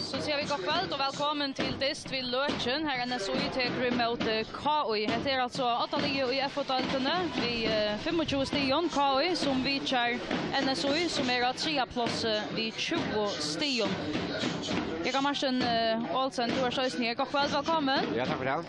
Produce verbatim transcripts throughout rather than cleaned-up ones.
So siga vit gott kvøld og vælkomin til dyst við Løkin, har N S Í tekur ímóti K Í. Hetta er altso oddaliðið í F O-deildini við, eh, fimmogtjúgu stigum. K Í, sum vitjar N S Í, sum er á triðja plássi við tjúgu stigum. Jógvan Martin, eh, Olsen, tú ert eisini her. Gott kvøld, vælkomin. Ja, takk fyri tað.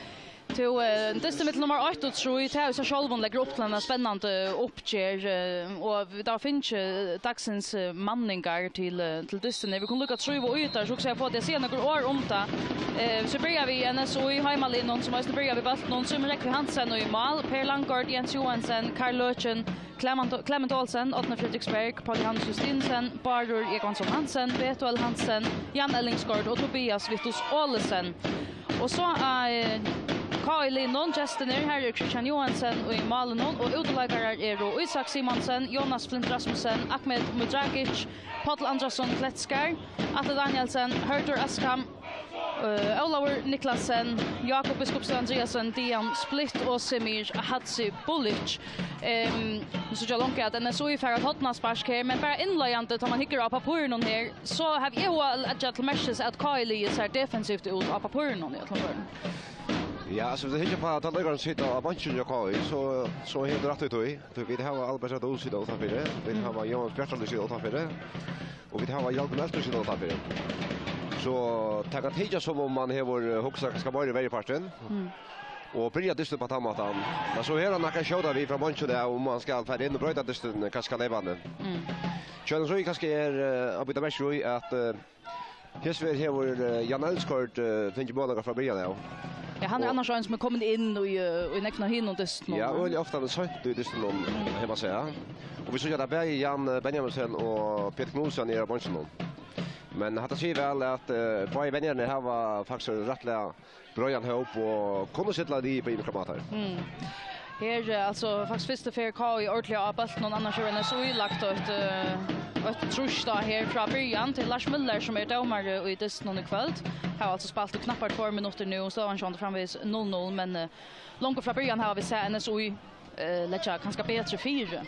Tú, eh, dystur millum nummar eitt og trý, tað er í sær sjálvum leggur upp til eina spennandi uppgerð, eh, og vit hava fingið dagsins, eh, manningar til, eh, til dystin. Vit kunnu líka trýva í tær, so hugsi eg at fáa teg at siga nøkur orð um tað. Eh, so byrja vit við N S Í, heimaliðnum, sum eisini byrjar við bóltinum, Símun Rógvi Hansen í mál, Per Langgaard, Jens Joensen, Karl Løken, Clement, Clement Olsen, Árni Frederiksberg, Páll Johannes Justinsen, Bárður Jógvansson Hansen, Betuel Hansen, Jan Ellingsgaard og Tobias Vittus Olesen. Og so er K Í-liðnum, gestirnir, her er Kristian Joensen í málinum, og útileikarar eru Ísak Simonsen, Jonas Flint Rasmussen, Ahmed Mudragic, Páll Andrasson Kletskar, Atli Danielsen, Hørður Askham, eh, Ólavur Niklasen, Jákup Biskupstøð Andreasen, Dian Splitt og Semir Hadzibulic. Ehm, nú síggi eg longu at N S Í fær eitt hornaspark her, men bara innleiðandi, tá man hyggur á pappírini her, so havi eg hug at leggja til merkis, at K Í-liðið sær defensivt út á pappírinum í øllum førum. Ja, altso, hvis tú hyggur á teir leikararnar sum sita á beinkinum hjá K Í, so, so hevur tú rætt í tí. Tí vit hava Albert Radu sita uttanfyri, vit hava Jóhannes Bjartalíð sita uttanfyri, og vit hava Hjalmar Elster sita uttanfyri. So tað kann tykjast sum um man hevur, eh, hugsað kanska meira í verjupartin. Og byrja dystin á tann mátan. Men so hevur hann nakað at skjóta við frá beinkinum av, um hann skal fara inn og broyta dystin, eh, kanska leypandi. Sjálvt so kanska er, eh, at bíta merki í at, eh, hesa ferð hevur, eh, Jan Ellingsgaard, eh, fingið møguleika frá byrjan av. Ja, hann er Og annars ein sum er komin inn í, eh, í nógv av hinum dystunum. Ja, øgiliga ofta, men seint í dystunum, heima seg, ja. Og vit síggja at bæði Jan, eh, Benjaminsen og Petur Knudsen eru á beinkinum. Men hatta sigur væl at, eh, báðir venjarar hava faktiskt rættiliga breiðan hóp og kunnu stilla liðið upp á ymiskar mátar. Her, eh, altso, faktiskt fyrstu ferð K Í ordiliga á bóltinum, annars hevur N S Í lagt eitt, eh, eitt trýst á her frá byrjan. Tað er Lars Müller, sum er dómari í dystinum í kvøld. Hava altso spælt í knappar tveir minuttir nú, og støðan er framvegis null null, men, eh, longu frá byrjan hava vit sæð N S Í, eh, leggja kanska betri fyri.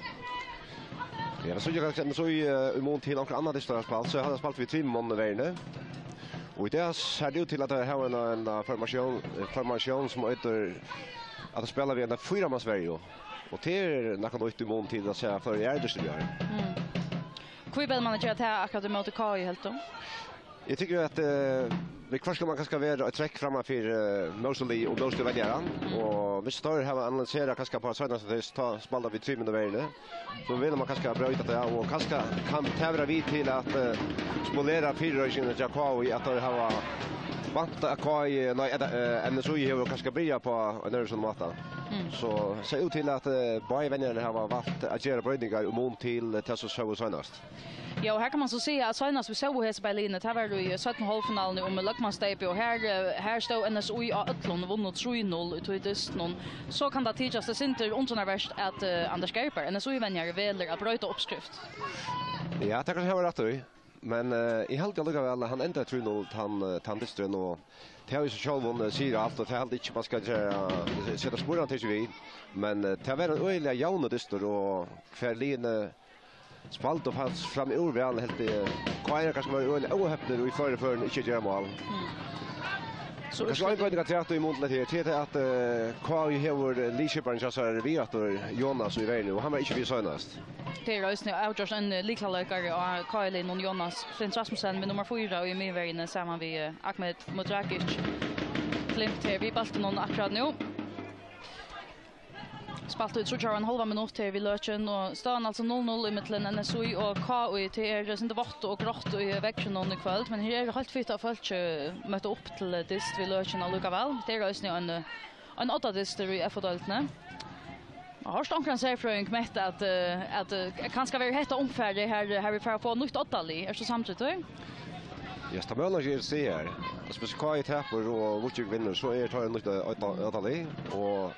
Ja, men so er kanska N S Í, eh, í mun til onkra annan dystin har spælt, so hava teir spælt við trimum monnum í verjuni. Og í dag sær tað út til at teir hava ein, ein, eh, formatión, eh, formatión sum eitur at spæla við eina fýramannsverju. Og tað er nakað nýtt í mun til at sjá fleiri aðrar dystir í ár. Hví velur man at gera tað akkurát ímóti K Í, heldur tú? Eg tykki at, eh, viðhvørt skal man kanska vera eitt trekk framman fyri, eh, mótstøðulið og mótstøðuvenjaran. Og viss teir hava analyserað kanska á seinasta dyst, tá spældu vit við trimum í verjuni, so vil man kanska broyta tað, og kanska kann tað vera við til at, eh, spolera fyrireikingar hjá K Í, at teir hava væntað at K Í, nei, at, eh, N S Í hevur kanska byrjað á ein øðrvísi máta. So sær út til at, eh, báðir venjarar hava valt at gera broytingar í mun til tað sum sóust seinast. Ja, og her kann man so siga at seinast vit sóu hesi bæði liðini, tað var í seinnu hálvfinaluni um løgmannssteypið, og her, eh, her stóð N S Í á øllum, vunnu trý null í tí dystinum. So kann tað tykjast eitt sindur undranarvert at, eh, Anders Gerber, N S Í-venjari, velur at broyta uppskrift. Ja, tað kann hava rætt í. Men, eh, eg haldi allíkavæl at hann endar trý null, tann, eh, tann dysturin, og tað í sær sjálvum, eh, sigur alt, og tað haldi eg ikki man skal gera, eh, seta spurningartekin við. Men, eh, tað var ein øgiliga javnur dystur, og hvar liðini spældu faktiskt framúr væl, helt eg. K Í kanska var øgiliga óhepnir í fleiri førum ikki at gera mál. So kanska ein broyting afturat í mun til hetta her, til tað at, eh, K Í hevur, eh, liðskiparan hjá sær við aftur, Jonas í verjuni, og hann var ikki við seinast. Tað er eisini avgjørt ein, eh, lyklaleikari á K Í-liðnum, Jonas Flint Rasmussen, við nummar fýra í miðverjuni saman við, eh, Ahmed Mudragic. Flint her við bóltinum akkurát nú. Spælt í tríggjar og ein hálvan minutt her við Løkin, og støðan altso null null ímillum N S Í og K Í. Tað er eitt sindur vátt og grátt í veðrinum í kvøld, men her er heilt fitt av fólki møtt upp til dyst við Løkin allíkavæl. Tað er eisini ein, ein oddadystur í F O-deildini. Eg havi hoyrt onkran serfrøðing metta at, eh, at, eh, kanska verður hetta umfarið her, her vit fara at fáa nýtt oddalið. Ert tú samdur? Ja, tað møguleiki er til staðar. Altso, viss K Í tapir og Víking vinnur, so er tað nýtt odda-, oddalið. Og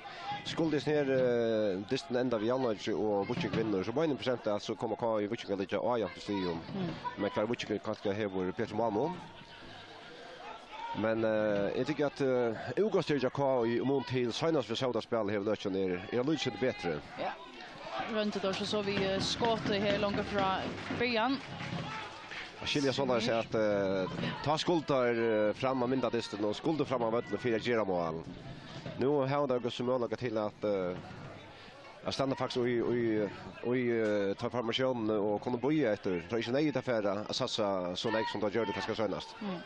skuldi hesin her, eh, dysturin enda við javnleiki og Víking vinnur, so meini eg prosent at so koma K Í og Víking at liggja á javnt í stigum. Men hvar Víkingur kanska hevur betri málmun. Men, eh, eg tykki at, eh, útgangstrið hjá K Í í mun til seinast vit sóu teir spæla her í Løkjum er, er lítið betri. Ja. Royndu teir so, so við, eh, skotið her longu frá byrjan. Skilja soleiðis at, eh, tá skuldu teir, eh, fram á myndadistin og skuldu fram á vøllin fyri at gera mál. Nú hava teir góðs møguleika til at, eh, at standa faktiskt í, í, í, eh, ta formasjónini og kunna bíða eftir. Tað er ikki neyðugt at fara at satsa so nógv sum teir gjørdu kanska seinast. Mm.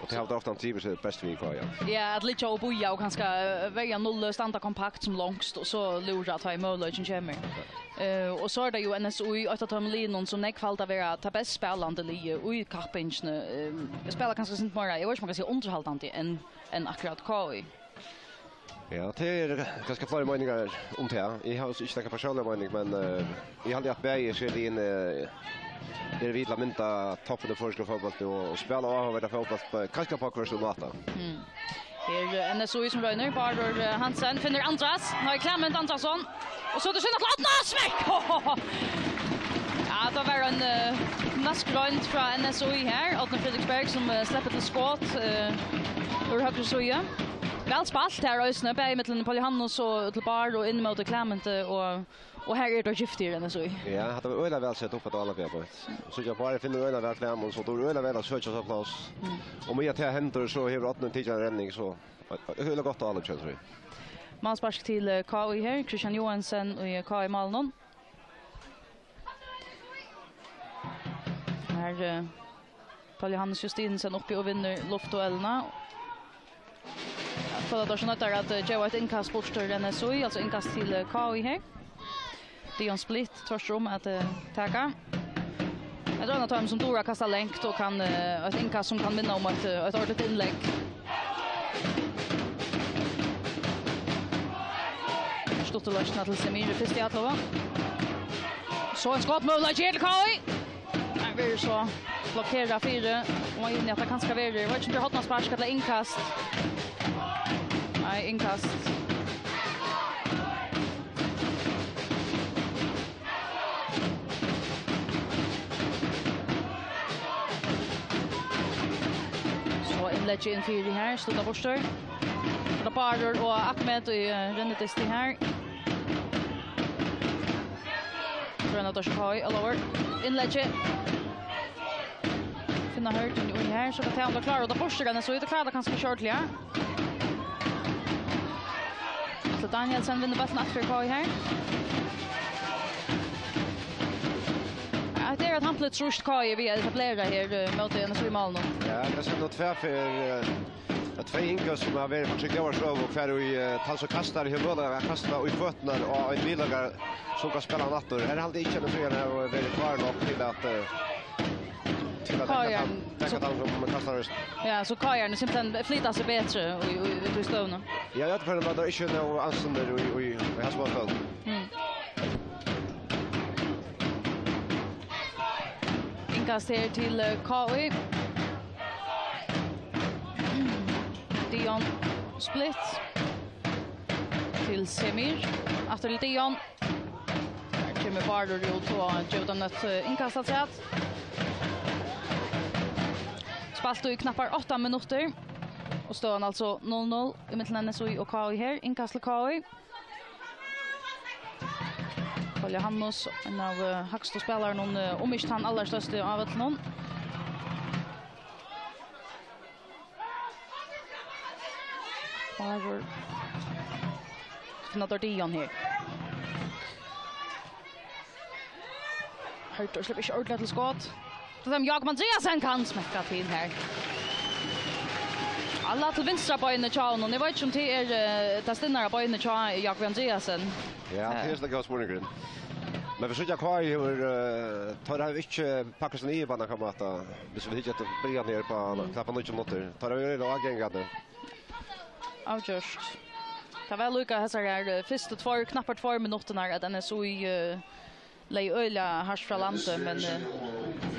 Og tað hava teir ofta trivist best við, K J. Ja, at liggja og bíða og kanska, eh, verja null, standa kompakt sum longst, og so lúra tá ið møguleikin kemur. Eh, og so er tað jo N S Í, eitt av teimum liðunum sum nógv halda vera tað best spælandi liðið í kappingini. Eh, spæla kanska eitt sindur meira, eg veit ikki, um man kann siga undirhaldandi enn, enn akkurát K J. Ja, tað eru kanska fleiri meiningar um tað. Eg havi so ikki nakra persónliga meining, men, eh, eg haldi at bæði hesi liðini, eh, eru við til at mynda toppin í føroyskum fótbólti og, og spæla áhugaverdar fótbólt, eh, kanska á hvør sín máta. Mm. Her, eh, N S Í sum roynir. Bárður, eh, Hansen finnur Andras. Nú er Klement Andrasson. Og so er tað Sunna til Árna. Smekk! Ja, tað var ein, eh, nask roynd frá N S Í her. Árni Fredriksberg sum, eh, sleppur til skot, eh, úr høgru síðu. Væl spælt her eisini, bæði millum Paul Johannes og til Bárð og inn móti Klementi og, og her er tað skift í N S Í. Ja, hatta var øgiliga væl sett upp at Ála Bjarboe. So eg bara finn øgiliga væl fram, og so tað er øgiliga væl at søkja so pláss. Mm. Og meðan tað hendir, so hevur Árni tikið ein redning, so øgiliga gott av Ála, kjønns vi. Málspark til, eh, K J her. Kristian Johansen í K J-málinum. Her, eh, Paul Johannes Justinsen uppi og vinnur luftduellina. Kollafjørður er so noyddur at, eh, geva eitt innkast burtur úr N S Í, altso innkast til, eh, K J her. Dion Splitt tvørtur um at, eh, taka. Hetta er ein av teimum sum dugir at kasta langt og kann, eh, eitt innkast sum kann minna um eitt, eh, eitt ordiligt innlegg. Stutt loysn til Semir í fyrstu atløgu. So ein skotmøguleiki her til K J. Her verður so blokkerað fyri. Og inni at tað kanska verður, eg veit ikki um tað er hornaspark ella innkast. Nei, innkast. So innlegg inn fyri her, stutta burtur. Tað er Bárður og Ahmed í, eh, rennidysti her. Grøna Dorsi K J, all over. Innlegg. Finna Hørd inn í her, so kann tað vera klárt, og tað burtur, so tað klárar tað kanska skjótliga. Atle Danielsen vinnur bóltin aftur fyri K J her. Ja, tað er eitt hampiligt trýst K J við at etablera her, eh, móti N S Í-málinum. Ja, tað skal nú tvær fyri, eh, at tvey innkast sum hava verið í góðari støðu, og hvar í, eh, tann sum kastar hevur møguleika at kasta í føturnar á ein miðleikara sum kann spæla hann aftur. Her haldi eg ikki at N S Í hava verið klár nokk til at, eh, til at K J taka tann, taka tann sum kastar. Ja, so K J simpelthen flyta seg betri í, í, í, í støðuni. Ja, eg trúgvi at tað er ikki nóg anstendur í, í, í hasum spælinum. Mm. Innkast her til, eh, K J. Dion Splitt. Til Semir. Aftur til Dion. Her kemur Bárður út og gevur tað eitt, eh, innkast afturat. Spælt í knappar átta minuttir. Og støðan altso null null ímillum N S Í og K J her. Innkast til K J. Paul Johannes, ein av, eh, hægstu spælarunum, eh, um ikki tann allarstørsti á vøllinum. Bárður. Finna teir Dion her. Hørður sleppur ikki ordiliga til skot. So sum Jákup Andreasen kann smekka til her. Alla til vinstra beinið hjá honum. Eg veit ikki um tað er, eh, tað stinnara beinið hjá Jákup Andreasen. Ja, tað er slett góður spurningur. Men vit síggja K J hevur, eh, teir hava ikki pakkað seg niður á nakran máta. Viss vit hyggja eftir byrjan her á, mm, knappa níggju minuttir. Teir hava verið ágangandi. Avgjørt. Tað var líka hesar her, eh, fyrstu tveir, knappar tveir minuttirnar at N S Í, eh, legði øgiliga hart frá landi, men, eh,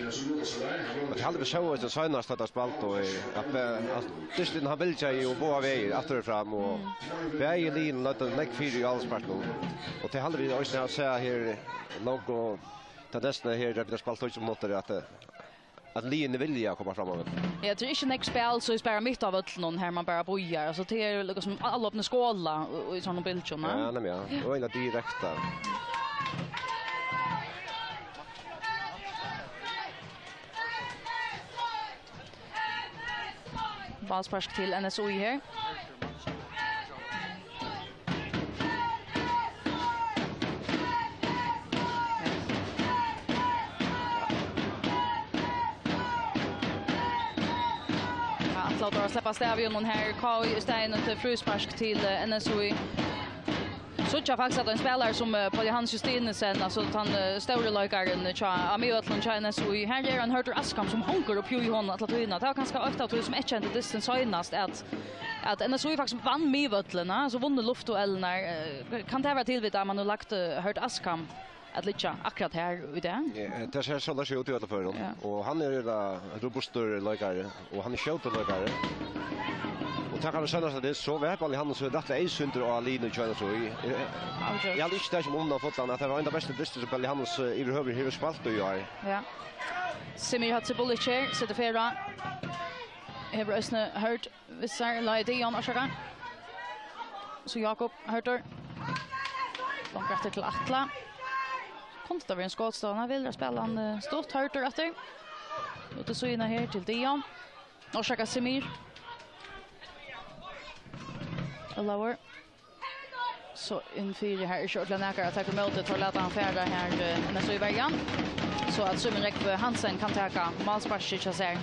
Og tað haldi vit sóu eisini seinast, at tað spældi, og at, eh, at dystin, hann vildi jo báðar vegir, aftur og fram, og, mm, bæði liðini løgdu nógv fyri í áloppspartinum. Og tað haldi vit eisini hava sæð her longu, og tendensirnar her, at vit hava spælt tólv minuttir, at, eh, at liðini vilja koma fram á vøllin. Ja, tað er ikki nógv spæl, so er bara mitt á vøllinum, her man bara bíðar. Altso, tað er líka sum allopna skóla í, í sovorðnum bylgjum, ja. Ja, nemliga. Ja. Og eina direkta. Málspark til N S U I her. Ja, ætlaðu teir at sleppa av stað við honum her, K I í staðin, til fríspark til, eh, N S U I. Síggja faktiskt, at ein spælari sum, eh, Paul Johannes Justinesen, altso tann, eh, stóri leikarin hjá, á miðvøllinum hjá N S U I, her er ein Hørður Askham, sum hongur upp í honum alla tíðina. Tað var kanska eitt av tí sum eyðkendi dystin seinast, at, at N S U I faktiskt vann miðvøllin, altso vunnu luftduellirnar. Eh, kann tað vera tilvitað, at man hevur lagt, eh, Hørð Askham at liggja akkurát her í dag? Ja, eh, tað sær soleiðis út í øllum førum. Ja. Og hann er, eh, robustur leikari, og hann er skjótur leikari. Og tað kann vera seinast, at tað er so væl, hann er so rættiliga eyðsýndur á linu hjá N S U I. Eh, Avgjørt. Eg haldi ikki, tað er sum undan fótlan, at tað var ein av bestu dystir sum Belli Hannes, eh, yvirhøvur hevur spælt í ár. Ja. Semir Hadzibulic her, setur ferð á. Hevur eisini Hørð við sær, ella Dion, orsaka. So Jakob Hørður. Langt aftur til Atla. Kundi tað verið ein skotstøða? Hann vil spæla hann, eh, stutt, Hørður aftur. Út til síðuna her til Dion. Orsaka, Semir. Ólavur. So inn fyri, her er ikki ordiliga nakar at taka ímóti, teir lata hann fara her, eh, N S U I-verjan. So at Símun Rógvi Hansen kann taka málsparkið hjá sær.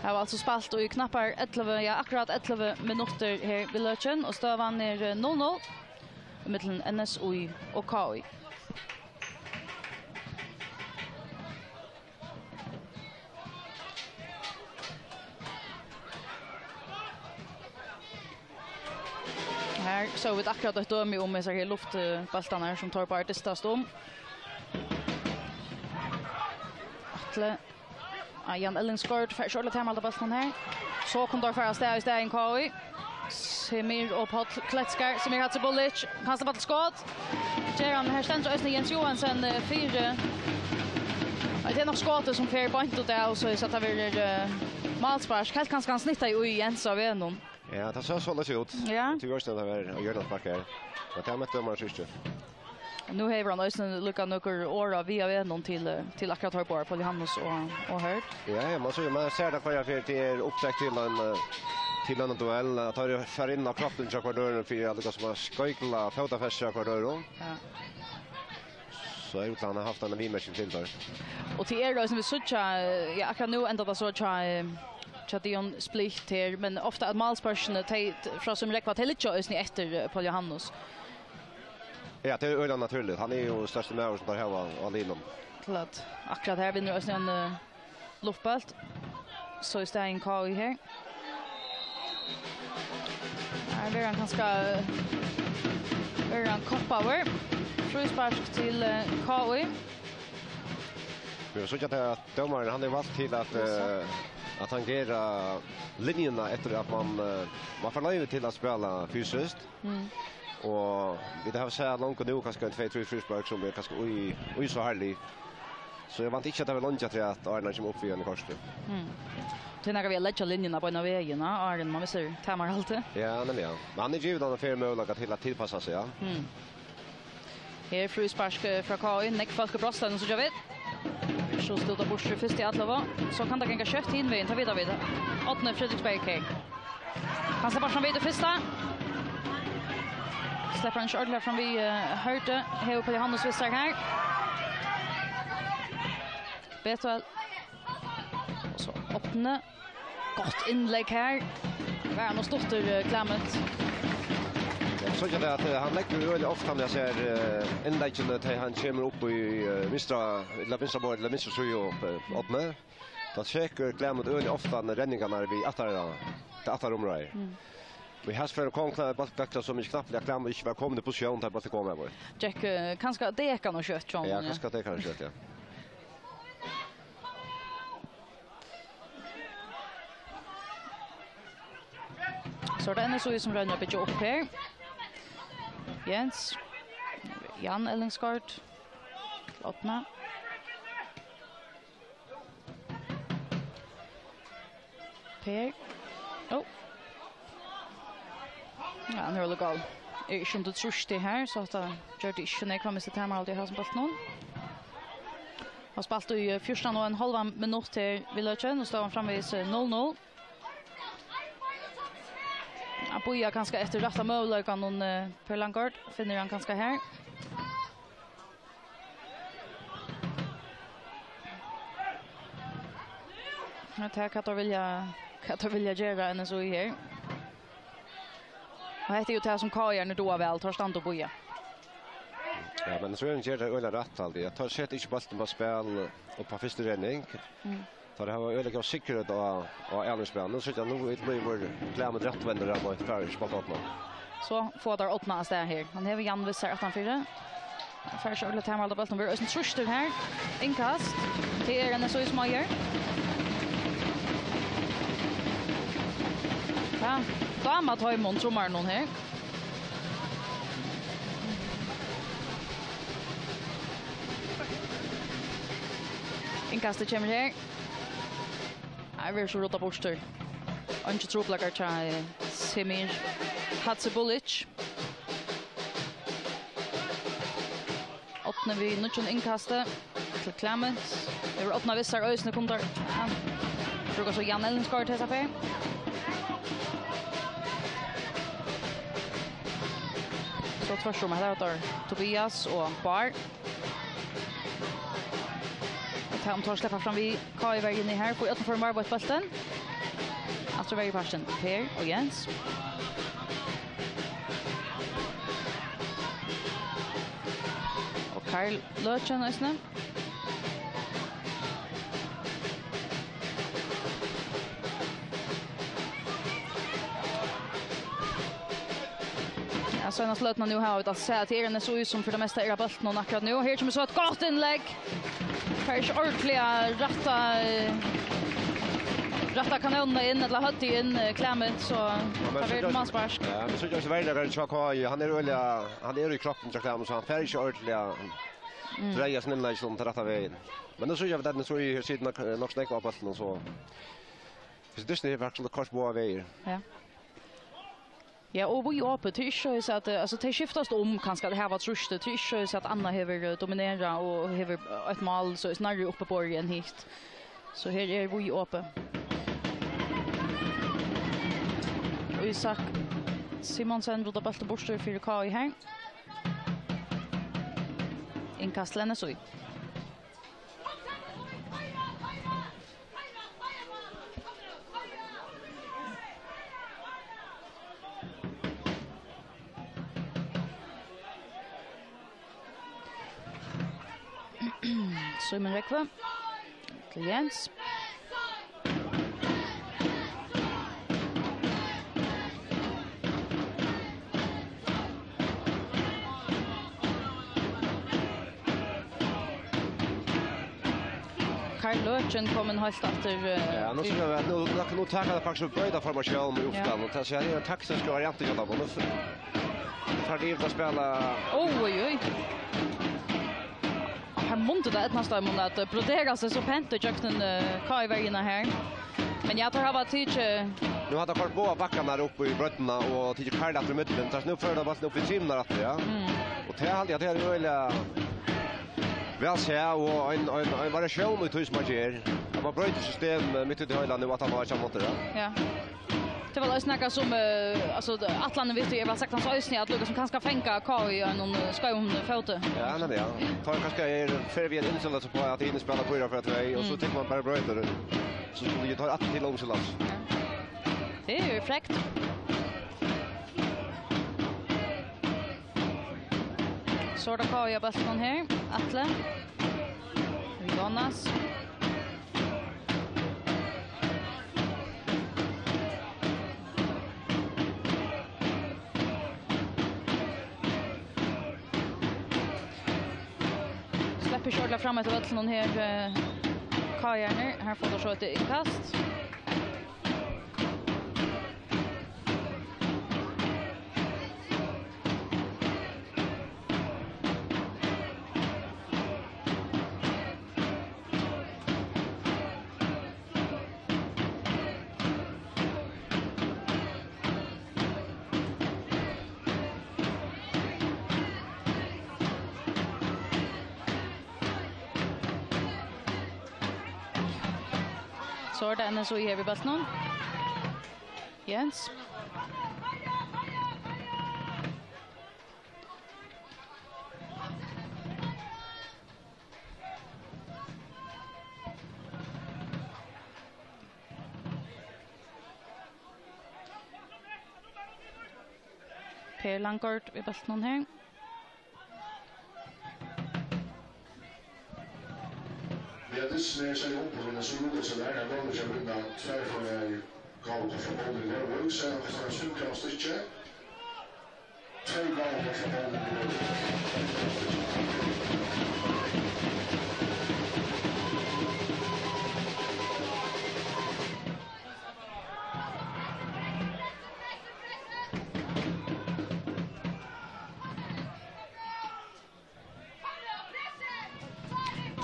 Hava altso spælt í knappar ellivu, ja, akkurát ellivu minuttir her við løkin, og støðan er, eh, null null millum N S U I og K I. Her sóu vit akkurát eitt dømi um hesar her luftbóltarnar, sum teir báðir dystast um. Atli, á, Jan Ellingsgaard fær ikki ordiliga tamalda bóltin her. So kunnu teir fara av stað í staðin, K I. Semir og Páll Kletskar, Semir Hadzibulic, kanska fara til skot. Ger hann, her stendur eisini Jens Johansen, eh, fyri. Nei, tað er nokk skotið sum fer beint út av, so eg sá, at tað verður, eh, málspark. Helt kanska hann snittaði í Jens á vegnum. Ja, tað sá soleiðis út. Ja. Tað var ikki, at tað var hjørnaspark her. Men tað møtti dómarin ikki. Nú hevur hann eisini líka nøkur orð at viga við honum til, eh, til akkurát teir báðar, Paul Johannes og, og Hørð. Ja, ja, man sær, man sær tað hvørja ferð, tað er upptakt til ein, eh, til ein duell, at teir fara inn á kroppin hjá hvør øðrum fyri at líka sum at skoyggla fótafestið hjá hvør øðrum. Ja. So er út, hann hevur havt eina viðmerking til teir. Og tað er eisini, vit síggja, eh, ja, akkurát nú endar tað so hjá, eh, hjá Dion Splitt her, men ofta at málsparkini, tey, t-, frá sum rógva, tey liggja eisini eftir, eh, Paul Johannes. Ja, tað er øgiliga natúrligt. Hann er jú størsti maður sum teir hava á, á liðnum. Klart. Akkurát her vinnur eisini ein, eh, luftbólt. So í staðin K I her. Her verður hann kanska, eh, verður hann koppaður. Fríspark til, eh, K I. Vit síggja at dómarin, hann er valdur til at, eh, at tangera linjuna eftir at man, eh, man fær loyvi til at spæla fysiskt. Mm. Og vit hava sæð longu nú kanska ein tvey, trý fríspark sum er kanska í, í so harðlig. So eg vænti ikki, at tað verður leingi afturat, áðrenn hann kemur upp við eini korti. Mm. Tað er nakað við at leggja linjuna beinan vegin, ja, áðrenn man missir tamarhaldið. Ja, nemliga. Men hann er givin hann ein fair møguleika til at tilpassa seg, ja. Mm. Her fríspark, eh, frá K I, nógv fólk í brotsteigin, síggja vit. So stúta burtur fyrst í ellivu. So kann tað ganga skjótt hin vegin, tað vita vit. Árni Fredriksberg her. Hann sleppur fram við í fyrsta. Sleppur hann ikki ordiliga fram við, eh, Hørð. Hevur Paul Johannes við sær her. Betuel. Og so Árni. Gott innlegg her. Var hann og stuttur, eh, Clement. Ja, so er tað at, eh, hann leggur jú øgiliga ofta, hann, eg sær, eh, innleggini, tá hann kemur upp í, eh, vinstra, ella vinstra borð, ella vinstra síðu upp, eh, Árni. Tá tekur Clement øgiliga ofta renningarnar við aftara, til aftara umráðir. Mm. Og í hasi ferð kom Clement, bólturin so mikið knappliga, Clement ikki var komin í posisjón, tá bólturin kom har. Gekk, eh, kanska dekan og skjótt, John, ja, ja, kanska dekan og skjótt, ja. So er tað N S U I sum roynir at byggja upp her. Jens. Jan Ellingsgaard. Árni. Per. Ó. Ja, hann er alveg gál. Er ikki undir trýsti her, so hatta gjørdi ikki so nógv, hann misti tamarhaldið á hasum bóltinum. Hava spælt í, eh, fjúrtan og ein hálvan minutt her við løkin, og støðan framvegis, eh, null null. Hann bíðar kanska eftir rætta møguleikanum, eh, Per Langgaard. Finnur hann kanska her. Men tað er hvat teir vilja, hvat teir vilja gera, N S Í her. Og hetta er jú tað, sum K I-arnir duga væl, teir standa og bíða. Ja, men so er hann ger tað øgiliga rætt, haldi eg. Teir seta ikki bóltin á spæl upp á fyrstu redning. Mm. Teir hava øgiliga góða sikkerheit á, á aðru spæl. Nú sita, nú blívur Klement rættvendur av eitt far ikki bóltin opna. So fáa teir opna av stað her. Hann hevur Jan við sær aftanfyri. Hann fær ikki ordiliga tamarhald á bóltin. Verður eisini trýstur her. Innkast. Tað er N S Í sum eigur. Ja, dámar teimum trummarunum her. Innkastið kemur her. Her verður so ruddað burtur. Eingir trupulleikar hjá, eh, Semir Hadzibulic. Árni við nýggjum innkasti til Klement. Hevur Árni við sær eisini, kunnu teir, ja. Brúka so Jan Ellingsgaard til hesa ferð. So tvørtur um, her er Tobias og Bár. Og tað um teir sleppa fram við K I-verjuni her, fáa í øllum førum varðveitt bóltin. Aftur verjupartin Per og Jens. Og Karl Løken eisini. Ja, seinastu løtuna nú hava vit altso sæð, at tað er N S Í, sum fyri tað mesta er á bóltinum akkurát nú. Her kemur so eitt gott innlegg. Fær ikki ordiliga rætta, eh, rætta kanónina inn, ella høvdið inn, eh, Klement, so Ja, men tað so verður gjørt- málspark. Ja, men so gjørt verjuleikin hjá K I, hann er øgiliga, hann er í kroppinum hjá Klement, so hann fær ikki ordiliga Mm. dreiað sín innlegg sum til rætta vegin. Men nú síggja vit, at N S Í her situr nokk, nokk so nógv á bóltinum, so. Hesi dystirnir her faktiskt koyrt báðar vegir. Ja. Ja, og víðopið, tað er ikki so at, eh, altso, tey skiftast um kanska at hava trýstið, tað er ikki so at Anna hevur, eh, dominerað og hevur, eh, eitt mál, so er nærri uppiborið enn hitt. So her er víðopið. Og Isak Simonsen ruddar bóltin burtur fyri K I her. Innkast til N S Í. Símun Rógvi til Jens. Karl Løken komin heilt aftur, eh, Ja, nú í síggja vit at nú, nú, nú taka tey faktiskt og broyta formatión í Ja. uppspælinum. Tað er ein taktisk variant hjá teimum. Nú f-, fara tey yvir at spæla Oj, oj, oj. Her mundi tað eydnast teimum at, eh, brodera seg so pent ígjøgnum, eh, K I-verjuna her. Men ja, teir hava tikið Nú hava teir koyrt báðar bakkarnar upp í breiddina og tikið Karl aftur í miðjuna. Tað er nú førir teir bóltin upp í trimurnar aftur, ja. Mm. Og tað haldi eg at tað er øgiliga væl sæð og ein, ein, ein variatión í tí sum man ger. At man broytir system, eh, mitt út í heila nú, at hann var saman, ja. Ja. Tað var eisini nakað sum, eh, altso, ætlanin við tí er væl saktans eisini at líkasum kanska fanga K I á einum, eh, skeiðum fóti. Ja, nemliga, ja. Tá kanska er, fer við ein innstilling uppá at hini spæla fýra fýra tvey, og so Mm. tekur man bara broytir. So skuldi eg ta aftur til umstillans. Ja. Tað er jo frekt. So er tað K I á bóltinum her. Atli. Jonas. Sleppur ikki ordiliga fram eftir vøllinum her, eh, K I-arnir. Her fáa teir so eitt innkast. So er tað N S U her við bóltinum. Jens. Per Langgaard við bóltinum her. Ja, this is Sverre Jompolen, og so Lukas og Werner Møller, som vinner tvær for K K for Bowling Norway, så har han syv kroner stykket. Tvær kroner for Bowling Norway.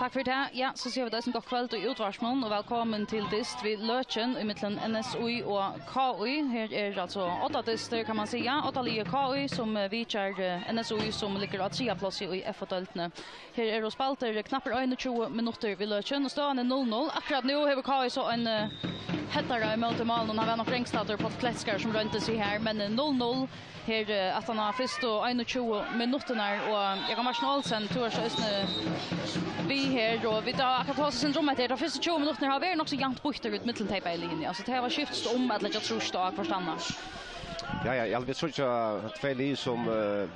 Takk fyri tað. Ja, so siga vit eisini gott kvøld í útvarpinum og vælkomin til dyst við Løkin ímillum N S Í og K Í. Her er altso odda dystur, kann man siga. Oddaliðið K Í, sum, eh, vitjar, eh, N S Í, sum liggur á triðja plássi í F-deildini. Her eru spældir knappir einogtjúgu minuttir við Løkin, og støðan er null null. Akkurát nú hevur K Í so ein, eh, headara ímóti málinum. Hann var nokk ringstaddur, Páll Kletskar, sum royndi seg her, men, eh, null null. Her, eh, aftan á fyrstu einogtjúgu minuttirnar, og Jakob Martin Olsen, tú ert eisini við her, og vit hava akkurát tosað sindur um hetta her. Teir fyrstu tjúgu minuttirnar hava verið nokk so javnt býttir út millum tey bæði liðini. Altso, tey hava skift um at leggja trýst á hvørt annað. Ja, ja, ja, vit síggja tvey lið sum, eh,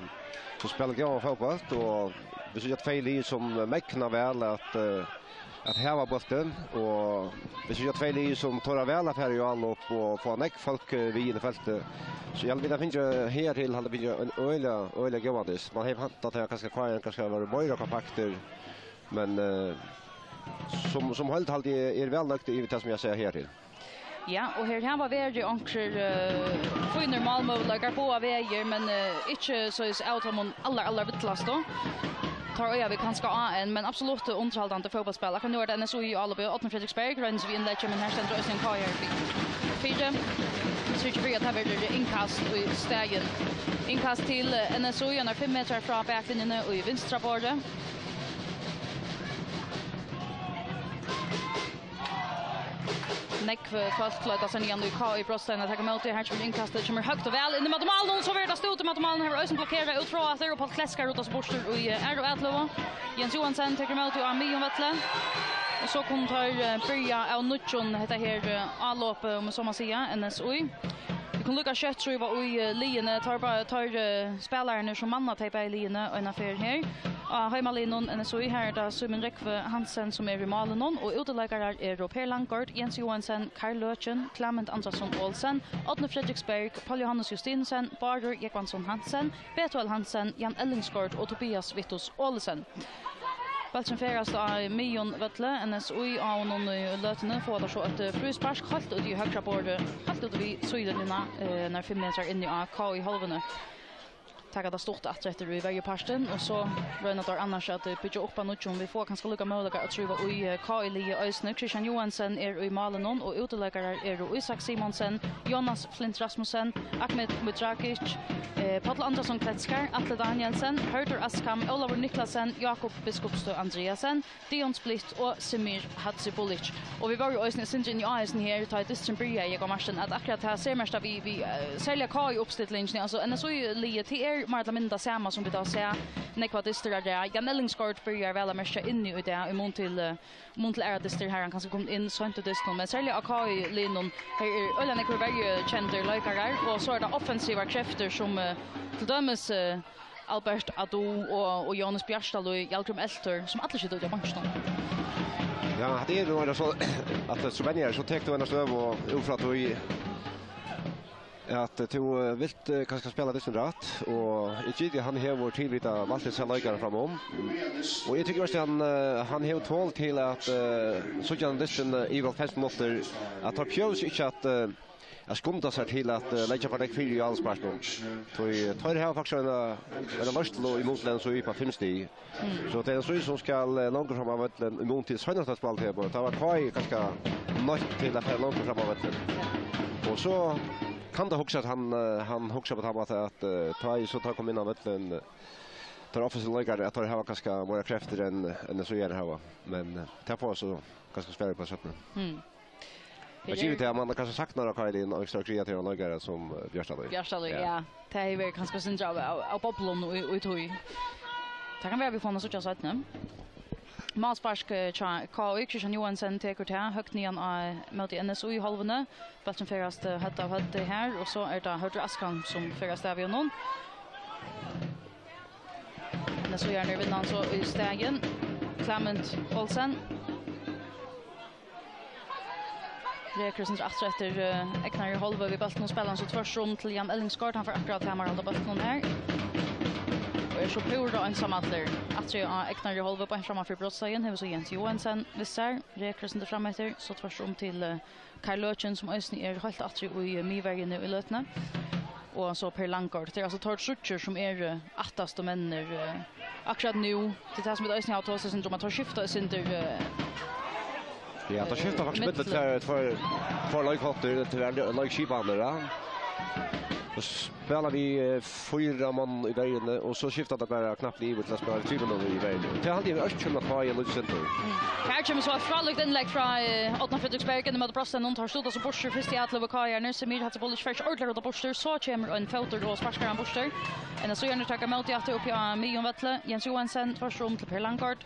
sum spæla góðan fótbólt, og vit síggja tvey lið sum megna væl at, eh, at hava bóltin, og vit síggja tvey lið sum tora væl at fara í álop og fáa nógv fólk, eh, við inn í feltið. So eg vil finna her til, haldi eg, ein øgiliga, øgiliga góðan dyst. Man hevur vantað at kanska K Í kanska var meira kompaktur, men, eh, sum, sum heild haldi eg er væl nøgd yvir tað sum eg sigi her til. Ja, og her hava verið onkrir, eh, fínir málmøguleikar báðar vegir, men, eh, ikki so í avtalum allar, allar villastu. Teir eiga vit kanska á enn, men absolutt undirhaldandi fótbóltsspæl. Akkurát nú er tað N S Í í álopi, Árni Frederiksberg roynir seg við innleggi, men her stendur eisini ein K Í her fyri. Syrgir fyri at tað verður innkast í staðin. Innkast til, eh, N S Í, hann er fimm metrar frá baklinjuni og í vinstra borði. Nógv, eh, fólk leita sær niðan í K Í brotstein at taka ímóti. Her kemur innkastið, kemur høgt og væl inn ímóti málinum, so verður tað stútt ímóti málinum. Hevur eisini blokkerað út frá aftur, og Páll Kletskar ruddi seg burtur í, eh, aðru atløgu. Jens Johansen tekur ímóti á miðjum vølli. Og so kunnu teir, eh, byrja av nýggjum hetta her, eh, álopið, um so má siga, N S Í. Vit kunnu líka skjótt trýva í, eh, liðini. Teir ba-, teir, eh, spælararnir sum manna tey bæði liðini eina ferð her. Á heimaliðnum N S Í, her er tað Símun Rógvi Hansen sum er í málinum, og útileikarar eru Per Langgaard, Jens Johansen, Karl Løken, Klement Andrasson Olsen, Árni Frederiksberg, Páll Jóhannes Justinussen, Bárður Jógvansson Hansen, Betuel Hansen, Jan Ellingsgaard og Tobias Vittus Olesen. Bólturin ferðast á miðjum vølli, N S Í á honum í løtuni, fáa teir so eitt, eh, fríspark heilt út í høgra borði, heilt út við síðulinjuna, eh, nær fimm metrar inni á K Í-hálvuni. Taka tað stutt aftur eftir í verjupartin, og so royna teir annars at, eh, byggja upp á nýggjum. Vit fáa kanska líka møguleikar at trýva í, eh, K Í-liðið eisini. Kristian Johansen er í málinum, og útileikarar eru Ísak Simonsen, Jonas Flint Rasmussen, Ahmed Mudragic, eh, Páll Andrasson Kletskar, Atli Danielsen, Hørður Askham, Ólavur Niklasen, Jákup Biskupstøð Andreasen, Dion Splitt og Semir Hadzibulic. Og vit vóru eisini sindur inni á hesum her, tá ið dysturin byrjaði, Jakob Martin, at akkurát tað sermerkta við, við, eh, serliga K Í-uppstillingini, altso N S Í-liðið, tað er meira ella minni tað sama sum vit hava sæð nógvar dystir av rað. Jan Ellingsgaard byrjar væl at merkja inni í dag, í mun til, eh, mun til aðrar dystir, har hann kanska kom inn seint í dystinum, men serliga á K Í-liðnum, her er øgiliga nógvir verjukendir leikarar, og so er tað offensivar kreftir sum, eh, til dømis, eh, Albert Adu og, og Jóhannes Bjartalíð, Hjalgrim Eltur, sum allir sita úti á beinkinum. Ja, tað er nú eina so, at sum venjari, so tekur tú eina støðu og út frá tí at tú, eh, vilt, eh, kanska spæla dystin rætt, og eg giti hann hevur tilvitað valt seg leikarar framum. Og eg tykki eisini hann, eh, hann hevur tol til at, eh, síggja hann dystin, eh, í hálvfems minuttir, at hann prøvar seg ikki at, eh, at skunda sær til at, eh, leggja for nógv fyri í áloppssparkinum. Tí, eh, teir hava faktiskt eina, eina leiðslu í mun til N S Í upp á fimm stig. Mm. So tað er N S Í sum skal, eh, longur fram á vøllin í mun til seinasta spæltipar. Tá var K Í kanska noytt til at fara longur fram á vøllin. Og so kann tað hugsast at hann, eh, hann hugsar á tann mátan at, eh, K Í so tá koma inn á vøllin, eh, teir offensivu leikarar, at teir hava kanska meira kreftir enn, enn N S Í hava. Men, eh, tað fáa so kanska svara upp á seinni. Mm. Tað er givet til, at man kanska saknar av K I-liðnum og ekstra kreativum leikara sum, eh, Bjartalíð. Bjartalíð, ja. Ja. Tað hevur verið kanska sindur av, av, av boblum í, í tí. Tað kann vera, at vit fáa hana at síggja seinni. Málspark, eh, hjá K I, Kristian Johansen tekur tað, høgt niðan á móti N S U í hálvuni. Bólturin fer at, eh, høvd av høvdi her, og so er tað Hørður Askan, sum fer av stað við honum. N S U-arnir vinna hann so í staðin. Clement Olsen. Rekur seg aftur eftir, eh, egnari hálvu við bóltin og spælir hann so tvørtur um til Jan Ellingsgaard. Hann fær akkurát tamarhald á bóltinum her. Og er so púra einsamallur. Aftur á egnari hálvu, beint framman fyri brotsteigin, hevur so Jens Johansen við sær. Rekur seg fram eftir, so tvørtur um til, eh, Karl Løken, sum eisini er heilt aftur í, eh, miðverjini í løtuni. Og so Per Langgaard. Tað er altso teir tríggir, sum eru, eh, aftastu menninir, eh, akkurát nú. Tað er tað, sum vit eisini hava tosað eitt sindur um, at teir skifta eitt sindur, eh, Ja, teir skifta faktiskt millum millum tveir, tveir, tveir leikfólk til, til hver leikskipan, ja. Og spæla við, eh, fýra menn í verjini, og so skifta teir bara knappliga yvir til at spæla við trimum í verjini. Tað haldi eg er øllum at fáa í ein lítið sindur. Her kemur so eitt frálíkt innlegg frá, eh, Árna Frederiksberg, inn móti brotsteiginum. Teir stúta so burtur fyrst í atlit, K I-arnir. Semir Hadzibulic fær ikki ordiliga út av burtur. So kemur ein fótur og sparkar hann burtur. N S U-arnir taka ímóti aftur uppi á miðjum vølli. Jens Johansen, tvørtur um til Per Langgaard.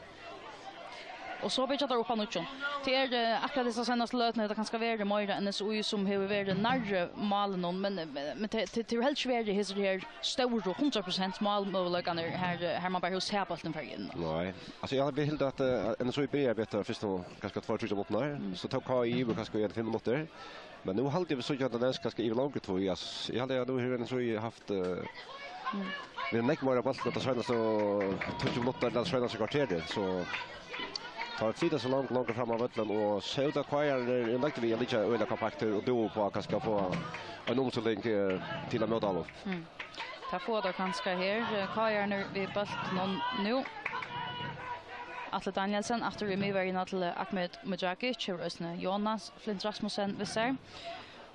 Og so byggja teir upp á nýggjum. Tað er, eh, akkurát hesa seinastu løtuna, hevur tað kanska verið meira N S U sum hevur verið nærri málinum, men, men, men tað, tað, tað hevur helst ikki verið hesir her stóru hundrað prosent málmøguleikarnir her, eh, her man bara hevur sæð bóltin fara inn. Nei. Altso, eg havi hildið at, eh, N S U byrjaði betur fyrstu, kanska tveir, tríggjar minuttirnar, Mm. so tók K I yvir kanska í ein fimm minuttir. Men nú haldi eg, vit síggja tendens kanska yvir longri tíð, altso. Eg haldi at nú hevur N S U havt, eh, Mm. verið nógv meira á bóltinum tað seinastu tíggju minuttirnar, ella tað seinastu korterið, so teir flyta seg langt, langt fram á vøllin, og so út av K I-arnir eru nøgdir við at liggja øgiliga kompaktir og duga upp á kanska at fáa ein umstilling, eh, til at møta Aalborg. Mm. Tað fáa teir kanska her, eh, K I-arnir við bóltinum nú. Atli Danielsen aftur í miðverjina til Ahmed Mujagic, hevur eisini Jonas Flint Rasmussen við sær.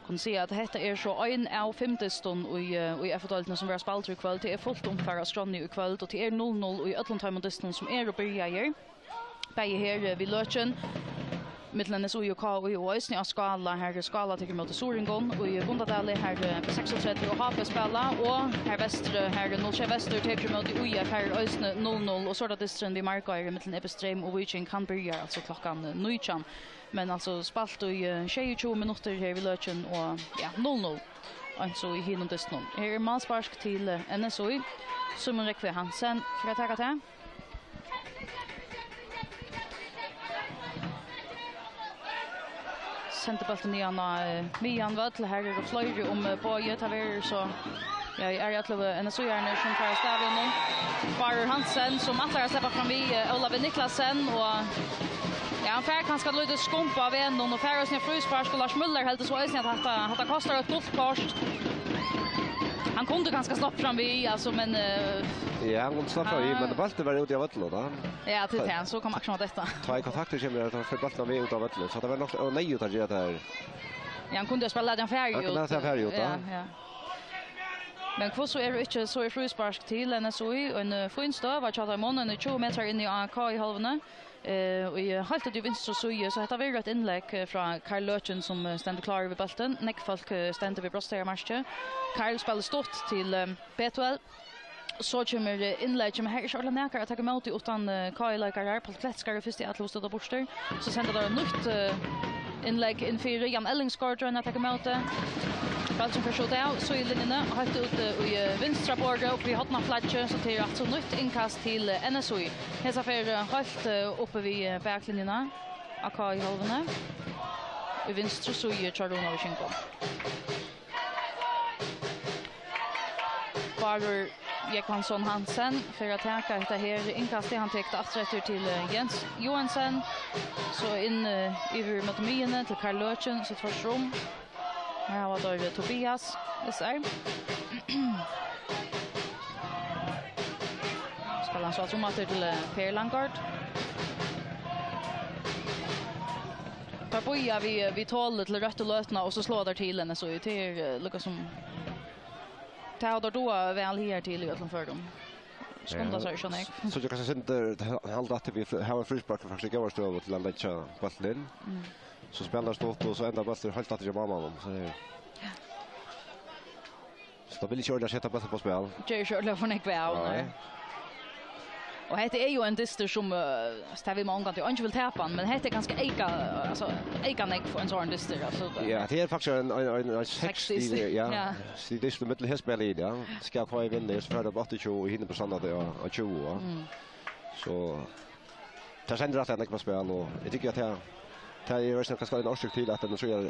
Kunnu siga, at hetta er so ein av fimm dystum í, eh, í F O-deildini, sum verða spældir í kvøld. Tað er fult umfar á skránni í kvøld, og tað er null null í øllum teimum dystunum, sum eru byrjaðir. Bæði her, eh, við Løkin, millum N S U og K I, og eisini á Skála. Her er Skála tekur ímóti Suðuroyingum, og í Gundadali, her, eh, B seksogtretivu og H B spæla, og her vesturi, her er null sjey Vestur tekur ímóti U I F, her er eisini null null, og so er tað dysturin við Markar millum Ebbe Streym og Víking, hann byrjar altso klokkan, eh, nítjan. Men altso spælt í, eh, sjeyogtjúgu minuttir her við Løkin og, ja, null null. Eins og í hinum dystinum. Her er málspark til, eh, N S U. Símun Rógvi Hansen fer at taka tað. Sendir bóltin niðan á, eh, miðjan vøll. Her eru fleiri um, eh, Bogi. Tað verður so Ja, í aðru ellivu N S U-arnir sum fara av stað við honum. Bárður Hansen, sum ætlar at sleppa fram við, eh, Ólavi Niklasen, og, ja, hann fær kanska eitt lítið skump av vegnum og fær eisini fríspark, og Lars Müller heldur so eisini, at hatta, hatta kostar eitt gult kort. Hann kundi kanska sloppið fram við, altso, men, eh, Ja, hann kundi sloppið fram við, ah. men bólturin var úti á vøllinum, tá. Ja, til tað, so kom akkurát detta. Tá í kontakti kemur, at hann fær bóltin við út á vøllin, so tað var nokk so óneyðugt at gera tað her. Ja, hann kundi jo spælt hann fari Hann út. kundi spælt hann fari út, Ja, ja. ja. Men hvussu er ikki, so er fríspark til N S U, ein, eh, fín støða hjá teimum, ein tjúgu metrar inni á K I-hálvuni. Eh, og í heilt út í vinstru síðu, so hetta verður eitt innlegg, eh, frá Karl Løken, sum, eh, stendur klárur við bóltin. Nógv fólk, eh, stendur við brotsteigin. Karl spælir stutt til, eh, Betuel. So kemur, eh, innlegg, men her er ikki ordiliga nakar at taka ímóti uttan, eh, K I-leikarar. Páll Kletskar er fyrst í atlit og støðar burtur. So senda teir nýtt, eh, innlegg inn fyri. Jan Ellingsgaard roynir at taka ímóti. Bólturin fer so út av síðulinjuni, heilt út, eh, í, eh, vinstra borði, uppi í horna flaggið, so tað er altso nýtt innkast til, eh, N S U. Hesa ferð, eh, heilt, eh, uppi við, eh, baklinjuna á K I-hálvuni. Í vinstru síðu hjá Rúna Víkingum. Bárður Jógvansson Hansen fer at taka hetta her innkastið. Hann tekur tað aftur eftir til, eh, Jens Johansen. So inn, eh, yvir móti miðjuni til Karl Løken, so tvørtur um. Her hava teir, eh, Tobias, S R. Spælir hann so aftur um aftur til, eh, Per Langgaard. Teir bíða við, við toli til røttu løtuna, og so sláa teir til henni, so tað er, eh, líka sum, tað hava teir dugað væl higartil í øllum førum. Skunda Ja, sær ikki nógv. so, so eg kanska sindi, eh, halda at vit fr-, hava ein fríspark, faktiskt í góðari støðu til at leggja bóltin inn. Mm. So spælir stutt, og so endar bólturin heilt aftur hjá mánanum. So tað er, so tað vil ikki ordiliga seta bóltin á spæl. Ger ikki ordiliga for nógv av, nei. Og hetta er jú ein dystur sum, eh, altso, tað vil man ongantíð, eingin vil tapa hann, men hetta er kanska eyka, altso, eyka nógv fyri ein sovorðnan dystur, altso. Ja, tað er faktiskt ein, ein, ein, ein seks stig, ja. Ja. Stig dystur millum her spælir í, ja. Skal K I vinna, so fara upp áttaogtjúgu og hinir prestanda á, á tjúgu, ja. Mm. So tað stendur rættiliga nógv á spæl, og eg tykki at tað, tað er eisini kanska ein orsøk til at N S Í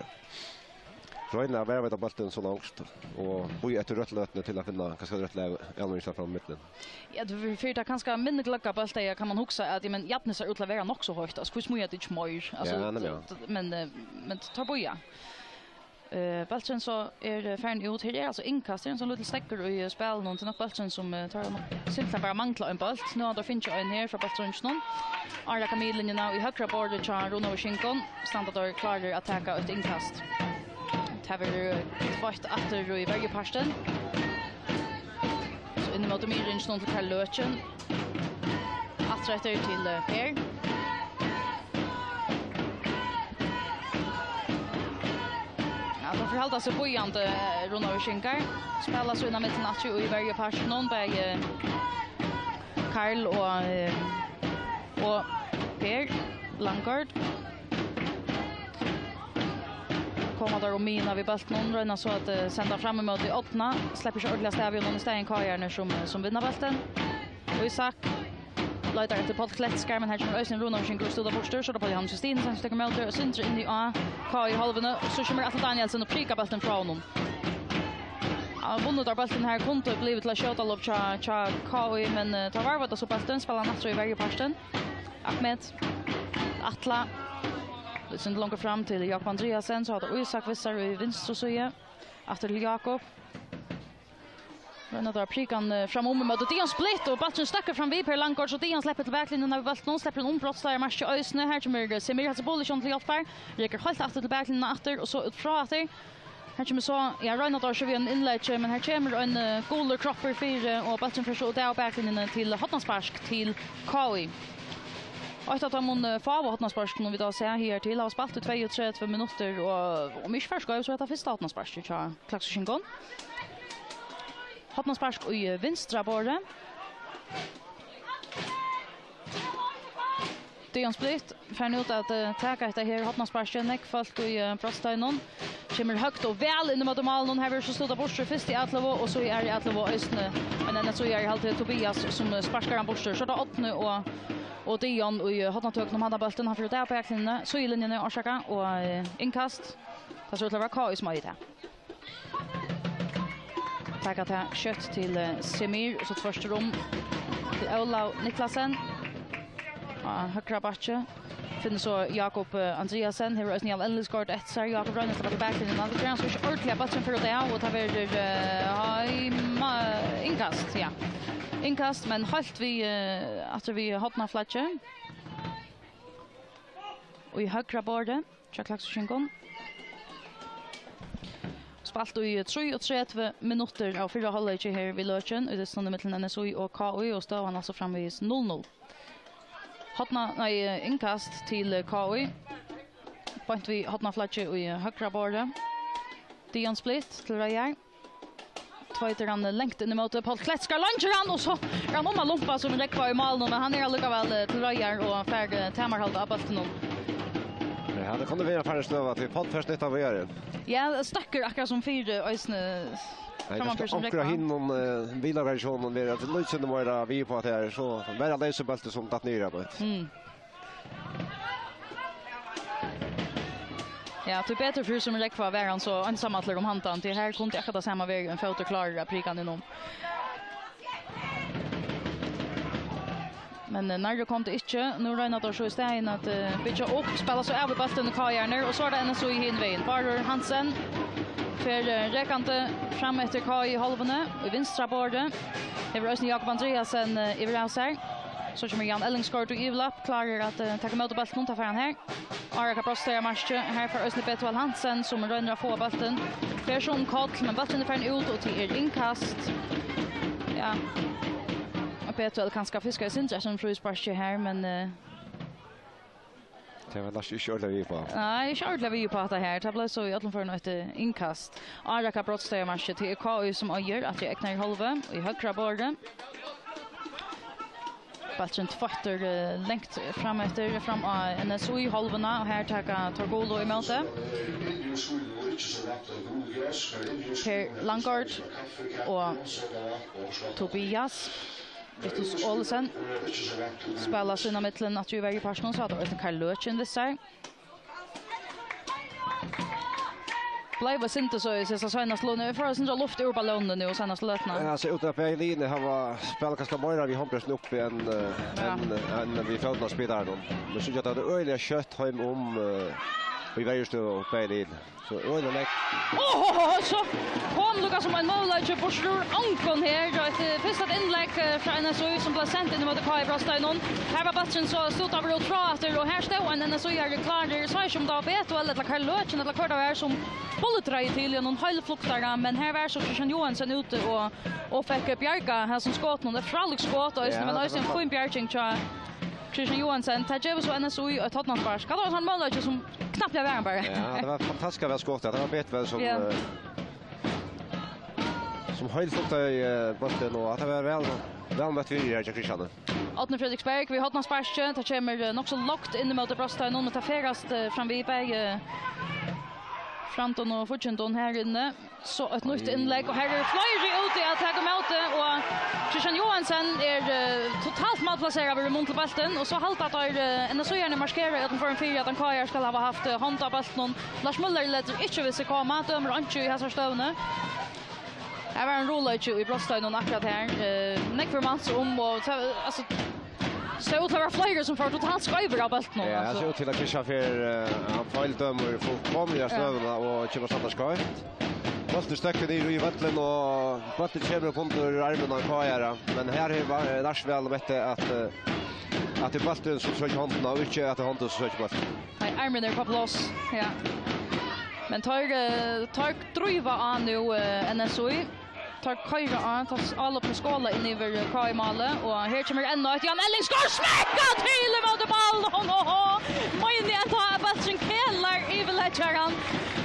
royna at varðveita bóltin so langt, og bíða eftir røttu løtuni til at finna kanska røtt lag, avlevering fram millum. Ja, tú fyri, fyri tað kanska minni gløgga bóltið, kann man hugsa at, ja, men jarnið sær út til at vera nokk so heitt, altso, hví smíða tit ikki meir? Altso, ja, nemliga. D-, d-, men, eh, men teir bíða. Eh, bólturin so er, eh, farin út. Her er altso innkast, her er ein sovorðin lítil steðgur í, eh, spælinum. Tað er nokk bólturin sum, eh, teir hava nokk simpulthen bara manglað ein bólt. Nú hava teir fingið ein her frá bóltaringinum. Áarløkka miðlinjuna í høgra borði hjá Runavíkingum. Standa teir klárir at taka eitt innkast. Tað verður, eh, tveitt aftur í verjupartin. So inn ímóti miðringinum til Karl Løken. Aftur eftir til, eh, Per. Ja, teir forhalda seg bíðandi, eh, Runavíkingar. Spæla so inn á millum aftur í verjupartinum, bæði Karl og, eh, og Per Langgaard. Koma teir um miðjuna við bóltinum, royna so at, eh, senda fram ímóti Árna. Sleppur ikki ordiliga av staðin, í staðin K I-arnir sum, sum vinna bóltin. Ísak leitar eftir Páll Kletskar, men her kemur eisini Runavíkingur í stuttan burtur, so er tað Páll Johannes Justinsen sum tekur ímóti, og Sindri inn í á K I-hálvuna, so kemur Atli Danielsen og prikar bóltin frá honum. Ja, vunnu teir bóltin her, kundi blivið til eitt skjótalop hjá, hjá K I, men, eh, teir varðveita so bóltin, spæla hann aftur í verjupartin. Ahmed, Atla, sindur longur fram til Jákup Andreasen, so er tað Ísak við sær í vinstru síðu, aftur til Jákup. Royna teir at prika hann, eh, fram um ímóti Dion Splitt, og bólturin støkkur fram við Per Langgaard, so Dion sleppur til baklinjuna við bóltinum, sleppur hann um brotssleiðarmarkið eisini. Her kemur, eh, Semir Hadzibulishan til hjálpar, rekur heilt aftur til baklinjuna aftur, og so út frá aftur. Her kemur so, ja, royna teir so við einum innleggi, men her kemur ein, eh, gulur kroppur fyri, og bólturin fer so út av baklinjuni til hornaspark til K I. Eitt av teimum, eh, fáu hornasparkunum vit hava sæð higartil, hava spælt í tveyogtretivu minuttir, og um ikki fari skeivt, so er hetta fyrsta hornasparkið hjá Klaksvíkingum. Hornaspark í, eh, vinstra borði. Dion Splitt farin út at, eh, taka hetta her hornasparkið. Nógv fólk í, eh, brotsteiginum. Kemur høgt og væl inn ímóti málinum. Her verður so stutað burtur í fyrstu atløgu, og so í aðru atløgu eisini. Men N S Í er í haldi Tobias, sum, eh, sparkar hann burtur. So er tað Árni og, og Dion í, eh, hornatøkunum. Hann hevur bóltin, hann fer út av baklinjuni, síðulinjuni, orsaka, og, eh, innkast. Tað sær út til at vera K I sum eigur tað. Taka tað skjótt til, eh, Semir, og so tvørtur um til Óla Niklasen. Á høgra bakki. Finnur so Jákup, eh, Andreasen. Hevur eisini Jan Ellingsgaard eftir sær. Jákup roynir at sleppa til baklinjuna. Tað ger hann so ikki ordiliga. Bólturin fer út av, og tað verður, eh, heima-, innkast, ja. Innkast, men heilt við, eh, aftur við hornaflaggið. Og í høgra borði hjá Klaksvíkingum. Spælt í trýogtretivu minuttir av fyrra hálvleiki her við løkin í dystinum millum N S Í og K Í, og støðan altso framvegis null null. Horna-, nei, innkast til K Í. Beint við hornaflaggið í høgra borði. Dion Splitt til reiðar. Tveitir hann langt inn ímóti. Páll Kletskar leingir hann, og so er hann um at lumpa sum Rógva í málinum, men hann er allíkavæl, eh, til reiðar og fær, eh, tamarhald á bóltinum. Ja, tað kundi verið ein farnari støða, tí Páll fær snitt av víðari. Ja, støkkur akkurát sum fyri eisini. Nei, framman fyri sum onkra Rógva. Hinum, eh, bilagarðinum verður at lýsa meira við á tað her, so verður leysibóltur sum datt niður á bóltin. Mm. Ja, tí betur fyri sum Rógva var hann so einsamallur um handan, tí her kundi akkurát tað sama verið ein fótur klárur at prika hann inn um. Men, eh, nærri kom tað ikki. Nú royna teir so í staðin at, eh, byggja upp, spæla so av við bóltin, K Í-arnir, og so er tað N S Í hin vegin. Bárður Hansen fer, eh, rekandi fram eftir K Í-hálvuni í vinstra borði. Hevur eisini Jákup Andreasen, eh, yvir av sær. So kemur Jan Ellingsgaard í yvirlapp, klárur at, eh, taka ímóti bóltinum, tað fær hann her. Áarløkka brotssleiðarmarkið, her fær eisini Betuel Hansen, sum roynir at fáa bóltin. Fer so um koll, men bólturin er farin út, og tað er innkast. Ja. Og Betuel kanska fiskar eitt sindur eftir einum frísparki her, men, eh, Tað var Lars ikki ordiliga við uppá. Nei, ikki ordiliga við uppá hatta her. Tað bleiv so í øllum førum eitt, eh, innkast. Árakað brotstøðarmarkið til K Y sum eigur, at í egna hálvu, í høgra borði. Bólturin tveittur, eh, langt fram eftir, fram á N S U í hálvuna, og her taka teir Gulu ímóti. Per Langgaard og Tobias Vitus Olsen spæla sín á millum aftur í verjupartinum, so er tað eisini Karl Løkin við sær. Bleiv eitt sindur so, eg sá seinast lúna. Vit fáa eitt sindur luft úr ballónini nú seinastu løtuna. Ja, so út av bæði liðini hava spælt kanska meira við hondbóltin uppi enn, eh, Ja. enn, enn við fótin á spælaranum. Men síggja, at tað er øgiliga skjótt heim um, eh, í verjustøðu bæði liðini. So øgiliga nógv. Ohohoho, so kom Lukas sum ein møguleiki burtur úr ongum her. Og eitt, eh, fyrst eitt innlegg, eh, frá N S U sum bleiv sent inn ímóti K Y Brotsteinum. Her var bólturin so stutaður út frá aftur, og her stóð ein N S U-ari klárur. Eg sá ikki, um tað var Betuel ella Karl Løkin ella hvør tað var, sum buldraði til í einum heilfluktara, men her var so Christian Johansen úti og, og fekk bjargað hasum skotinum. Eitt frálíkt skot eisini, Ja, men tað eisini var ein fín bjarging hjá Christian Johansen. Tað gevur so N S U eitt hornaspark. Tað var ein møguleiki sum knappliga var hann bara. Ja, tað var fantastiskt at vera skotið. Tað var Betuel sum, Ja. eh, sum heilfluktaði, eh, bóltin, og at tað var væl, væl møtt fyri her hjá Christian. Árni Fredriksberg við hornasparki. Tað kemur, eh, nokk so lágt inn ímóti Brotsteinum, men tað ferðast, eh, fram við bæði, eh, framdum og fíggindum her inni. So eitt nýtt innlegg, og her eru fleiri úti at taka ímóti, og Christian Johansen er, eh, totalt malplaseraður í mun til bóltin, og so halda teir, eh, N S U-arnir marskerar í øllum førum fyri at ein K Y-ari skal hava havt, eh, hond á bóltinum. Lars Møller letur ikki við seg koma, dømir einki í hasari støðuni. Her var ein ruðuleiki í Brotsteinum akkurát her. Eh, nógvur mans um, og tað, altso, sá út til at vera fleiri sum fóru totalt skeivir á bóltinum, Ja, altso. Tað sær út til at Christian fer, eh, hann feildømir fullkomiliga Ja. støðuna og kemur at standa skeivt. Bólturin støkkur niður í vøllin, og bólturin kemur upp undir armin á K Y-ara. Men her er Va-, eh, Lars væl um eftir at, eh, at tað er bólturin sum søkir hondina, og ikki at tað er hondin sum søkir bóltin. Nei, armin er á pláss, ja. Men teir, eh, teir dríva á nú, eh, N S U. Teir koyra á, teir s-, álopna skola inn yvir, eh, K Y-málið, og her kemur enn eitt. Jan Ellingsgaard smekkar til ímóti ballin! Ohoho! Meini at tá bólturin kelar yvirleggjaran.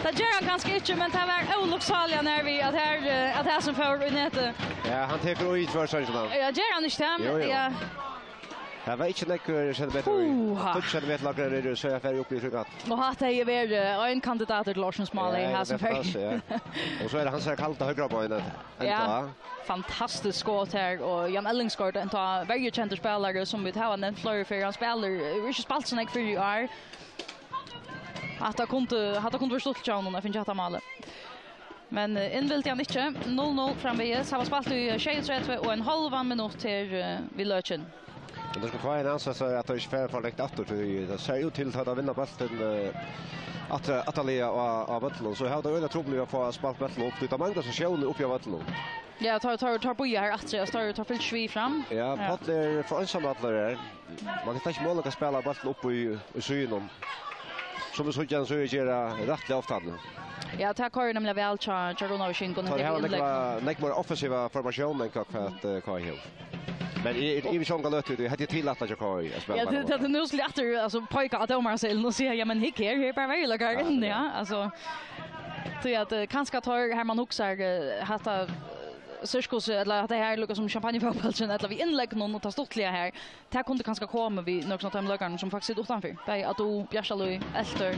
Tað ger hann kanska ikki, men tað var ólukksáliga nær við, at her, eh, at hesin fór í netið. Ja, hann tekur í tvørstongina. Ja, ger hann ikki tað? Jú, jú. Ja. Her var ikki nógvir sentimetrar í. Puha. Tíggju sentimetrar langur er, so eg fari upp í fríkant. Og hatta hevði verið ein kandidatur til ársins mál, Ja, hevði ja, hasin tað er ferð. Fantastiskt, ja. Og so er tað hansara kalda høgra bein, enda. Ja, fantastiskt skot her, og Jan Ellingsgaard, ein verjukendur spælari, sum vit hava nevnt fleiri ferðir. Hann spælir, eh, ikki spælt so nógv fyrr í ár. Hatta kundi, hatta kundi verið stuttligt hjá honum at fingið hatta málið. Men, eh, inn vildi hann ikki. Null null framvegis. Hava spælt í sjeyogtretivu og ein hálvan minutt her, eh, við løkin. Men tað skal fáa ein ansats at tað ikki fer for langt aftur, tí tað sær út til at vinna bóltin, eh, aftur, aftarliga á, á vøllinum. So hava tey øgiliga trupult við at fáa spælt bóltin upp, tí tað manglar sum sjónir uppi á vøllinum. Ja, teir, teir, teir bíða her aftur, altso, teir, teir fylgja ikki við fram. Ja, Ja. Páll er for einsamallur her. Man kann ikki møguliga spæla bóltin upp í, í síðunum. Sum vit síggja, so ger tað rættiliga ofta nú. Ja, tað koyrir nemliga væl hjá, hjá Runavíkingum, Teir hevur hava innlegg. Nógva, nógv meira offensiva formatión enn hvat, hvat, eh, K Y hevur. Men eg, eg, eg vil sjálvandi løta í tí. Hetta er tilætlað hjá K Y at spæla Ja, tað, bara. Tað er nú slikt aftur, altso, peika á dómaraseðilin og siga, ja, men hygg her, her er bara veruleikar Ja, inni, ja. Ja, altso. Tí at, eh, kanska teir, her man hugsar, eh, hatta, eh, sirkus, ella hatta her, líka sum champagnefótbólturin, ella við innleggunum og tað stuttliga her. Tað kundi kanska komið við nøkrum av teimum leikarunum, sum faktiskt sita uttanfyri. Bæði Ado, Bjartalíð, Eltur.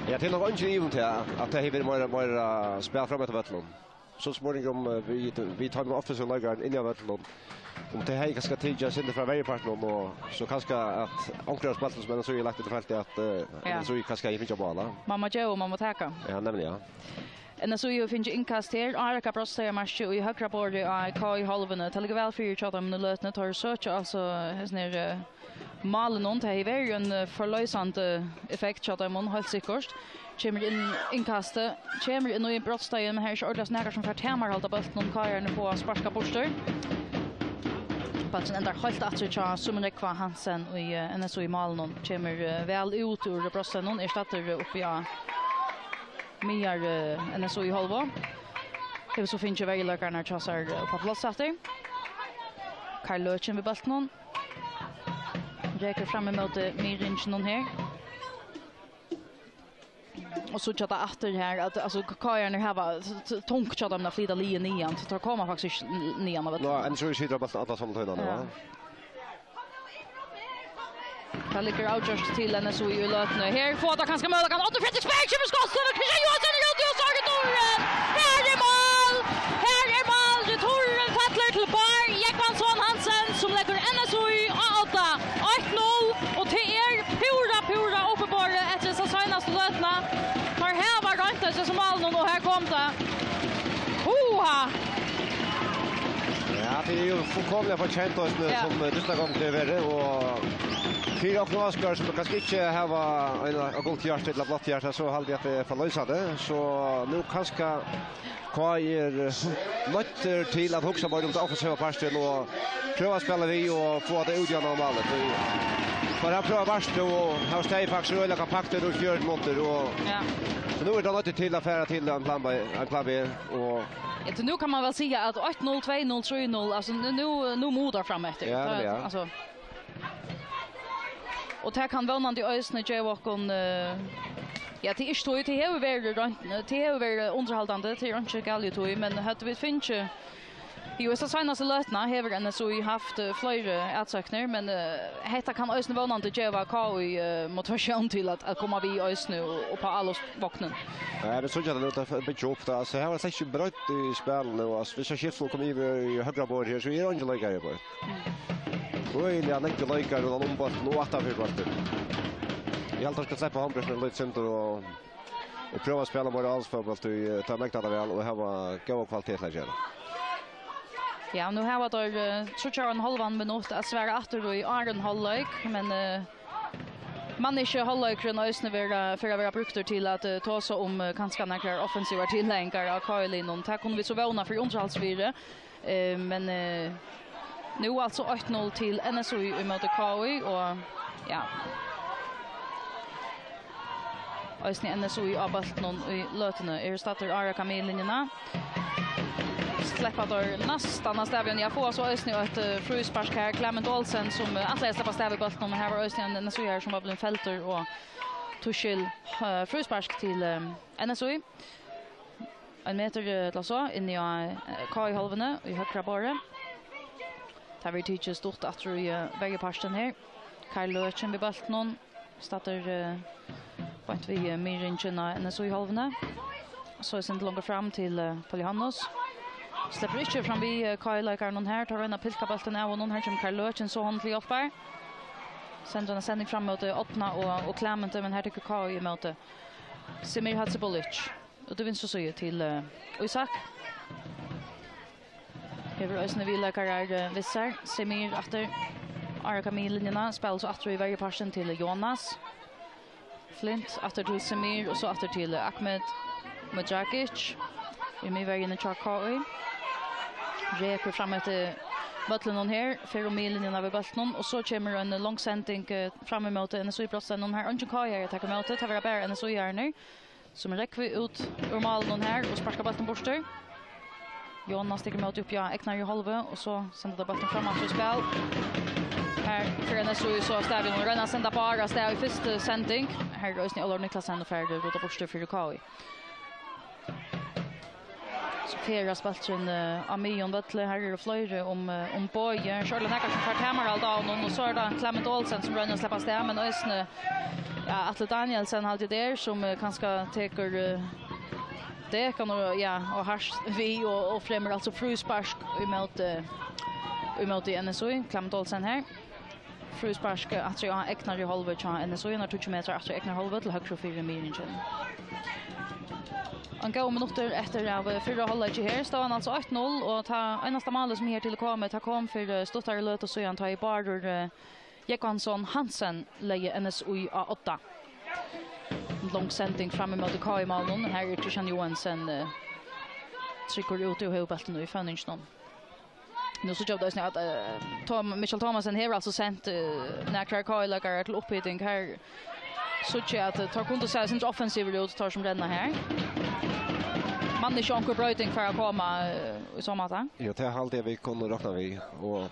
Ja, tað er nokk eingin ivi um tað, at tað hevur verið meira, meira spæl fram eftir vøllinum. So spurningur um, eh, vit, vit hava nú offensiv leikarar inni á vøllinum. Um tað hevði kanska tikið eitt sindur frá verjupartinum, og so kanska at onkur av spælum sum N S U hevði lagt út í feltið, at, eh, Ja. N S U kanska hevði fingið á bála. Man má geva og man má taka. Ja, nemliga. N S U hevur fingið innkast her, árekka brotsteðarmarkið í høgra borði á K Y-hálvuni. Tað liggur væl fyri hjá teimum í løtuni. Teir søkja altso hesin her, eh, málið nú. Tað hevur verið ein, eh, forloysandi effekt hjá teimum, heilt sikkurt. Kemur inn innkastið, kemur inn í brotsteðin, men her er ikki ordiliga nakar sum fær tamarhald á bóltinum. K Y-arnir fáa sparkað burtur. Bólturin endar heilt aftur hjá Símun Rógva Hansen í, eh, N S U í málinum. Kemur, eh, væl út úr brotsteðinum, er staddur, eh, uppi á miðjari, eh, N S U í hálvu. Hevur so fingið verjuleikararnar hjá sær, eh, upp á pláss aftur. Karl Løkin við bóltinum. Rekur fram ímóti miðringinum her. Og síggja tað aftur her, at, altso, K K-arnir hava t-, t-, tungt hjá teimum at flyta liðið niðan, so teir koma faktiskt ikki n-, niðan á vøllin. Nei, N S U situr á bóltin alla samtíðina, ja. Tað liggur avgjørt til N S U í løtuni. Her fáa teir kanska møguleikan. Oddur Fredriksberg kemur skotið, og Kristian Johansen er úti, og so er returin. Her er mál! Her er mál! Returin fellur til Bár Jógvansson Hansen, sum leggur N S U á odda. Eitt null, og tað er púra, púra uppiborið eftir hesa seinastu løtuna. Teir hava roynt hesi málini, og her kom tað. Huha! Ja, tað er jú fullkomiliga fortjent, og sum, ja, sum, eh, dystin gongur til verri, og fyri okkum Askar, sum kanska ikki hava ein, ein gult hjarta ella blátt hjarta, so haldi eg at tað er forloysandi. So nú kanska K K er, eh, noyddur til at hugsa meira um tað offensiva partin og prøva at spæla við og fáa tað út ígjøgnum málið. Tí teir hava prøvað vart og hava staðið faktiskt øgiliga kompakt í fjøruti minuttir, og, ja, so nú er tað noyddur til at fara til ein plan B, ein plan B, og Ja, tí nú kann man væl siga, at eitt null, tvey null, trý null, altso, nú, nú, nú mutar fram eftir. Ja, tað, ja, altso. Og tað kann vónandi eisini geva okkum, eh, ja, tað er ikki tí, tað hevur verið roynt, tað hevur verið undirhaldandi, tað er ikki galið tí, men høvdu vit fingið, jú, hesa seinastu løtuna hevur N S U havt, eh, fleiri atsóknir, men, eh, hetta kann eisini vónandi geva K K, eh, motivatión til at, at koma við eisini og, og upp á álopsvognin. Ja, vit síggja tað nú, tað byggir upp, tað. Altso, her var slett ikki breidd í spælinum, og, altso, vit sóu skift sum koma yvir í høgra borð her, so er eingin leikari í borð. Øgiliga nógvir leikarar rundan um bóltin og aftan fyri bóltin. Eg haldi, teir skal sleppa hondbóltin eitt sindur og, og prøva at spæla meira álopsfótbólt, tí, eh, teir megna tað væl og hava góða kvalitet til at gera. Ja, nú hava teir, eh, tríggjar og ein hálvan minutt at svara aftur í áðrenn hálvleik, men, eh, man ikki hálvleikurin eisini vera, fer at vera brúktur til at, eh, tosa um, eh, kanska nakrar offensivar tilhengingar av K K-liðnum. Tað kunnu vit so vóna fyri undirhaldsvirði. Eh, men, eh, nú altso eitt null til N S U ímóti K K, og, ja. Eisini N S U á bóltinum í løtuni. Er staddur á raka miðlinjuna. Sleppa teir næstan av stavi, ja, fáa so eisini eitt, eh, fríspark her. Clement Olsen, sum, eh, ætlaði at sleppa av stað við bóltin, men her var eisini ein N S U-ari, sum var blivin feldur, og tískil, eh, fríspark til, eh, N S U. Ein metur, eh, ella so, inni á, eh, K K-hálvuni í høgra borði. Tað verður tikið stutt aftur í, eh, verjupartin her. Karl Løken við bóltinum. Staddur, eh, beint við, eh, miðringin á N S U-hálvuni. So er sent longur fram til, eh, Paul Johannes. Sleppur ikki fram við, eh, K K-leikaranum her. Teir royna at pilka bóltin av honum. Her kemur Karl Løken, so honum til hjálpar. Sendir eina sending fram móti Árna og, og Clementi, men her tekur K K ímóti. Semir Hadzibulic. Út í vinstru síðu til, eh, Ísak. Hevur eisini viðleikarar, eh, við sær. Semir aftur. Á raka miðlinjuna. Spælir so aftur í verjupartin til Jonas. Flint aftur til Semir og so aftur til, eh, Ahmed Mujagic. Í miðverjuni hjá K K. Rekur fram eftir vøllinum her. Fer um miðlinjuna við bóltinum. Og so kemur ein long sending, eh, fram ímóti N S U-brotsteininum. Her eingin K K-ari at taka ímóti. Tað verða bara N S U-arnir. Sum røkkur út úr málinum her og sparkar bóltin burtur. Jonas tekur ímóti uppi á egnari hálvu, og so senda teir bóltin fram aftur í spæl. Her fer N S U so av stað, vit mugu royna at senda Bár av stað í fyrstu sending. Her er eisini Ólavur Niklasen og fær rotað burtur fyri K K. So ferðast bólturin, eh, á miðjum vølli. Her eru fleiri um, eh, um Boga. Sjálvur nakar sum fær tamarhald á honum, og so er tað Clement Olsen sum roynir at sleppa av stað, men eisini Ja, Atli Danielsen haldi eg tað er, sum, eh, kanska tekur, eh, dekan og, ja, og hart við og, og fremur altso fríspark ímóti, ímóti N S U. Clement Olsen her. Fríspark, eh, aftur á egnari hálvu hjá N S U, hann er tíggju metrar aftur á egnari hálvu til høgru fyri miðringin. Ein góð minuttur eftir av, eh, fyrra hálvleiki her. Staðan altso eitt null, og tað einasta málið sum er til komið, tað kom fyri, eh, stuttari løtu síðan, tá ið Bárður, eh, Jógvansson Hansen legði N S U á odda. Long sending fram ímóti K K-málinum. Her er Kristian Johansen, eh, tryggur úti og hevur bóltin í føninginum. Nú síggja vit eisini at, eh, Tom-, Mikkjal Thomassen hevur altso sent, eh, nakrar K K-leikarar til upphiting. Her síggja eg at, eh, teir kundu sæð sindur offensivir út, teir sum renna her. Man ikki onkur broyting fer at koma, eh, í so máta? Jú, tað haldi eg vit kunnu rokna við. Og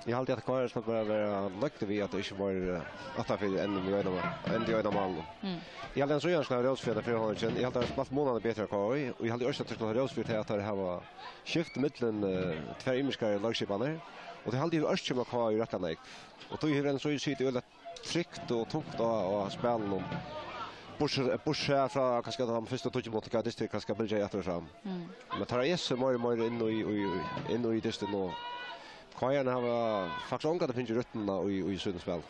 Eg haldi, at K R skal bara vera nøgd við, at tað ikki var, eh, aftanfyri enn við einum, enn við einum málinum. Mm. Eg haldi, at Svíar skal hava rós fyri hetta fyri hálvleikin. Eg haldi, at teir spælt munandi betur enn K I, og eg haldi eisini, at teir skal hava rós fyri tað, at teir hava skift millum, eh, tvær ymiskar leikskipanir, og tað haldi eg ørkymlar K I rættiliga nógv. Og tí hevur N S I sitið øgiliga trygt og tungt á, á spælinum. Bortsett, bortsett frá kanska tann fyrsta tíggju minuttin, hvat dystin kanska bylgjaði aftur og fram. Mm. Men teir esa meir og meir inn í, í, inn í dystin, og K I hava faktiskt ongantíð fingið rytmuna í, í sínum spæli.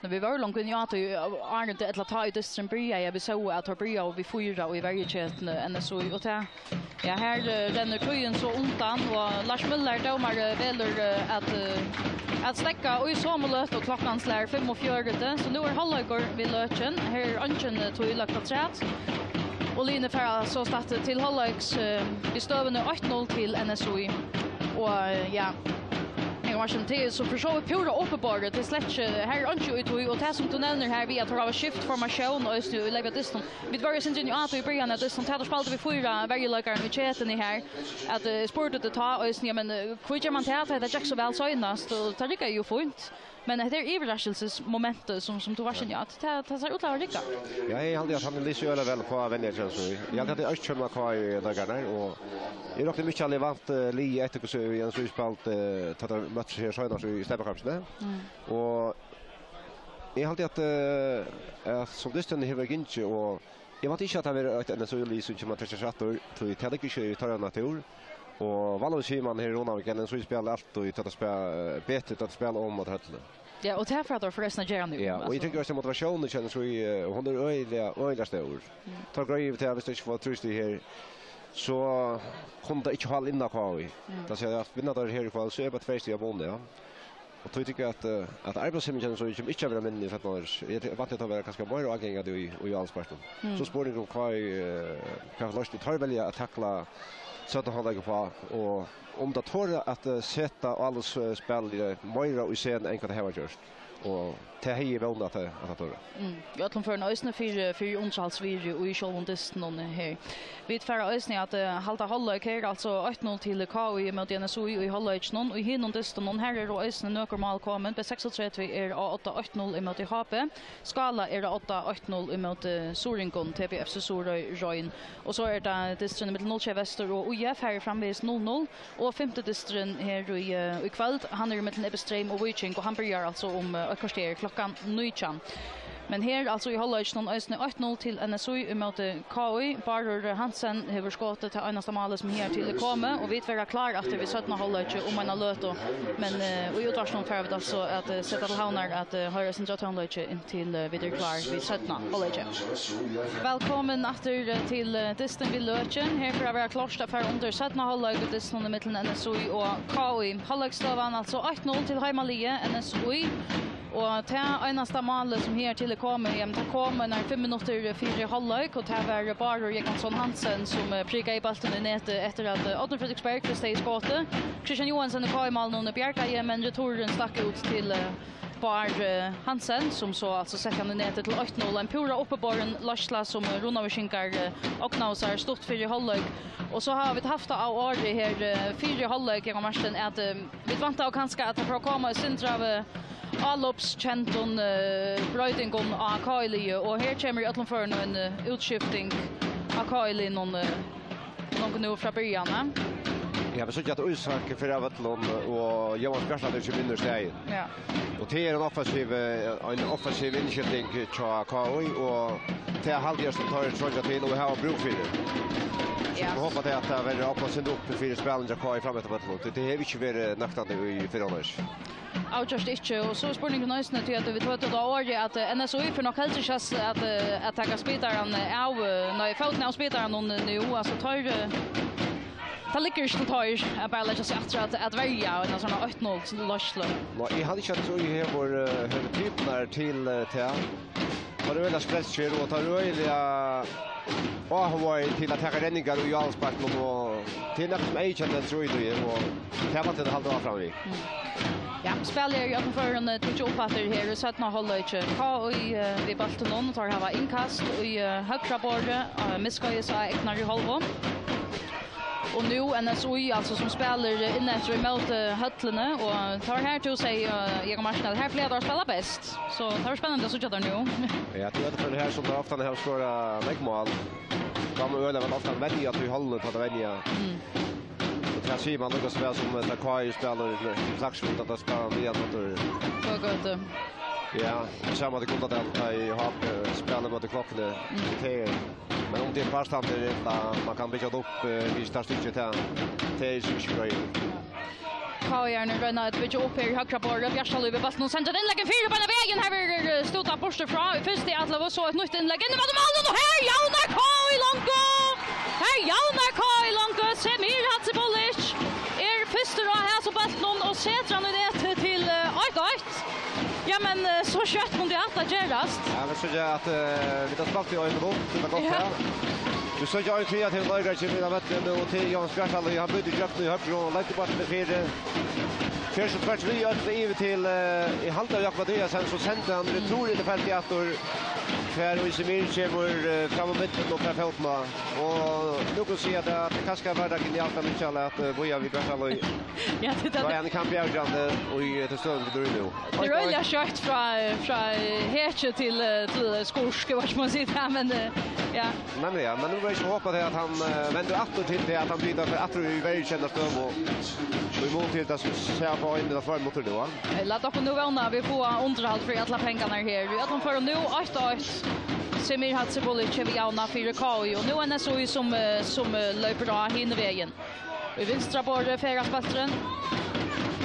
Men vit vóru longu inni á tí, áðrenn tað, ella tá ið dysturin byrjaði, at vit sóu, at teir byrjaðu við fýra í verjuketuni, N S I, og tað, ja, her, eh, rennur tíðin so undan, og Lars Møller, dómari, velur, eh, at, eh, at steðga í somu løtu, og klokkan slær fimmogfjøruti, so nú er hálvleikur við løkin. Her er eingin, eh, tíð lagt afturat, og liðini fara sostatt til hálvleiks, eh, við støðuni eitt null til N S I. Og, eh, ja, Jógvan Martin, tað er so fyri so vítt púra uppiborið, tað er slett ikki, her er einki í tí, og tað sum tú nevnir her við at teir hava skift formatión og eisini í leyp av dystinum. Vit vóru eitt sindur inni á tí í byrjan av dystinum, tá teir spældu við fýra verjuleikarar í ketuni her, at, eh, spurdi teg tá eisini, ja, men, eh, hví ger man tað, tá tað gekk so væl seinast, og tað riggaði jú fínt. Men hetta er yvirraskilsismomentið, sum, sum tú vart inni á, at tað, tað sær út til at hava riggað. Ja, eg haldi, at hann lýsir øgiliga væl upp á venjingina, so eg haldi, at tað er øgiliga K I-leikararnar, og eg rokni, Mikkjal er vant, eh, liðið eftir, hvussu N S I spældi, eh, tá teir møttust her seinast í steypakappingini. Mm. Og eg haldi, at, eh, at sum dysturin hevur gingið, og eg vænti ikki, at tað verður eitt N S I-lið, sum kemur at trekkja seg aftur, tí tað liggur ikki í teirra natúr. Og vanligvis sigur man her í Runavík, at N S I spælir altíð, tá tað spæ-, betur, tá tað spælir heima móti Høllini. Ja, og tað fara teir forrestin at gera nú, ja, og eg altso. Tykki eisini, at motivatiónin hjá N S I, eh, hon er øgiliga, øgiliga stór. Mm. Tá greiði vit tað, viss tað ikki var trý stig her, so kundi tað ikki halda inn á K I. Mm. Tað sigur, at vinna teir her í kvøld, so er bara tvey stig á mun, ja. Og tí tykki eg, at, eh, at arbeiðshemman hjá N S I kemur ikki at vera minni í seinna hálvleiki. Eg vænti, at tað verður kanska meira ágangandi í, í álagspartinum. Mm. So spurningur um K I, eh, hvat fyri loysn teir velja at takla seinna hálvleik uppá, og um teir tora at, eh, seta álagsspælið meira í scenu enn hvat teir hava gjørt. Og tað hevði eg vónað, at, at teir tora. Mm. Í øllum førum eisini fyri, fyri undirhaldsvirði í sjálvum dystinum her. Vit fara eisini at, eh, halda hálvleik her, altso eitt null til K I ímóti N S I í hálvleikinum. Og í hinum dystinum, her eru eisini nøkur mál komin. B seksogtretivu er á odda eitt null ímóti H B. Skála er á odda eitt null ímóti Suðuroyingum, T B F C Suðuroy Royn. Og so er tað dysturin millum null sjey Vestur og I F, her er framvegis null null. Og fimti dysturin her í, eh, í kvøld, hann er millum Ebbe Streym og Víking, og hann byrjar altso um, eh, eitt korter, klokkan nítjan. Men her, altso í hálvleikinum, eisini eitt null til N S I ímóti K I. Bárður Hansen hevur skotið tað einasta málið, sum higartil er komið, og vit verða klár aftur við seinna hálvleiki um eina løtu. Men, eh, í útvarpinum fara vit altso at, eh, seta til havnar at, eh, hoyra eitt sindur av tónleiki inntil, eh, vit eru klár við seinna hálvleiki. Vælkomin aftur, eh, til, eh, dystin við løkin. Her fer at vera klárt at fara undir seinna hálvleik í dystinum ímillum N S I og K I. Hálvleiksstøðan altso eitt null til heimaliðið N S I. Og tað einasta málið, sum higartil er komið, jamen, tað kom einar fimm minuttir fyri hálvleik, og tað var Bárður Jógvansson Hansen, sum, eh, prikaði bóltin í netið eftir at, eh, Árni Fredrik Bergqvist hevði skotið. Kristian Johansen í K I-málinum bjargaði, men retururin stakk út til, eh, Bárð, eh, Hansen, sum so altso setti hann í netið til eitt null. Ein púra uppiborin leiðsla, sum, eh, Runavíkingar, eh, ognaðu sær stutt fyri hálvleik. Og so hava vit havt tað á orði her, eh, fyri hálvleik, Jógvan Martin, at, eh, vit væntaðu kanska, at tað fór at koma eitt sindur av, eh, álopskendum, eh, broytingum á K I-liðið, og her kemur í øllum førum ein, eh, útskifting á K I-liðnum, eh, longu nú frá byrjan, eh. Ja, vit síggja, at Ísak fer av vøllinum, og Jóanes Bjartland er ikki við í staðin. Ja. Og tað er ein offensiv, eh, ein offensiv innskifting hjá K I, og tað haldi eg, sum teir treingja til og hava brúk fyri. So ja. Vit hopa, at tað verður opnað sindur upp fyri spælinum hjá K I fram eftir vøllinum. Tað, tað hevur ikki verið nøktandi í fyrra hálvleik. Avgjørt ikki, og so er spurningurin eisini, tí at vit høvdu tá orðið, at, eh, N S I fer nokk heldur ikki at, at, eh, at taka spitaran av, eh, nei, fótin av spitaranum nú, altso, teir, eh, tað liggur ikki til teir at bara leggja seg aftur at, at verja eina sovorðna eitt null leiðslu. Nei, eg haldi ikki, at N S I hevur, eh, hevur typurnar til, eh, tað. Teir eru øgiliga sprelskir, og teir eru øgiliga áhugaðir til at taka redningar í álagspartinum, og tað er nakað, sum eyðkennir N S I, og tað vænti eg, at halda áfram við. Mm. Ja, spælið er í øllum førum, eh, tikið upp aftur her í seinna hálvleiki. K I, eh, við bóltinum, teir hava innkast í, eh, høgra borði, eh, miðskeiðis á egnari hálvu. Og nú N S Í, altso, sum spælir, eh, inn eftir ímóti, eh, høllini, og tað var her tú segði, eh, Jakob Martin, at her plaga teir at spæla best. So tað var spennandi at síggja teir nú. Ja, tað er tað her sum teir ofta hava skorað nógv mál. Tá má øgiliga væl ofta venja til holdið, tá tað venja. Mm. Og tað sigur man líka so væl sum, eh, tá K I spælir, eh, Klaksvík, at tað spælir við at tað er Tað er gott, eh. Ja, sama til Gundadal, tá í H P spælir móti Klokkuni. Mm. Tað er, men um tað er fast, hann er, man kann byggja upp, eh, við statistikkir til, til, so ikki greið. K I er nú royna at byggja upp her í høgra borði. Bjartalív við bóltin og sendir innlegg inn fyri beinanvegin. Her verður, eh, stútað burtur frá í fyrstu atlovu, so eitt nýtt innlegg inn ímóti málinum, og her javnar K I longu! Her javnar K I longu. Semir Hadzibulic er fyrstur á hasum bóltinum og setir hann í netið til, eh, eitt eitt. Ja, men, eh, so skjótt kundi hatta gerast. Ja, men so er at, eh, vit hava spælt í ein minutt, tað er gott, ja. Ja. Vit síggja ein kreativ leikara kemur inn á vøllin, og til Jónas Bjartalív, hann brýtur gjøgnum í høgru og leggur bóltin fyri. Fer so tvørtur við øll yvir til, eh, eg haldi, Jakob Andreasen, so sendir hann retur inn í feltið aftur. Fær, og Isemir kemur, eh, fram á midtin og fær fótin á. Og nú kann siga at, at kanska var tað genialt av Mikkjal at, eh, bíða við Bjartalív. Ja, tað er tað. Tá hann kann bjarga hann, eh, og í, eh, til støðuna til nú. Tað er øgiliga skjótt frá, frá, eh, hetju til, eh, til, eh, skurk, hvat skal man siga, ja, men, eh, ja. Men ja, men nú vil eg ikki håpa til at hann, eh, vendir aftur til tað at hann blir aftur í verri kenda støðu. Og í mun til tað sum sær á ein ella fleiri minuttir nú, ja. Eh, lat okkum nú vóna at vit fáa undirhald fyri allar pengarnar her. Í øllum førum nú eitt eitt. Semir Hadzibulic hevur javnað fyri K I, og nú er N S Í sum, eh, sum, eh, loypur á hin vegin. Í vinstra borði, Ferðast bólturin.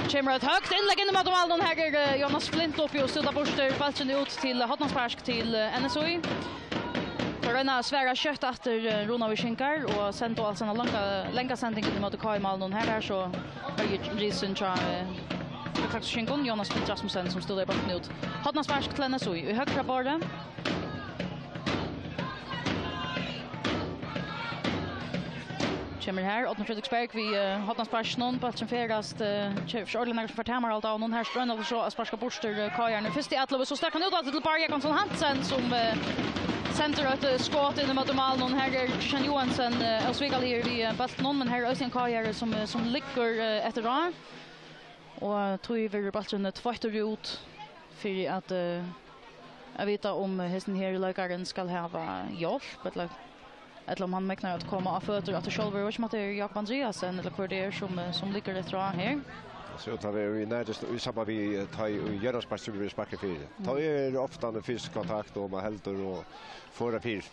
Kemur eitt høgt innlegg inn ímóti málinum. Her er, eh, Jónas Flinta uppi og stútar burtur. Bólturin út til, eh, hornaspark til, eh, N S Í. Teir royna at svara skjótt aftur, eh, runavíkingar og senda altso eina langa, langa sending inn ímóti K I-málinum. Her er so Børji Risin hjá, eh, hjá Klaksvíkingum, Jónas Flinta Rasmussen, sum stútar bóltin út. Hornaspark til N S Í. Í høgra borði. Kemur her, Árni Fredriksberg við, eh, hornasparkinum, bólturin ferðast, eh, ke-, so er tað nakar sum fær tamarhald á honum, her roynir so at sparka burtur, eh, K I-ararnar. Fyrst í ellivu, so stakk hann út aftur til Bárð Jógvansson Hansen, sum, eh, sendir eitt, eh, skot inn ímóti málinum. Her er Kristian Johansen, eh, ósvikaligur við, eh, bóltinum, men her er eisini ein K I-ari sum, eh, sum liggur, eh, eftir á. Og tí verður bólturin tveittur út fyri at, eh, at vita um hesin her leikarin skal hava hjálp, ella, ella um hann megnar at koma á føtur aftur sjálvur. Eg veit ikki um at tað er Jakob Andreasen, ella hvør tað er sum, eh, sum liggur eftir á her. So tað er í nærmast í samband við, eh, tá í, í hjørnaspark sum verður sparkað fyri. Tá er ofta ein fysisk kontakt, og man heldur og forðar fyri.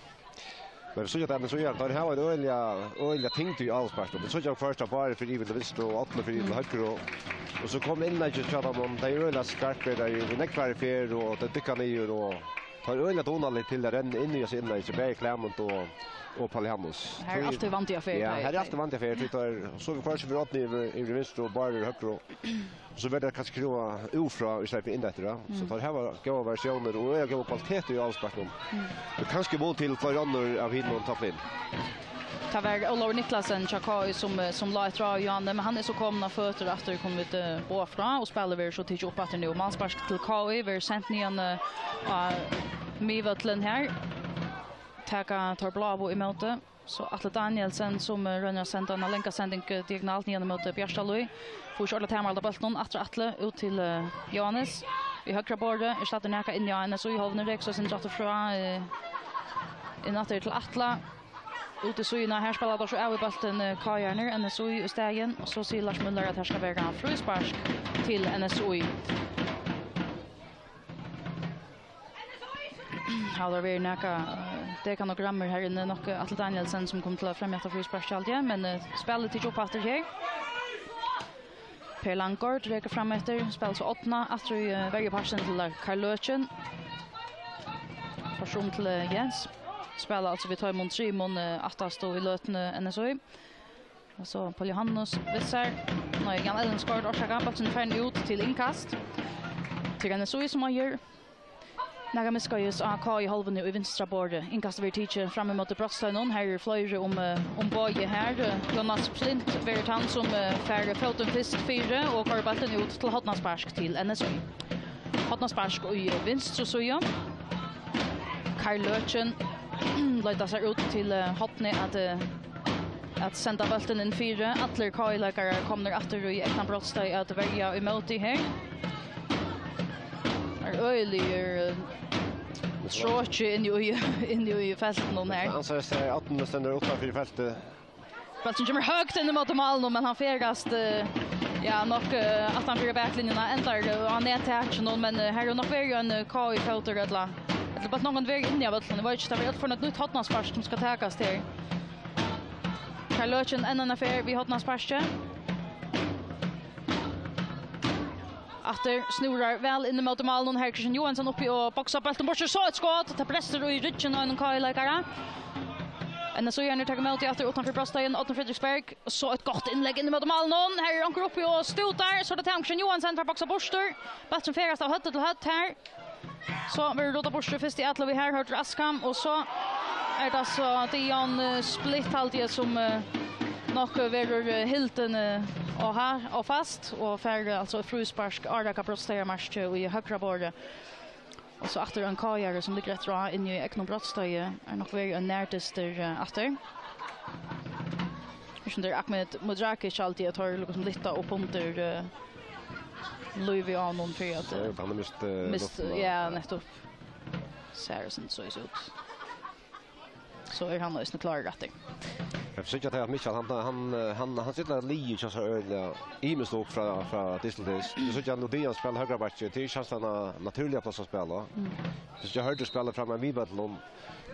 Men vit síggja at N S Í, teir hava ein øgiliga, øgiliga tyngd í avsparkinum. Vit síggja hvørt at Bárður fer yvir til vinstru og Árni fer yvir til høgru. Og, og so kom innleggið hjá teimum, og tey eru øgiliga skarpir, tey eru nógv fleiri ferð, og tey dukka niður, og teir eru øgiliga dugnaligir til at renna inn í hesi innlegg, bæði Klement og, og Páll Johannes. Her er altíð vandi á ferð, ja, her er altíð vandi á ferð, tí teir, so hvørt fer Árni yvir, yvir til vinstru og Bárður yvir høgru. So verður tað kanska knúað útfrá í staðin fyri inn eftir, ja. So teir hava góðar variatiónir og øgiliga góða kvalitet í avsparkinum. Mm. Og kanska mun til fleiri onnur av hinum toppin. Tað var Ólavur Niklasen hjá K I sum, eh, sum lá eftir á Johanne, men hann er so komin á føtur aftur, kunnu vit, eh, boða frá, og spælið verður so tikið upp aftur nú. Málspark til K I verður sent niðan, eh, á miðvøllin her. Taka teir bláu ímóti. So Atli Danielsen, sum, eh, roynir at senda eina langa sending, eh, diagonalt niðan ímóti Bjartalíð. Fáir ikki ordiliga tamarhald á bóltinum. Aftur Atli, út til, eh, Jóhannes. Í høgra borði er staddur nakað inni á N S Í-hálvuni. Rekur so eitt sindur aftur frá, eh, inn aftur til Atla. Út í síðuna. Her spæla teir so av í bóltin, eh, K I-arnir, N S Í í staðin. Og so sigur Lars Møller at her skal vera fríspark til N S Í. Hava verið nakað, eh, dekanogrammer her inni, nokk, eh, Atli Danielsen sum kom til at fremja hetta frísparkstjaldið, men, eh, spælið tikið upp aftur her. Per Langgaard rekur fram eftir, spælir so Árna, aftur í, eh, verjupartin til, eh, Karl Løken. Fór so um til, eh, Jens. Spæla altso við teimum trimum, eh, aftastu í løtuni N S Í. Og so Páll Johannes við sær. Nei, Jan Ellen skorar, orsaka, bólturin farin út til innkast. Til N S Í sum eigur. Nakað miðskeiðis á K I-hálvuni í vinstra borði. Innkast verður tikið fram ímóti brotsteininum. Her eru fleiri um, eh, um boðið her. Jónas Flinta verður tann sum, eh, fær fótin fyrst fyri og koyrir bóltin út til hornaspark til N S Í. Hornaspark í vinstru síðu. Karl Løken leitar sær út til, eh, hornið at, eh, At senda bóltin inn fyri. Allir K I-leikarar komnir aftur í egna brotsteig at verja ímóti her. Er øgiligur, eh, troki inni í, inni í feltinum her. Hann sær seg, at hann stendur uttanfyri feltið. Bólturin kemur høgt inn ímóti málinum, men hann ferðast, eh, ja, nokk, eh, aftanfyri baklinjuna, endar, eh, á nettakinum, men, eh, her er nokk verið ein, eh, K I-fótur, ella, ella bólturin nokk verið inni á vøllinum. Eg veit ikki, tað er alt for eitt nýtt hornaspark sum skal takast her. Karl Løken enn eina ferð við hornasparki. Aftur snúrar væl inn ímóti málinum. Her er Kristian Johansen uppi og boksar bóltin burtur. So eitt skot. Tað brestur í ryggin á einum K I-leikara. N S Í-arnir taka ímóti aftur uttanfyri brotsteigin. Árni Fredriksberg. So eitt gott innlegg inn ímóti málinum. Her er onkur uppi og stútar. So er tað Kristian Johansen fær boksað burtur. Bólturin ferðast av høvdi til høvd her. So verður rotað burtur fyrst í atløgu her, Hørður Askham, og so er tað so Dion, eh, Splitt, haldi eg, sum, eh, nokk verður, eh, hildin, eh, á ha-, á fast, og fær, eh, altso fríspark á raka brotsteig á marki í høgra borði. Og so aftur ein K I-ari sum liggur eftir á inn í egnum brotsteigi, er nokk verið ein nærdystur, eh, aftur. Sum tað er Ahmed Mudrakic, haldi eg, teir líkasum lyfta upp undir, eh, lívið á honum fyri at, So, eh, hann har mist, eh, mist, luftina. Ja, nettupp. Sær eitt sindur soleiðis út. So er hann eisini klárur aftur. Eg síggi at Mikkjal, hann, hann, eh, hann, hann stillar liðið hjá sær øgiliga ymiskt upp frá, frá dystin til dyst. Eg síggi at Dion spælir høgra bakki, tað er ikki hansara natúrliga pláss at spæla. Mm. Eg síggi at Hørður spælir fram við vøllinum,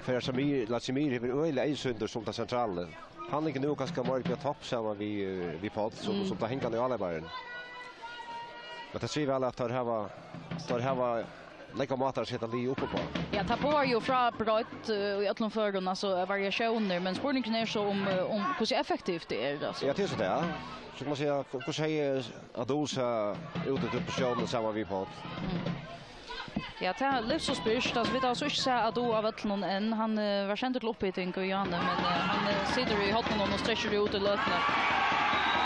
fyri at Samir, lat Samir hevur øgiliga eyðsýndur sum tað sentrala. Hann er nú kanska meira uppi á topp saman við, eh, við Páll, sum, Mm. sum tað hangandi áleyparin. Men tað sigur væl at teir hava, teir hava nógvar mátar at seta liðið upp á. Ja, tað boðar jú frá breidd, eh, í øllum førum, altso, eh, variatiónir, men spurningurin er so um, eh, um hvussu effektivt tað er, altso. Ja, tað er so tað, ja. So kann man siga, hvussu hevði Adouza út í posisjónini saman við Páll? Mm. Ja, tað er livs og spyrst. Altso, vit hava so ikki sæð Adou á vøllinum enn. Hann, eh, var sendur til upphiting í Jane, men, eh, hann, eh, situr í horninum og strekkir út í løtuni.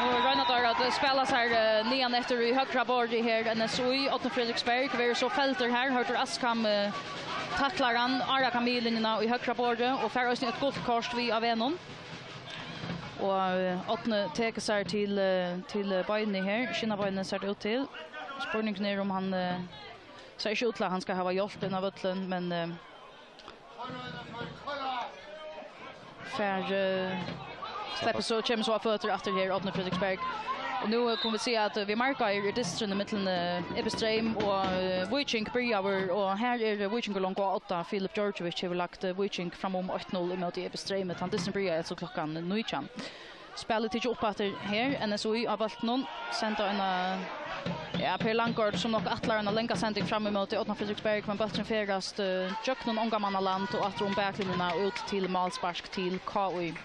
Og royna teir at, eh, spæla sær, eh, niðan eftir í høgra borði her, N S Í, Árni Fredriksberg, verður so feldur her. Hørður Askham, eh, taklar hann, á raka miðjulinjuna í høgra borði og fær eisini eitt gult kort við á vegnum. Og, eh, Árni tekur sær til, eh, til, eh, beinið her, skinnabeinið sær tað út til. Spurningurin er um hann, eh, sær ikki út til at hann skal hava hjálpt inn á vøllin, men, eh, fær, eh, sleppur so, kemur so á føtur aftur her, Árni Fredriksberg. Og nú, eh, kunnu vit siga at, eh, við Markar er dysturin millum, eh, Ebbe Streym og, eh, Víking byrjaður, og her er, eh, Víkingur longu á odda. Filip Djordjevic hevur lagt, eh, Víking fram um eitt null ímóti Ebbe Streymi. Tann dysturin byrjaði altso klokkan nítjan. Spælið tikið upp aftur her, N S Í á bóltinum, senda eina, ja, Per Langgaard, sum nokk ætlar eina langa sending fram ímóti Árna Fredriksberg, men bólturin ferðast, eh, gjøgnum onga manna land og aftur um baklinjuna og út til málspark til K Í.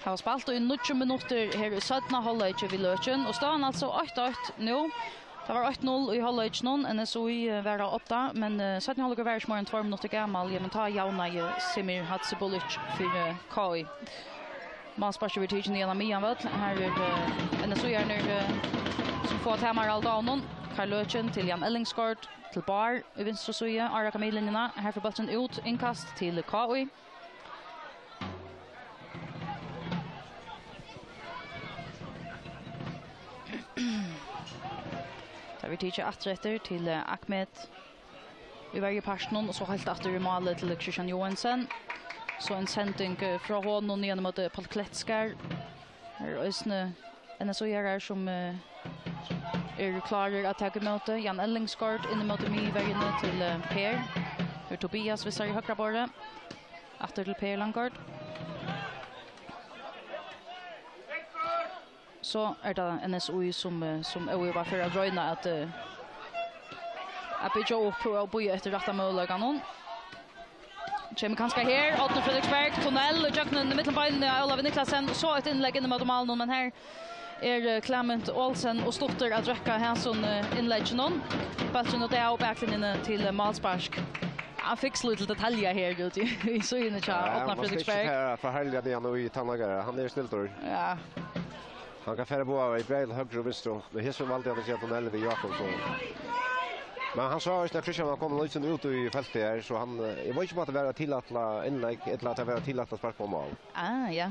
Hava spælt í níggju minuttir her í seinna hálvleiki við Løkin, og støðan altso eitt eitt nú. Tað var eitt null í hálvleikinum, N S Í, eh, var á odda, men, eh, seinni hálvleikur var ikki meir enn tveir minuttir gamal, ja, men tá javnaði Semir Hadzibulic fyri K Í. Málsparkið verður tikið niðan á miðjan vøll. Her er, eh, N S Í-arnir, eh, sum fáa tað meir á honum. Karl Løken til Jan Ellingsgaard, til Bár í vinstru síðu, á raka miðlinjuna. Her fer bólturin út, innkast til K Í. Tað verður tikið aftur eftir til, eh, Ahmed í verjupartinum, og so heilt aftur í málið til Kristian Johansen. So ein sending, eh, frá honum niðan ímóti Páll Kletskar. Her er eisini N S Í-arar sum, eh, eru klárir at taka ímóti. Jan Ellingsgaard inn ímóti miðverjuni til, eh, Per. Her er Tobias við sær í høgra borði. Aftur til Per Langgaard. So er tað N S Í sum, eh, sum óivað fer at royna at, eh, at byggja upp og bíða eftir rætta møguleikanum. Kemur kanska her, Árni Fredriksberg, tunnel, og gjøgnum millum beinini á Ólavi Niklasen, og so eitt innlegg inn ímóti málinum, men her er, eh, Clement Olsen og stuttur at røkka hasum, eh, innlegginum. Bólturin út av baklinjuni til, eh, málspark. Hann fekk so lítil detalja her úti í, í síðuni hjá Ja, Árna man skal ikki Fredriksberg. Fara, fara herliga niðan í tann leikara. Hann er snildur. Ja. Hann kann fara báðar vegir, bæði til høgru og vinstru. Men her so valdi hann at gera tunnel við Jákup, so Men hann sá eisini, at Christian var komin lítið út í feltið her, so hann, eh, eg veit ikki, um at tað var eitt tilætlað innlegg, ella at tað var eitt tilætlað spark á mál. Ah, ja.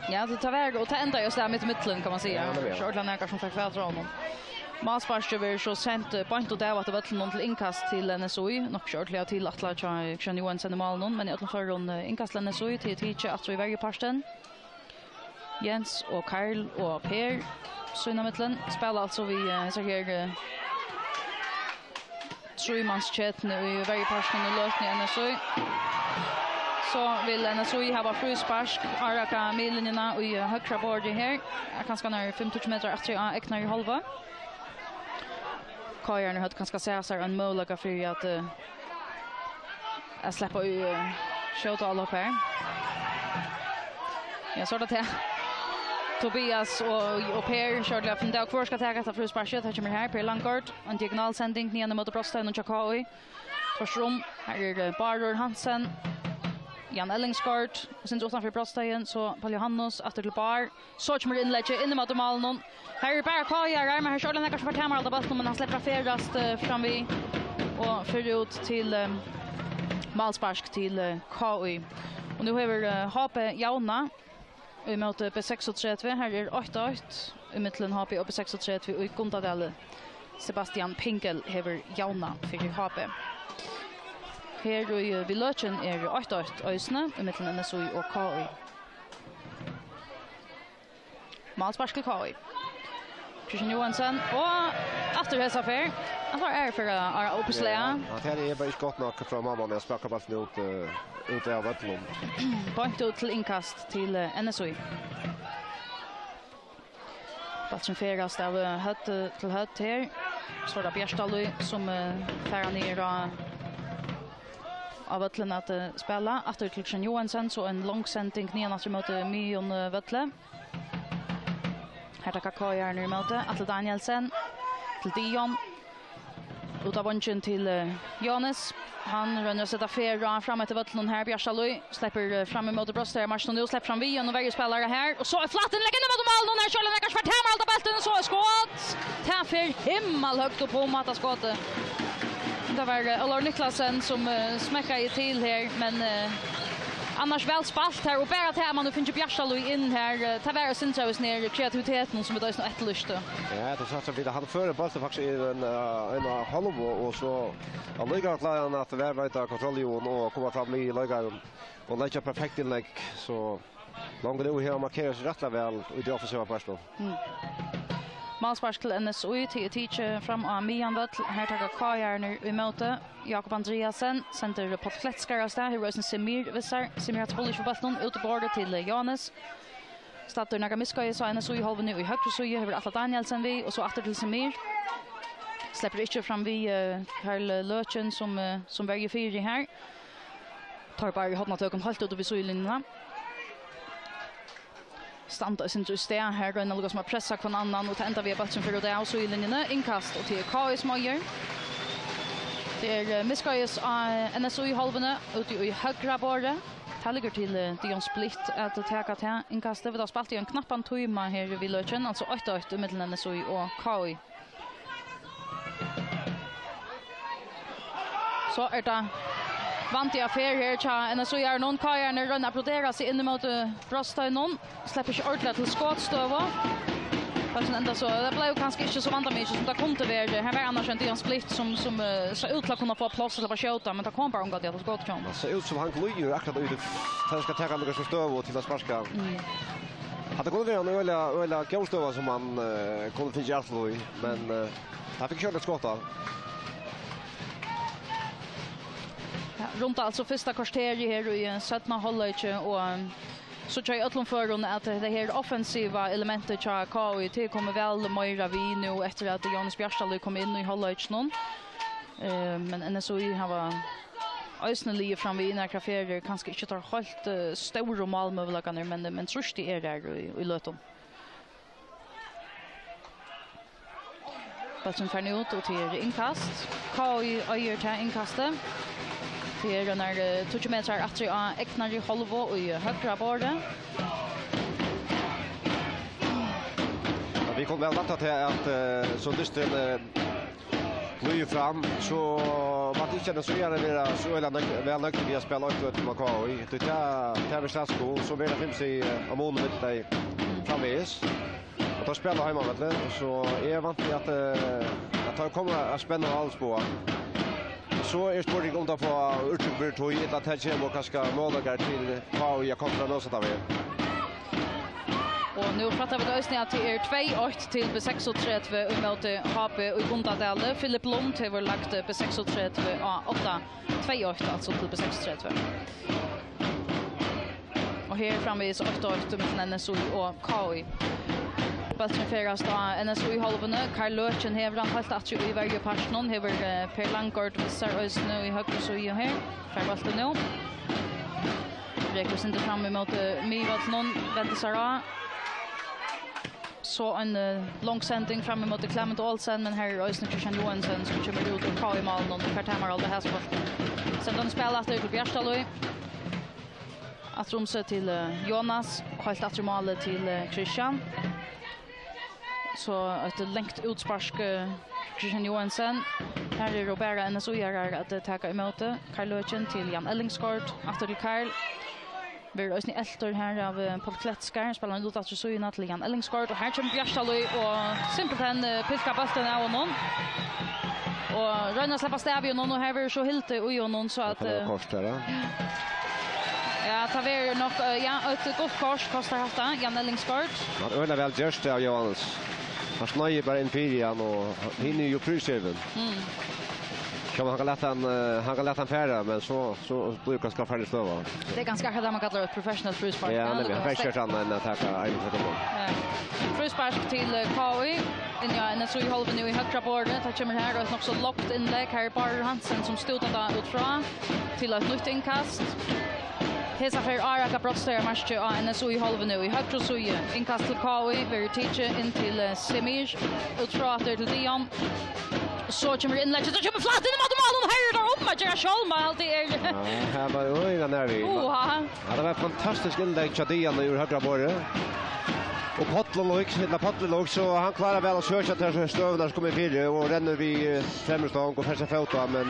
Ja, tað, tað var, og tað endaði jo so mitt í millum, kann man siga. Ja, tað var. So ordiliga nakar sum fekk fatur á honum. Málsparkið verður so sent, eh, beint út av at vøllinum til innkast til N S Í. Nokk ikki ordiliga tilætlað hjá Christian Johansen í málinum, men í øllum førum, eh, innkast til N S Í, til tikið aftur í verjupartin. Jens og Karl og Per, sín á millum, spæla altso við, eh, hesa her, eh, trímansketuni í verjupartinum í løtuni í N S Í. So vil N S Í hava fríspark, áaraka miðlinjuna í, eh, høgra borði her. Er kanska nær fimm tíggju metrar aftur á egnu hálvu. K-arnir høvdu kanska sæð sær ein møguleika fyri at, eh, at sleppa í, eh, skjóta álop her. Ja, so er tað tað. Tobias og, og Per, sjálvliga, finn tað, hvør skal taka hetta frísparkið. Tað kemur her, Per Langgaard. Ein diagonalsending, niðan ímóti brotsteigin hjá K I. Tvørtur um, her er, eh, Bárður Hansen. Jan Ellingsgaard, og sindur uttanfyri brotsteigin, so Paul Johannes, aftur til Bár. So kemur innleggið inn ímóti málinum. Her er bara K I-arar, men her er sjálvliga nakar sum fær tamarhald á bóltinum, men hann sleppur at ferðast, eh, fram við og fer út til, eh, málspark til, eh, K I. Og nú hevur, eh, H B javnað ímóti B seksogtretivu. Her er eitt eitt ímillum H B og B seksogtretivu í Gundadali. Sebastian Pinkel hevur javnað fyri H B. Her í, við løkin er eitt eitt eisini ímillum N S Í og K I. Málspark til K I. Christian Johansen, og aftur hesa ferð. Hann fær æru fyri at, at uppslega. Ja, at her er bara ikki gott nokk frá málmanni at sparka bóltin út, eh, út av vøllinum. Beint út til innkast til, eh, N S Í. Bólturin ferðast av, eh, høvd, eh, til høvd her. So er tað Bjartalíð, sum, eh, fær hann niður á, á vøllin at, eh, spæla. Aftur til Christian Johansen, so ein long sending niðan aftur móti miðjum, eh, vølli. Her taka K I-arnir ímóti. Atli Danielsen til Dion. Út á vongin til, eh, Jóhannes. Hann roynir at seta ferð á fram eftir vøllinum her, Bjartalíð. Sleppur, eh, fram ímóti brotsteigamarskinum nú, sleppur fram við, og nú verður spælara her. Og so er flatt innlegg inn ímóti málinum, og her sjálvur nakar sum fær tamarhald á bóltin, og so er skot. Tað fer himmalhøgt upp um hatta skotið. Tað var, eh, Ólavur Niklasen sum, eh, smekkaði til her, men, eh, annars væl spælt her, og bara tað at man nú fær Bjartalíð inn her, eh, tað var eitt sindur av hesum her kreativitetinum sum vit eisini eftirlýstu. Ja, tað er satt sum vit, hann førir bóltin faktiskt í ein, eh, eina hálvu, og so allíkavæl klárar hann at varðveita kontrollinum og koma fram við leikaran og leggja perfekt innlegg, so Longu nú hevur hann markerað seg rættiliga væl í tí offensiva partinum. Mm. Málspark til N S Í, tað er tikið fram á miðjan vøll. Her taka K I-arnir ímóti. Jakob Andreasen sendir Páll Kletskar av stað. Hevur eisini Semir við sær. Semir hevur spælt ikki við bóltin. Út í borðið til Jóhannes. Staddur nakað miðskeiðis á N S Í-hálvuni í høgru síðu. Hevur Atla Danielsen við, og so aftur til Semir. Sleppur ikki fram við, eh, Karl Løken sum, eh, sum verjir fyri her. Teir báðir í hornatøkum heilt úti við síðulinjuna. Standa eitt sindur í stað her, royna at lukkast sum at pressa hvønn annan, og tað endar við, at bólturin fer út av síðulinjuni. Innkast, og til K I sum eigur. Tað er, eh, miðskeiðis á N S Í-hálvuni, úti í høgra borði. Tað liggur til, eh, Dion Splitt at taka tað innkastið. Vit hava spælt í ein knappan tíma her við løkin, altso eitt eitt ímillum N S Í og K I. So er tað vanliga ferð her hjá N S Í-arnum. K I-arnir royna at brodera seg inn ímóti brotsteininum. Sleppur ikki ordiliga til skotstøðu. Bólturin endar so, tað bleiv kanska ikki so vandamikið sum tað kundi verið. Her var annars ein Dion Splitt sum, sum, eh, sá út til at kunna fáa pláss til at skjóta, men tað kom bara ongantíð at skota hjá honum. Tað sær út sum hann glíður akkurát í tí, tá hann skal taka nakra so støðu til at sparka. Mm. Hatta kundi verið ein øgiliga, øgiliga góð støða sum hann, eh, kundi fingið aftur í, men, eh, hann fekk ikki ordiliga skot á. Ja, runda altso fyrsta korterið her í, eh, seinna hálvleiki, og, eh, síggja í øllum førum at hetta her offensiva elementið hjá K I, tað er komið væl meira við nú eftir at Jóhannes Bjartalíð kom inn í hálvleikinum. Eh, men N S Í hava eisini ligið fram við nakrar ferðir, kanska ikki teir heilt, eh, stóru málmøguleikarnar, men, men trýstið er har í, í løtum. Bólturin fer nú út, og tað er innkast. K I eigur tað innkastið. Tað er nær, eh, tíggju metrar aftur á egnari hálvu í høgra borði. Ja, vit kundu væl væntað til at, eh, so dysturin, eh, Blíva fram, so vænti eg ikki, at N S U-ari verða so øgiliga nøgd, væl nøgd við at spæla eitt eitt móti K I. Tí tað, tað verður slætt skul, so verður tað fimsi á mun millum tey framvegis. Og teir spæla á heimavølli, so eg vænti, at, eh, at teir koma at spenna á alveg. So er spurningurin, um teir fáa úrtøku fyri tí, ella at tað kemur kanska møguleikar til K I at kontra mótsatta vegin. Og nú frætta vit eisini, at tað er tvey eitt til B seksogtretivu ímóti H B í Gundadali. Philip Lund hevur lagt B seksogtretivu á odda. Tvey eitt, altso, til B seksogtretivu. Og her framvegis eitt eitt millum N S U og K I. Bólturin ferðast á N S U í hálvuni. Karl Løken hevur hann heilt aftur í verjupartinum. Hevur, eh, Per Langgaard við sær eisini í høgru síðu her. Fær bóltin nú. Rekur eitt sindur fram ímóti miðvøllinum, vendir sær á. So ein, eh, long sending fram ímóti Clement Olsen, men her er eisini Christian Johansen, sum kemur út úr K I-málinum og fær tamarhald á hasum bóltinum. Sendar hann spæla aftur til Bjartalíð. Aftur um seg til, eh, Jonas, heilt aftur í málið til, eh, Christian. So eitt langt útspark, eh, Christian Johansen. Her eru bara N S U-arar at, eh, taka ímóti. Karl Løken til Jan Ellingsgaard, aftur til Karl. Verður eisini eltur her av, eh, Paul Kletskar. Spælir hann út aftur síðuna til Jan Ellingsgaard. Og her kemur Bjartalíð og simpelthen, eh, pilkar bóltin av honum. Og roynir at sleppa av við honum, og her verður so hildið í honum, so at, Tað er eh, kort her, ja. Ja, tað verður nokk, eh, ja, eitt gult kort kostar hatta, Jan Ellingsgaard. Hann er øgiliga væl gjørt av Johannes. Hann snoyðir bara inn fyri hann, og hann, hann er jú prísgivin. Mm. Sjálvt hann kann lata hann, eh, hann kann lata hann fara, men so, so blívur kanska farligt støða. Tað er kanska akkurát tað man kallar eitt professionelt fríspark. Ja, hann nemliga. Hann fær ikki gjørt annað enn at taka ein sekundu. Ja. Fríspark til, eh, K I. Inn í N S U í hálvuni í høgra borði. Tað kemur her eitt nokk so lágt innlegg. Her er Bárður Hansen sum stútar tað út frá til eitt nýtt innkast. Hesa ferð árakar brotstaðarmarkið á N S U í hálvuni í høgru síðu. Innkast til K I verður tikið inn til, eh, Semir. Út frá aftur til Dion. So kemur innlegg, so kemur flatt inn ímóti málinum, og her er tað um at gera sjálvmál, haldi eg. Ja, her var øgiliga nær við. Oha. Ja, tað var eitt fantastiskt innlegg hjá Dion úr høgra borði. Og Páll og Lók, ella Páll og Lók, so hann klárar væl at søkja til støðuna sum kom inn fyri og rennur við, eh, fremru stong og fær seg fót á, men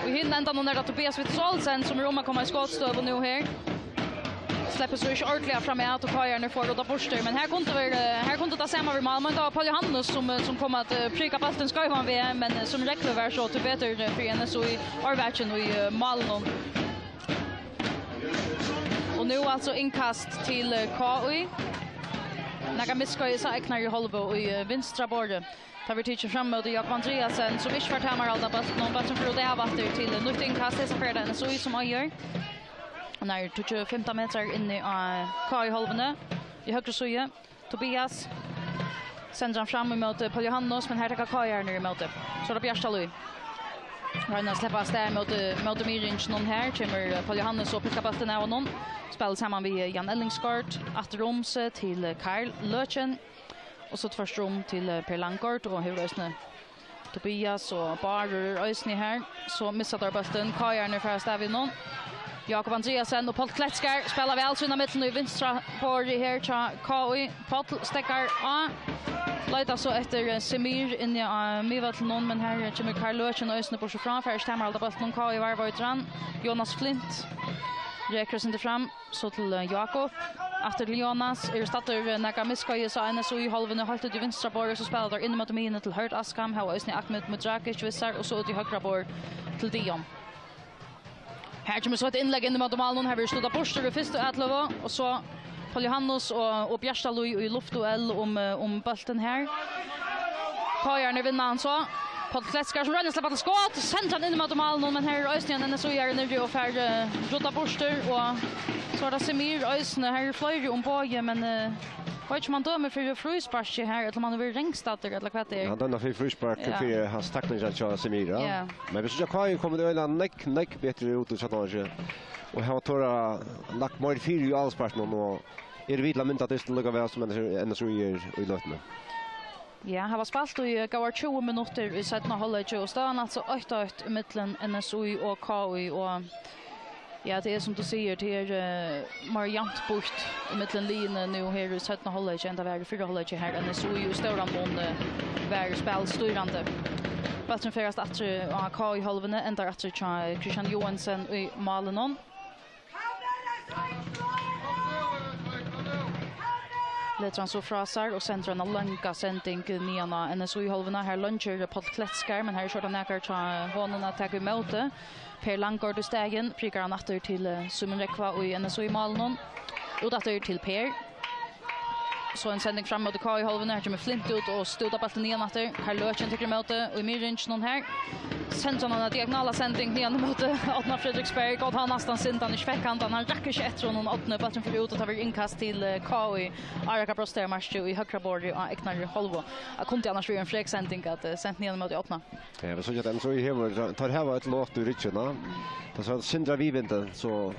Og í hinum endanum er tað Tobias Witz Olsen, sum er um at koma í skotstøðu nú her. Sleppur so ikki ordiliga fram at, og K I-arnir fáa ruddað burtur, men her kundi verið, eh, her kundi tað sama verið mál, men tað var Paul Johannes sum, eh, sum kom at, eh, prika bóltin skeivan veg, men, eh, sum rógvið var so tíbetur, eh, fyri N S U í árvakin í, eh, málinum. Og nú altso innkast til, eh, K I. Nakað misskeiðis á egnari hálvu í, eh, vinstra borði. Tað verður tikið fram móti Jakob Andreasen, sum ikki fær tamarhald á bóltinum. Bólturin fer út av aftur til nýtt innkast. Hesa ferð er tað N S U sum eigur. Hann er tíggju, fimtan metrar inni á K I-hálvuni. Í høgru síðu. Tobias. Sendir hann fram ímóti Paul Johannes, men her taka K I-arnir ímóti. So er tað Bjartalíð. Roynir at sleppa av stað móti, móti miðringinum her. Kemur, eh, Paul Johannes og pilkar bóltin av honum. Spælir saman við, eh, Jan Ellingsgaard. Aftur um seg til, eh, Karl Løken. Og so tvørtur um til, eh, Per Langgaard, og hevur eisini Tobias og Bárður er eisini her. So missa teir bóltin. K I-arnir fara av stað við honum. Jakob Andreasen og Páll Kletskar spæla væl sín ímillum í vinstra borði her hjá K I. Páll steðgar á. Leitar so eftir, eh, Semir inni á miðvøllinum, men her kemur Karl Løken eisini burtur frá. Fær ikki tamarhald á bóltinum. K I varðveitir hann. Jonas Flindt rekur eitt sindur fram. So til, eh, Jakob. Aftur til Jonas. Er staddur, eh, nakað misskeiðis á N S U í hálvuni, heilt út í vinstra borði, so spæla teir inn móti miðjuni til Hørð Askham. Hava eisini Ahmed Mudrakic við sær, og so út í høgra borð til Dion. Her kemur so eitt innlegg inn móti málinum. Her verður stutað burtur í fyrstu atløgu, og so Paul Johannes og, og Bjartalíð í luftduell um, eh, um bóltin her. K I-arnir vinna hann so. Páll Kletskar sum roynir at sleppa til skot, sendir hann inn móti málinum, men her er eisini ein N S U-ari niðri og fær, eh, ruddað burtur, og so er tað Semir eisini, her eru fleiri um boðið, men, eh, veit ikki um hann dømir fyri frísparki her, ella um hann hevur verið rangstaddur, ella hvat tað er. Ja, hann dømir fyri fríspark Ja. fyri hans takling hjá Semir, ja. Ja. Men vit síggja K I er komin øgiliga nógv, nógv betri út í seinna hálvleiki, og hava torað lagt meir fyri í áloypssparkinum, og eru við til at mynda dystin líka væl sum N S U er í løtuni. Ja, hava spælt í, eh, góðar tjúgu minuttir í seinna hálvleiki, og støðan altso eitt eitt millum N S U og K I, og ja, tað er sum tú sigur, tað er, eh, meir javnt býtt ímillum liðini nú her í seinna hálvleiki enn tað var í fyrra hálvleiki, har N S U í stóran mun, eh, var spælstýrandi. Bólturin ferðast aftur á K I-hálvuni, endar aftur hjá Christian Johansen í málinum. Letur hann so frá sær og sendir eina langa sending niðan á N S U-hálvuna. Her leingir Páll Kletskar, men her er skjótt nakar hjá honum at taka ímóti. Per Langgaard í staðin, prikar hann aftur til, eh, Símun Rógva í N S U-málinum. Út aftur til Per. So ein sending fram móti K I-hálvuni. Her kemur Flint út og stútar bóltin niðan aftur. Karl Løken tekur ímóti í miðringinum her. Sendir hann eina diagonala sending niðan ímóti Árna Frederiksberg. Og tá næstan synd, hann ikki fekk hann, hann rakk ikki eftir honum, Árni. Bólturin fer út, og tað verður innkast til, eh, K I. Árakar bróstaðar markið í høgra borði á egnari hálvu. Tað kundi annars verið ein frek sending at, eh, sent niðan ímóti Árna. Ja, men so gott, so hevur, teir hava eitt lot í ryggjuna. Tað er so synd av viðvindi, so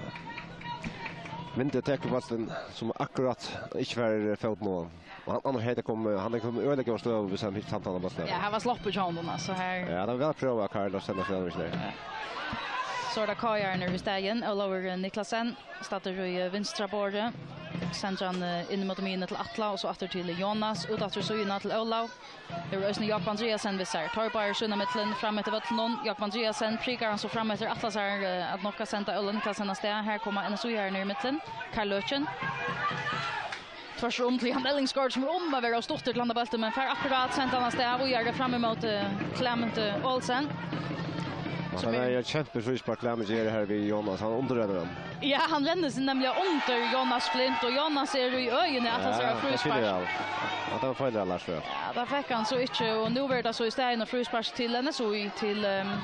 vindi tekur bóltin, sum akkurát ikki fær fót nú. Og hann, hann hevði komið, hann hevði komið øgiliga góða støðu, hvis hann fikk tatt hann av bóltin. Ja, her var sloppur hjá honum, altso, her. Ja, tað var væl prøvað, Karl, at senda seg av, ikki? Ja. So er tað K I-arnir í staðin. Ólavur Niklasen, staddur í, eh, vinstra borði. Sendir hann, eh, inn móti miðjuni til Atla, og so aftur til Jonas, út aftur síðuna til Ólav. Hevur eisini Jákup Andreasen við sær. Teir báðir sín á millum, fram eftir vøllinum. Jákup Andreasen prikar hann so fram eftir, ætlar sær, eh, at nokk at senda Óla Niklasen av stað. Her koma N S U-arnir í millum. Karl Løken. Tvørtur um til Jan Ellingsgaard, sum er um at vera ov stuttur til handa bóltin, men fær akkurát sent hann av stað. Víðari fram ímóti, eh, Clement, eh, Olsen. Og hann er jo kjempefríspark, Clement ger her við Jonas. Hann undirrennur hann. Ja, hann rennur seg nemliga undir Jonas Flint, og Jonas er í øðini at hann sær fríspark. Ja, tað var feil, Lars, ja. Ja, tað fekk hann so ikki, og nú verður tað so í staðin eitt fríspark til N S U, til, ehm,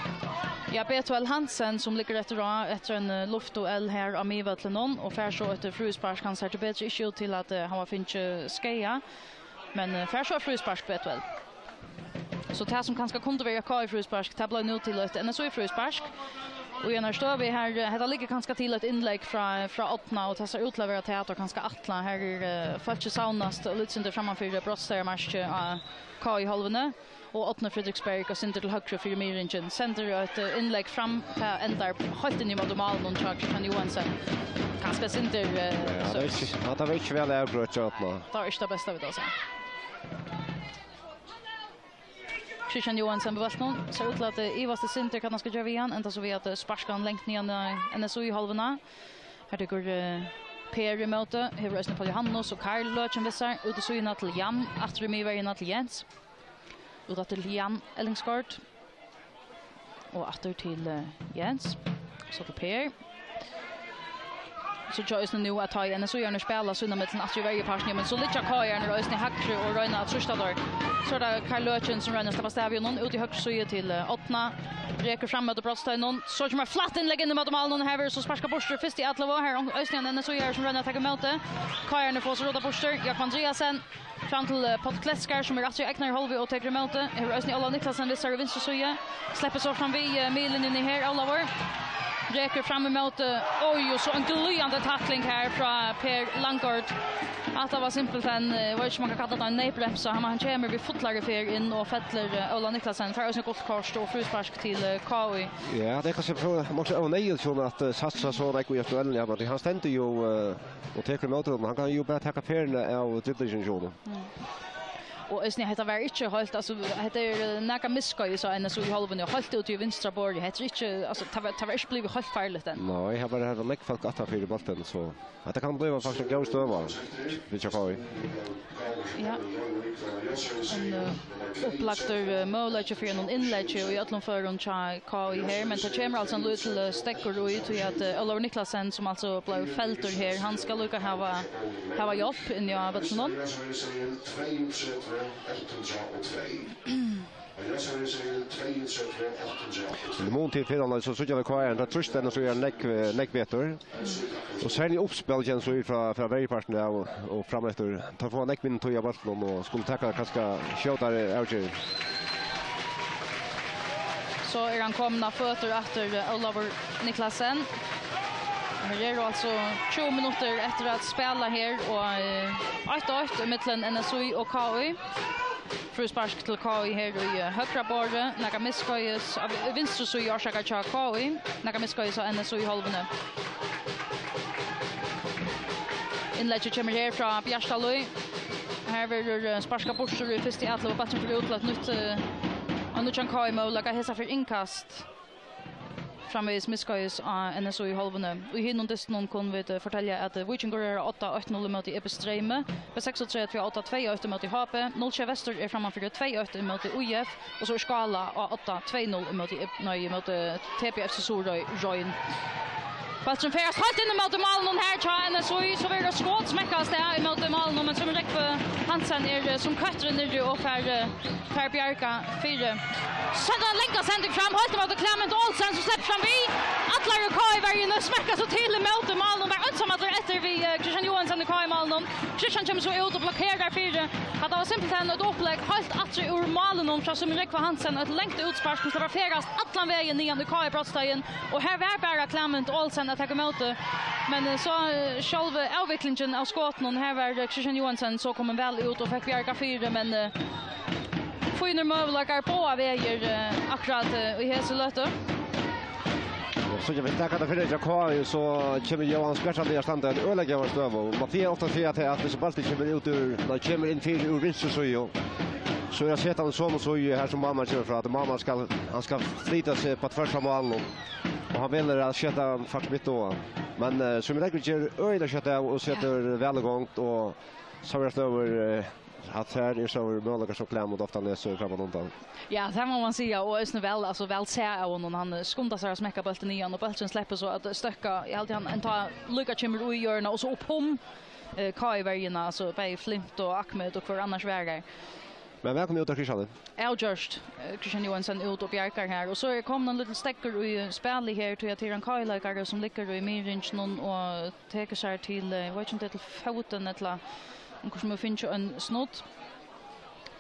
ja, Betuel Hansen, sum liggur eftir á, eftir ein, eh, luftduell her á miðvøllinum, og fær so eitt fríspark. Hann sær tíbetur ikki út til at, eh, hava fingið skaða, men, eh, fær so eitt fríspark, Betuel. So tað sum kanska kundi verið eitt K I-fríspark, tað bleiv nú til eitt N S U-fríspark. Og í einari støðu her, eh, hetta liggur kanska til eitt innlegg frá, frá Árna, og tað sær út til at vera tað, at teir kanska ætla. Her er, eh, fólkið savnast eitt lítið sindur framman fyri brotsstarvsmarkið á K I-hálvuni, og Árni Frederiksberg og sindur til høgru fyri miðringin. Sendir eitt, eh, innlegg fram, tað endar heilt inn ímóti málinum hjá Christian Johansen. Kanska sindur, eh, ja, so tað var ikki, ja, tað var ikki væl avgreitt hjá Árna. Tað var ikki tað besta, vit hava sæð. Christian Johansen við bóltinum. Sær út til at, eh, ivast eitt sindur hvat hann skal gera við hann. Endar so við at, eh, sparka hann langt niðan í N S U-hálvuna. Her tekur, eh, Per ímóti. Hevur eisini Paul Johannes og Karl Løken við sær. Út í síðuna til Jan. Aftur í miðverjuna til Jens. Út aftur til Jan Ellingsgaard. Og aftur til, eh, Jens. So til Per. So tjá eisini nú at tá N S U-arnir spæla sín á millum aftur í verjupartinum, men so liggja K I-arnir eisini hægri og royna at trýsta teir. So er tað Karl Løken sum roynir at sleppa av við honum, út í høgru síðu til, eh, Árna. Rekur fram móti brotsteininum. So kemur flatt innlegg inn ímóti málinum. Her verður so sparkað burtur fyrst í ellivu. Her er eisini ein N S U-ari sum roynir at taka ímóti. K I-arnir fáa so rotað burtur. Jákup Andreasen. Fram til, eh, Páll Kletskar, sum er aftur í egnari hálvuni og tekur ímóti. Hevur eisini Ólavur Niklasen við sær í vinstru síðu. Sleppur so fram við, eh, miðlinjuni her, Ólavur. Rekur fram ímóti. Oj, og so ein glíðandi takling her frá Per Langgaard. Hatta var simpelthen, eh, eg veit ikki, um man kann kalla tað ein neyðbremsa. Hann, hann kemur við fullari ferð inn og fellir, eh, Óla Niklasen. Fær eisini gult kort og fríspark til, eh, K I. Ja, tað er kanska fyri, man skal vera neyðugt at, eh, satsa so nógv í aktuellen, ja, men hann stendur jo, eh, og tekur ímóti honum. Hann kann jo bara taka ferðina av driblingini hjá honum. Mm. Og eisini, hetta var ikki heilt, altso, hetta er, eh, nakað misskeiðis á N S U-hálvuni, og heilt út í vinstra borði. Hetta er ikki, altso, tað var, tað var ikki blivið heilt farligt enn. Nei, her var, her var nógv fólk aftan fyri bóltin, so hetta kann blíva faktiskt ein góð støða fyri K I. Ja. Ein, eh, upplagdur, eh, møguleiki fyri einum innleggi í øllum førum hjá K I her, men tað kemur altso ein lítil, eh, steðgur í, tí at, eh, Ólavur Niklasen, sum altso bleiv feldur her, hann skal líka hava, hava hjálp inni á vøllinum. Í mun til fyrra hálvleik, so síggja vit K I, tað trýsta enn so er nógv, eh, nógv betur. Og serliga uppspæl, kennir so frá, frá verjupartinum av og, og fram eftir. Teir fáa nógv minni tíð á bóltinum og skulu taka kanska skjótari avgerðir. So er hann komin á føtur aftur, eh, Ólavur Niklasen. Her eru altso tjúgu minuttir eftir at spæla her, og, eh, eitt eitt ímillum N S U og K I. Fríspark til K I her í, eh, høgra borði. Nakað misskeiðis, á vi-, vinstru síðu orsakað hjá K I. Nakað misskeiðis á N S U-hálvuni. Innleggið kemur her frá Bjartalíð. Her verður, eh, sparkað burtur í fyrstu atlit, og bólturin fer út til eitt nýtt, eh, Og nú kemur K I møguleika, hesa ferð innkast. Framvegis miðskeiðis á N S U í hálvuni. Í hinum dystinum kunnu vit, eh, fortelja, at, eh, Víkingur er á odda eitt null ímóti E B Streymi, B seksogtretivu á odda tvey eitt ímóti H B, null sjey Vestur er frammanfyri tvey eitt ímóti U F, og so er Skála á odda tvey null ímóti, nei, ímóti T B F C Suðuroy Royn. Bólturin ferðast heilt inn ímóti málinum her hjá N S U, so verður skot smekkað av stað ímóti málinum, men Símun Rógvi Hansen er, eh, sum køtturin niðri og fær, eh, fær bjargað fyri. Senda langa sending fram, heilt ímóti Clement Olsen, sum sleppur fram við. Allar í K I-verjuni smekka so til ímóti málinum, var einsamallur eftir við, eh, Kristian Johansen í K I-málinum. Kristian kemur so út og blokkerar fyri. Hatta var simpelthen eitt upplegg heilt aftur úr málinum frá Símun Rógvi Hansen, eitt langt útspark, sum sleppur ferðast allan vegin niðan í K I-brotsteigin. Og her var bara Clement Olsen at taka ímóti. Men, eh, so, eh, sjálva avviklingin av skotunum, her var, eh, Kristian Johansen so komin væl út og fekk bjargað fyri, men, eh, fínir møguleikar báðar vegir, eh, akkurát, eh, í hesi løtu. Ja, so vit taka tað fyri hjá K I, so kemur Jóhann Bjartandi at standa í einari øgiliga góðari støðu. Mathias ofta sigur at, at viss bólturin kemur út úr, nei, kemur inn fyri úr vinstru síðu, so er at seta hann somu síðu her sum málmaðurin kemur frá, at málmaðurin skal, hann skal flyta seg á tvørs av málinum. Og hann velur at seta hann faktiskt mitt á. Men, eh, Símun Rógvi ger øgiliga skjótt av og setir væl í gongd, og so er støður, eh, at her er so møguleikar sum Clement ofta lesur framman undan. Ja, tað má man siga, og eisini væl, altso, væl sæð av honum. Hann, eh, skundar sær at smekka bóltin niðan, og bólturin sleppur so at støkka. Eg haldi, hann enntá líka kemur í hjørnið, og so upp um, eh, K I-verjuna, altso, bæði Flint og Ahmed og hvør annars var har. Men vælkomin út av Kristian. Avgjørt, eh, Kristian Johansen út og bjargar her. Og so er komin ein lítil steðgur í, eh, spælið her, tí at her er ein K I-leikari, sum liggur í miðringinum og tekur sær til, eh, eg veit ikki, um tað er til fótin, ella um hvussu man finnur ein snudd.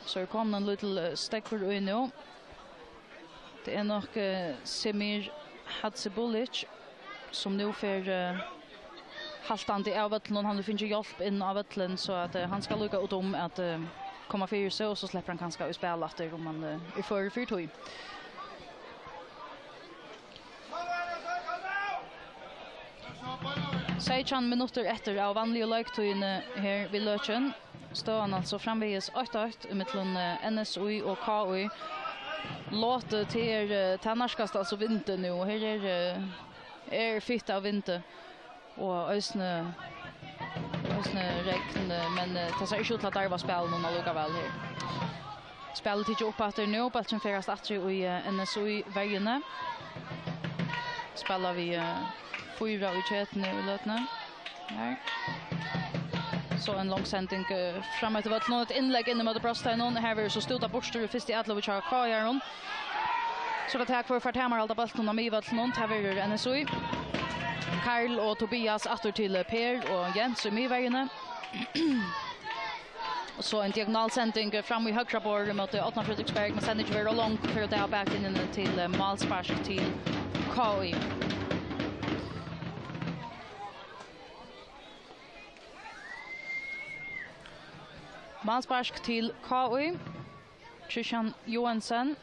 So er komin ein lítil, eh, steðgur í nú. Tað er nokk, eh, Semir Hadzibulic, sum nú fer, eh, haltandi av vøllinum. Hann hevur fingið hjálp inn á vøllin, so at, eh, hann skal líka út um at, eh, koma fyri seg, og so sleppur hann kanska í spæl aftur, um hann, eh, er førur fyri tí. Seytjan minuttir eftir av vanligu leiktíðini her við løkin. Støðan altso framvegis eitt eitt ímillum, eh, N S U og K U. Lotið til er, eh, tað nærkast altso vindi nú. Her er, eh, er fitt av vindi. Og eisini, eisini regn, eh, men, eh, tað sær ikki út til at darva spælinum allíkavæl her. Spælið tikið upp aftur nú, bólturin ferðast aftur í, eh, N S U-verjuni. Spæla við, eh, fýra í ketuni í løtuni. Her. So ein long sending, eh, fram eftir vøllinum. Eitt innlegg inn ímóti brotsteiginum. Her verður so stútað burtur í fyrstu atløgu hjá K I-arum. So er tað, hvør fær tamarhald á bóltinum á miðvøllinum. Tað verður N S U. Karl og Tobias aftur til, eh, Per og Jens í miðverjuni. Og so ein diagonal sending fram í høgra borð ímóti Árna Fredriksberg, men sendingin verður ov long fyri at tað er baklinjuni til, eh, málspark til K I. Málspark til K I. Kristian Joensen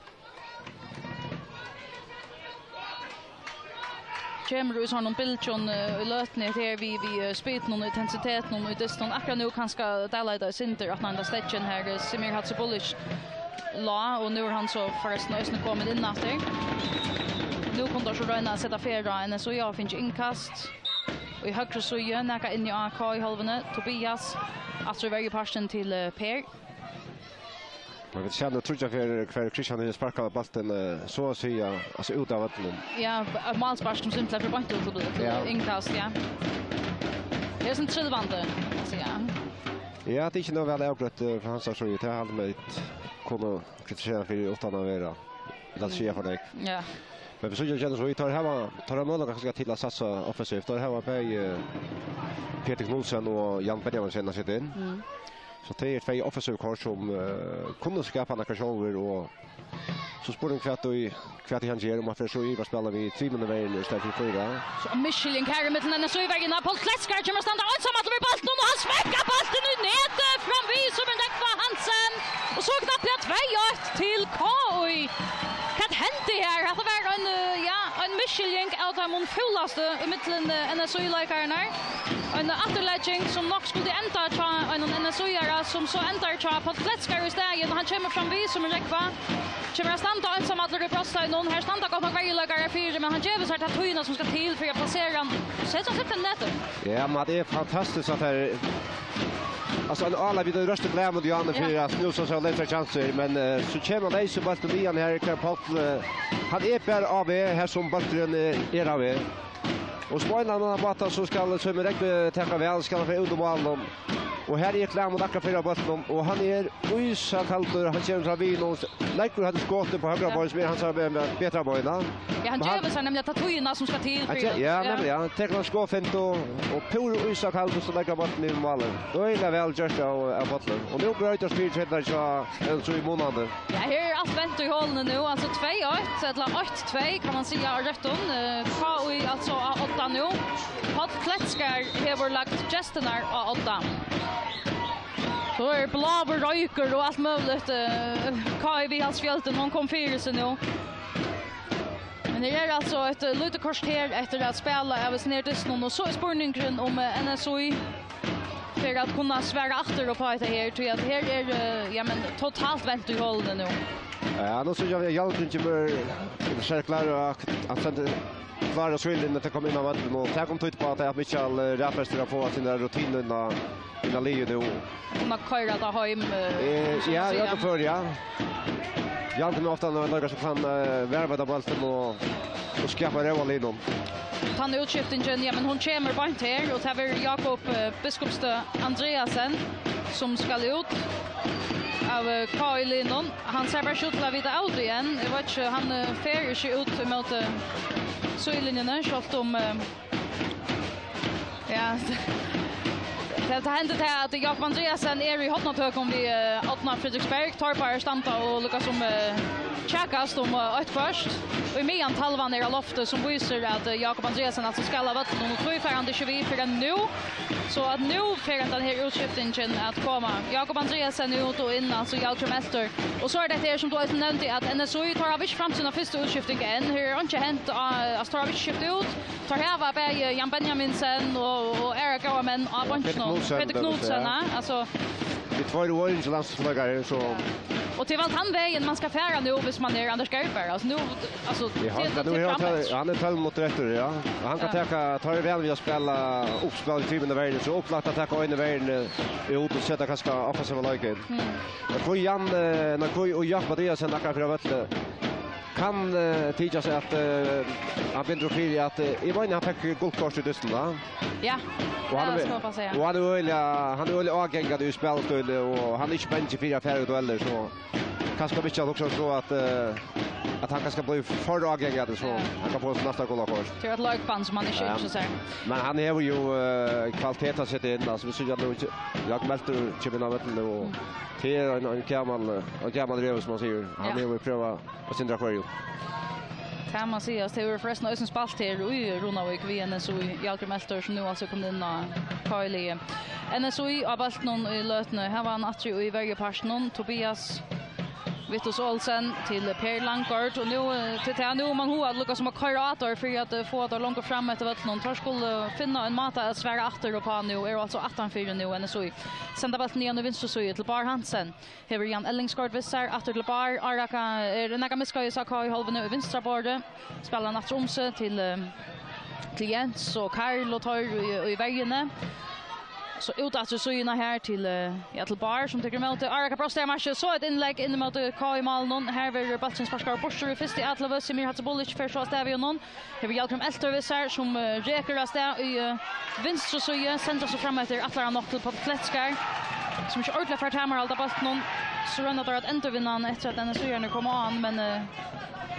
kemur í sovorðnum bylgjum, eh, í løtuni her við, við, eh, spillinum og intensitetinum í dystinum. Akkurát nú kanska deila tað í sundur, at hann enda steðgin her, eh, Semir Hadzibulic lá, og nú er hann so forrestin eisini komin inn aftur. Nú kunnu teir so royna at seta ferð á N S U, og fingið innkast í høgru síðu, nakað inni á K I-hálvuni. Tobias, aftur í verjupartin til, eh, Per. Men vit sjá nú tríggjar ferðir, hvar Kristian hevur sparkað bóltin, eh, so at siga, altso, út av vøllinum. Ja, eitt málspark sum simpelthen fer beint út til, til Ja. innkast, ja. Tað er sovorðið trilvandi, altso, ja. Ja, tað er ikki nóg væl avgreitt, eh, frá hansara síðu. Tað haldi eg vit kunnu kritisera fyri uttan at vera, ella siga for nógv. Ja. Men vit síggja, Jens, og teir hava, teir hava møguleika kanska til at satsa offensivt. Teir hava bæði, eh, Petur Knudsen og Jan Benjaminsen at seta inn. Mm. So tað eru tvey offensiv kort sum, eh, kunnu skapa nakað sjálvir, og so spurning hvat í, hvat í hann ger, um hann fer so yvir at spæla við trimum verjum í staðin fyri fýra. So misskiljing her ímillum N S U-verjuna. Pól Klettskar kemur at standa einsamallur við bóltin, og hann smekkar bóltin í netið framvið Símun Rógvi Hansen. Og so knappliga tvey eitt til K I. Hvat hendi her? Hatta var ein, eh, ja, Ein misskiljing av teimum fúlastu í millum, eh, N S Í-leikararnar. Ein afturlegging sum nokk skuldi enda hjá einum N S Í-ara, sum so endar hjá Páll Kletskar í staðin, og hann kemur fram við sum ein rógva. Kemur at standa einsamallur í brotsteiginum. Her standa gott nokk verjuleikarar fyri, men hann gevur sær ta tíðina sum skal til fyri at plasera hann. Setir hann simpelthen í netið. Ja, men tað er fantastiskt at her, altso, ein ála við røstu glæmur, Johanne, fyri at snúsa seg og leita sjansir, men, eh, so kemur hann eisini bóltin niðan her, Karl Páll, eh, hann er bara á veg, her sum bólturin er, er á veg. Og spælir hann á máta, so skal Símun Rógvi taka væl, skal hann fara út um málið. Og her er Klæmur akkurát fyri bóltin, og hann er ísakaldur, hann kemur fram við nú, leggur hann skotið upp á høgra bein, sum er hansara be-, be-, betra bein, ja. Ja, hann gevur sær nemliga ta tíðina sum skal til fyri at, ja, nemliga, ja. Tekur hann skotfint og, og púra ísakaldur, so leggur hann bóltin í málið. Øgiliga væl gjørt av, av Pálli. Og nú broytast fyri hjá N S Í munandi. Ja, her er alt vent í holuni nú, altso tvey eitt, ella eitt tvey, kann man siga, á røttum. Eh, K Í altso á odda nú. Páll Kletskar hevur lagt gestirnar á odda. So er bláur roykur og alt møguligt, eh, K Í Viðhaldsfjøldin, hon kom fyri seg nú. Men her er altso eitt, eh, lítið korter eftir at spæla av hesum her dystinum, og so er spurningurin um, eh, N S Í fer at kunna svara aftur upp á hetta her, tí at her er, eh, ja, men totalt vent í holuni nú. Ja, nú síggja vit, at Hjaltin kemur, sær klár, og hann stendur klár á síðulinjuni til at koma inn á vøllin, og tað kom títt á, at Mikkjal, eh, raðfestir at fáa sína rutinu inn á, inn á liðið nú. Kunna koyra tað heim, eh, eh, sum ja, man sigur. Ja, for, ja. Hjaltin er ofta ein leikari sum kann, eh, varðveita bóltin og, og skapa ró á liðnum. Tann útskiftingin, ja, men hon kemur beint her, og tað verður Jakob, eh, Biskupstøð Andreasen, sum skal út av, eh, K Í-liðnum. Hann sær bara ikki út til at vita av tí enn. Eg veit ikki, hann, eh, fer ikki út ímóti síðulinjuni, sjálvt um, eh, ja, tað, tað hendir tað, at Jakob Andreasen er í hornatøkum við, eh, Árna Fredriksberg. Teir báðir standa og líka sum, eh, kjakast um, eh, eitt hvørt. Og í miðjan talvan er á lofti, sum vísir, at, eh, Jakob Andreasen altso skal av vøllinum, og tí fær hann tað ikki við fyrr enn nú. So at nú fer hendan her útskiftingin at koma. Jakob Andreasen er út og inn, altso Hjalgrim Eltur. Og so er tað her, sum tú eisini nevndi, at N S Í, teir hava ikki framsýnt fyrstu útskifting enn. Her er einki hent, á, altso, teir hava ikki skift út. Teir hava bæði Jan Benjaminsen og, og aðrar góðar menn á beinkinum. Petur Knudsen, Petur Knudsen, ja. Altso, vit tveir eru ikki landsleikarar, so. Ja. Og tað er væl tann vegin, man skal fara nú, hvis man er Anders Gerber. Altso, nú, altso, ja, tað, hann, tað nú er hann, hann er tólv minuttir eftir, ja. Og hann kann taka, teir eru vanir við at spæla uppspæl í trimum verjum, so upplagt at taka ein verjum út og seta kanska offensiva leik inn. Mm. Men hví Jan, eh, nei, hví og Jakob Andreasen akkurát fyri vølli? Kann, eh, tykjast at, eh, hann bindur upp fyri at, eh, eg meini, hann fekk gult kort í dystin, va? Ja, og hann er, skal man siga. Og hann er øgiliga, hann er øgiliga ágangandi í spælistíli, og hann er ikki bangin fyri at fara í duellir, so kanska vit ikki hugsa so at, eh, at hann kanska blívur for ágangandi, so hann kann fáa sítt næsta gula kort. Til eitt leikbann sum hann ikki ynskir sær. Men hann hevur jú, eh, kvalitet at seta inn, altso, vit síggja nú, Jakob Eltur kemur inn á vøllin, og tað er ein, ein gamal, ein gamal revur, sum man sigur. Hann hevur prøvað at sindra hvørjum. Tað má sigast, tað verður forrestin eisini spælt her í Runavík við N S Í, Hjalgrim Eltur, sum nú altso er komin inn á K Í-liðið. N S Í á bóltinum í løtuni, her var hann aftur í verjupartinum, Tobias Vittus Olsen til Per Langgaard, og nú, eh, til tað nú man hava líka sum at koyra á teir fyri at, eh, fáa teir longur fram eftir vøllinum. Teir skulu finna ein máta at svara aftur upp á nú, eru altso aftanfyri nú, N S Í. Senda bóltin niðan í vinstru síðu til Bár Hansen. Hevur Jan Ellingsgaard við sær, aftur til Bár. Áraka er nakað misskeiðis á K Í-hálvuni í vinstra borði. Spælir hann aftur um seg til, eh, til Jens og Karl og teir í, í verjuni. So út aftur síðuna her til, eh, ja, til Bár, sum tekur ímóti. Áraka brást av marki, so eitt innlegg inn ímóti K Í-málinum. Her verður bólturin sparkaður burtur í fyrstu atløgu. Semir Hadzibulic fer so avstað við honum. Hevur Hjalgrim Eltur við sær, sum, eh, rekur avstað í, eh, vinstru síðu, sendir so fram eftir, ætlar hann nokk til Páll Kletskar, sum ikki ordiliga fær tamarhald á bóltinum. So royna teir at endurvinna hann eftir at N S Í-arnir koma á hann, men, eh,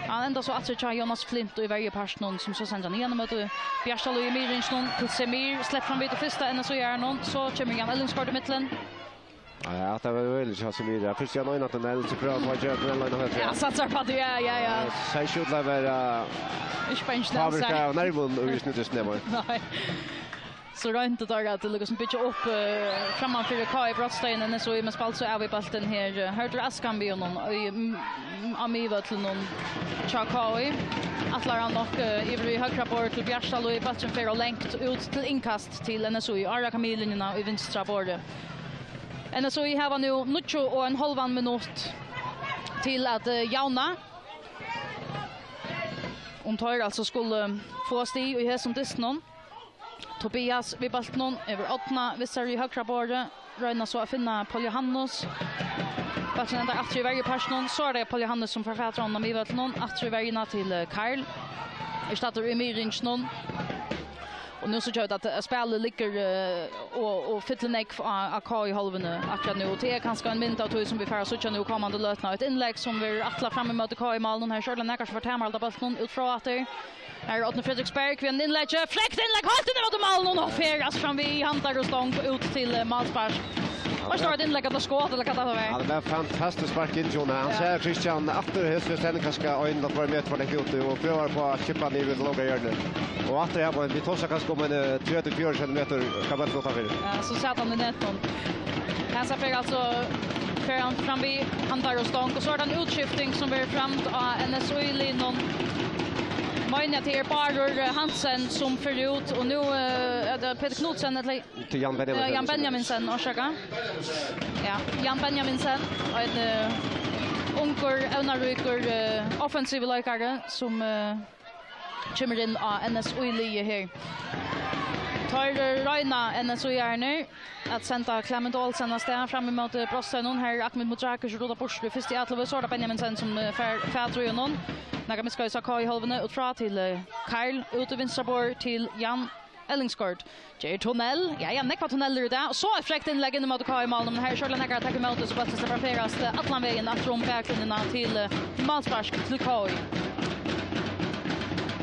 hann endar so aftur hjá Jonas Flynt í verjupartinum, sum so sendir hann ígjøgnum móti Bjartalíð í miðringinum til Semir, sleppur fram við tí fyrsta N S Í-arnum, so kemur Jan Ellingsgaard ímillum. Ja, tað var øgiliga hjá Semir. Ja, fyrst Jan Einar Tunnel, so prøvar hann at gera Tunnel Einar høgri. Ja, satsar på det, ja, ja, ja. Eh, sær ikki út til at vera ikki bangin av påvirka sær av nervum og just nú til snemma. Nei. So royndu teir at líkasum byggja upp, eh, framman fyri K I Brotstein, N S U I, men spældu so av við bóltin her. Eh, Hørður Askan við honum í, mm, á miðvøllinum hjá K I. Ætlar hann nokk, eh, yvir í høgra borð til Bjartalív, bólturin fer ov langt út til innkast til N S U I. Ári Akam við linjuna í vinstra borði. N S U I hava nú níggju og ein hálvan minutt til at, eh, javna. Um teir altso skulu fáa stig í hesum dystinum. Tobias við bóltinum, yvir Árna, við sær í høgra borði, royna so at finna Paul Johannes. Bólturin endar aftur í verjupartinum, so er tað Paul Johannes sum fær fatur á honum á miðvøllinum, aftur í verjuna til, eh, Karl. Er staddur í miðringinum. Og nú síggja vit at, eh, spælið liggur, eh, og, og fyllir nógv á, á K I-hálvuni akkurát nú. Og tað er kanska ein mynd av tí sum vit fara at síggja nú komandi løtuna. Eitt innlegg sum verður ætlað fram ímóti K I-málinum. Her er sjálvandi nakar sum fær tamarhald á bóltinum út frá aftur. Her er Árni Fredriksberg við einum innleggi. Frekt innlegg, heilt inn ímóti málinum og fer rætt fram við handar og stong út til, eh, málspark. Var stórt innlegg, ella skot, ella hvat tað var. Ja, det var fantastiskt spark inn, Jona. Han Ja. ser Christian aftur, helst hvis han kanskje øynene for meter for lenge ute, og prøver på å chippe han i det lange hjørnet. Og aftur her, men vi tosser kanskje om en, eh, tredje, fjerde centimeter, kan man flåta for. Ja, so sat hann í netinum. Hesa ferð altso fer hann fram við handar og stong, og so er tað ein útskifting sum verður framd á N S U I-liðnum. Meini at tað er Bárður, eh, Hansen sum fer út, og nú, eh, er tað Peter Knudsen, ella Til Jan Benjaminsen. Eh, Jan Benjaminsen, orsaka. Ja, Jan Benjaminsen, ein, eh, ungur, evnaríkur, eh, offensivur leikari sum, eh, kemur inn á N S U I-liðið her. Teir, eh, royna N S U I-arnir at senda Clement Olsen av stað fram ímóti Brotsteinum. Her er Ahmed Mudrakic ruddað burtur í fyrstu atlovi. So er tað Benjaminsen sum, eh, fær fatur í honum. Nakað miðskeiðis á K I-hálvuni, út frá til, eh, Karl, út í vinstra borð til Jan Ellingsgaard. Ger tunnel. Ja, ja, nógvar tunnelir í dag. Og so eitt frekt innlegg inn ímóti K I-málinum, men her er sjálvandi nakar at taka ímóti, so bólturin sleppur at ferðast, eh, allan vegin aftur um baklinjuna til, eh, málspark til K I.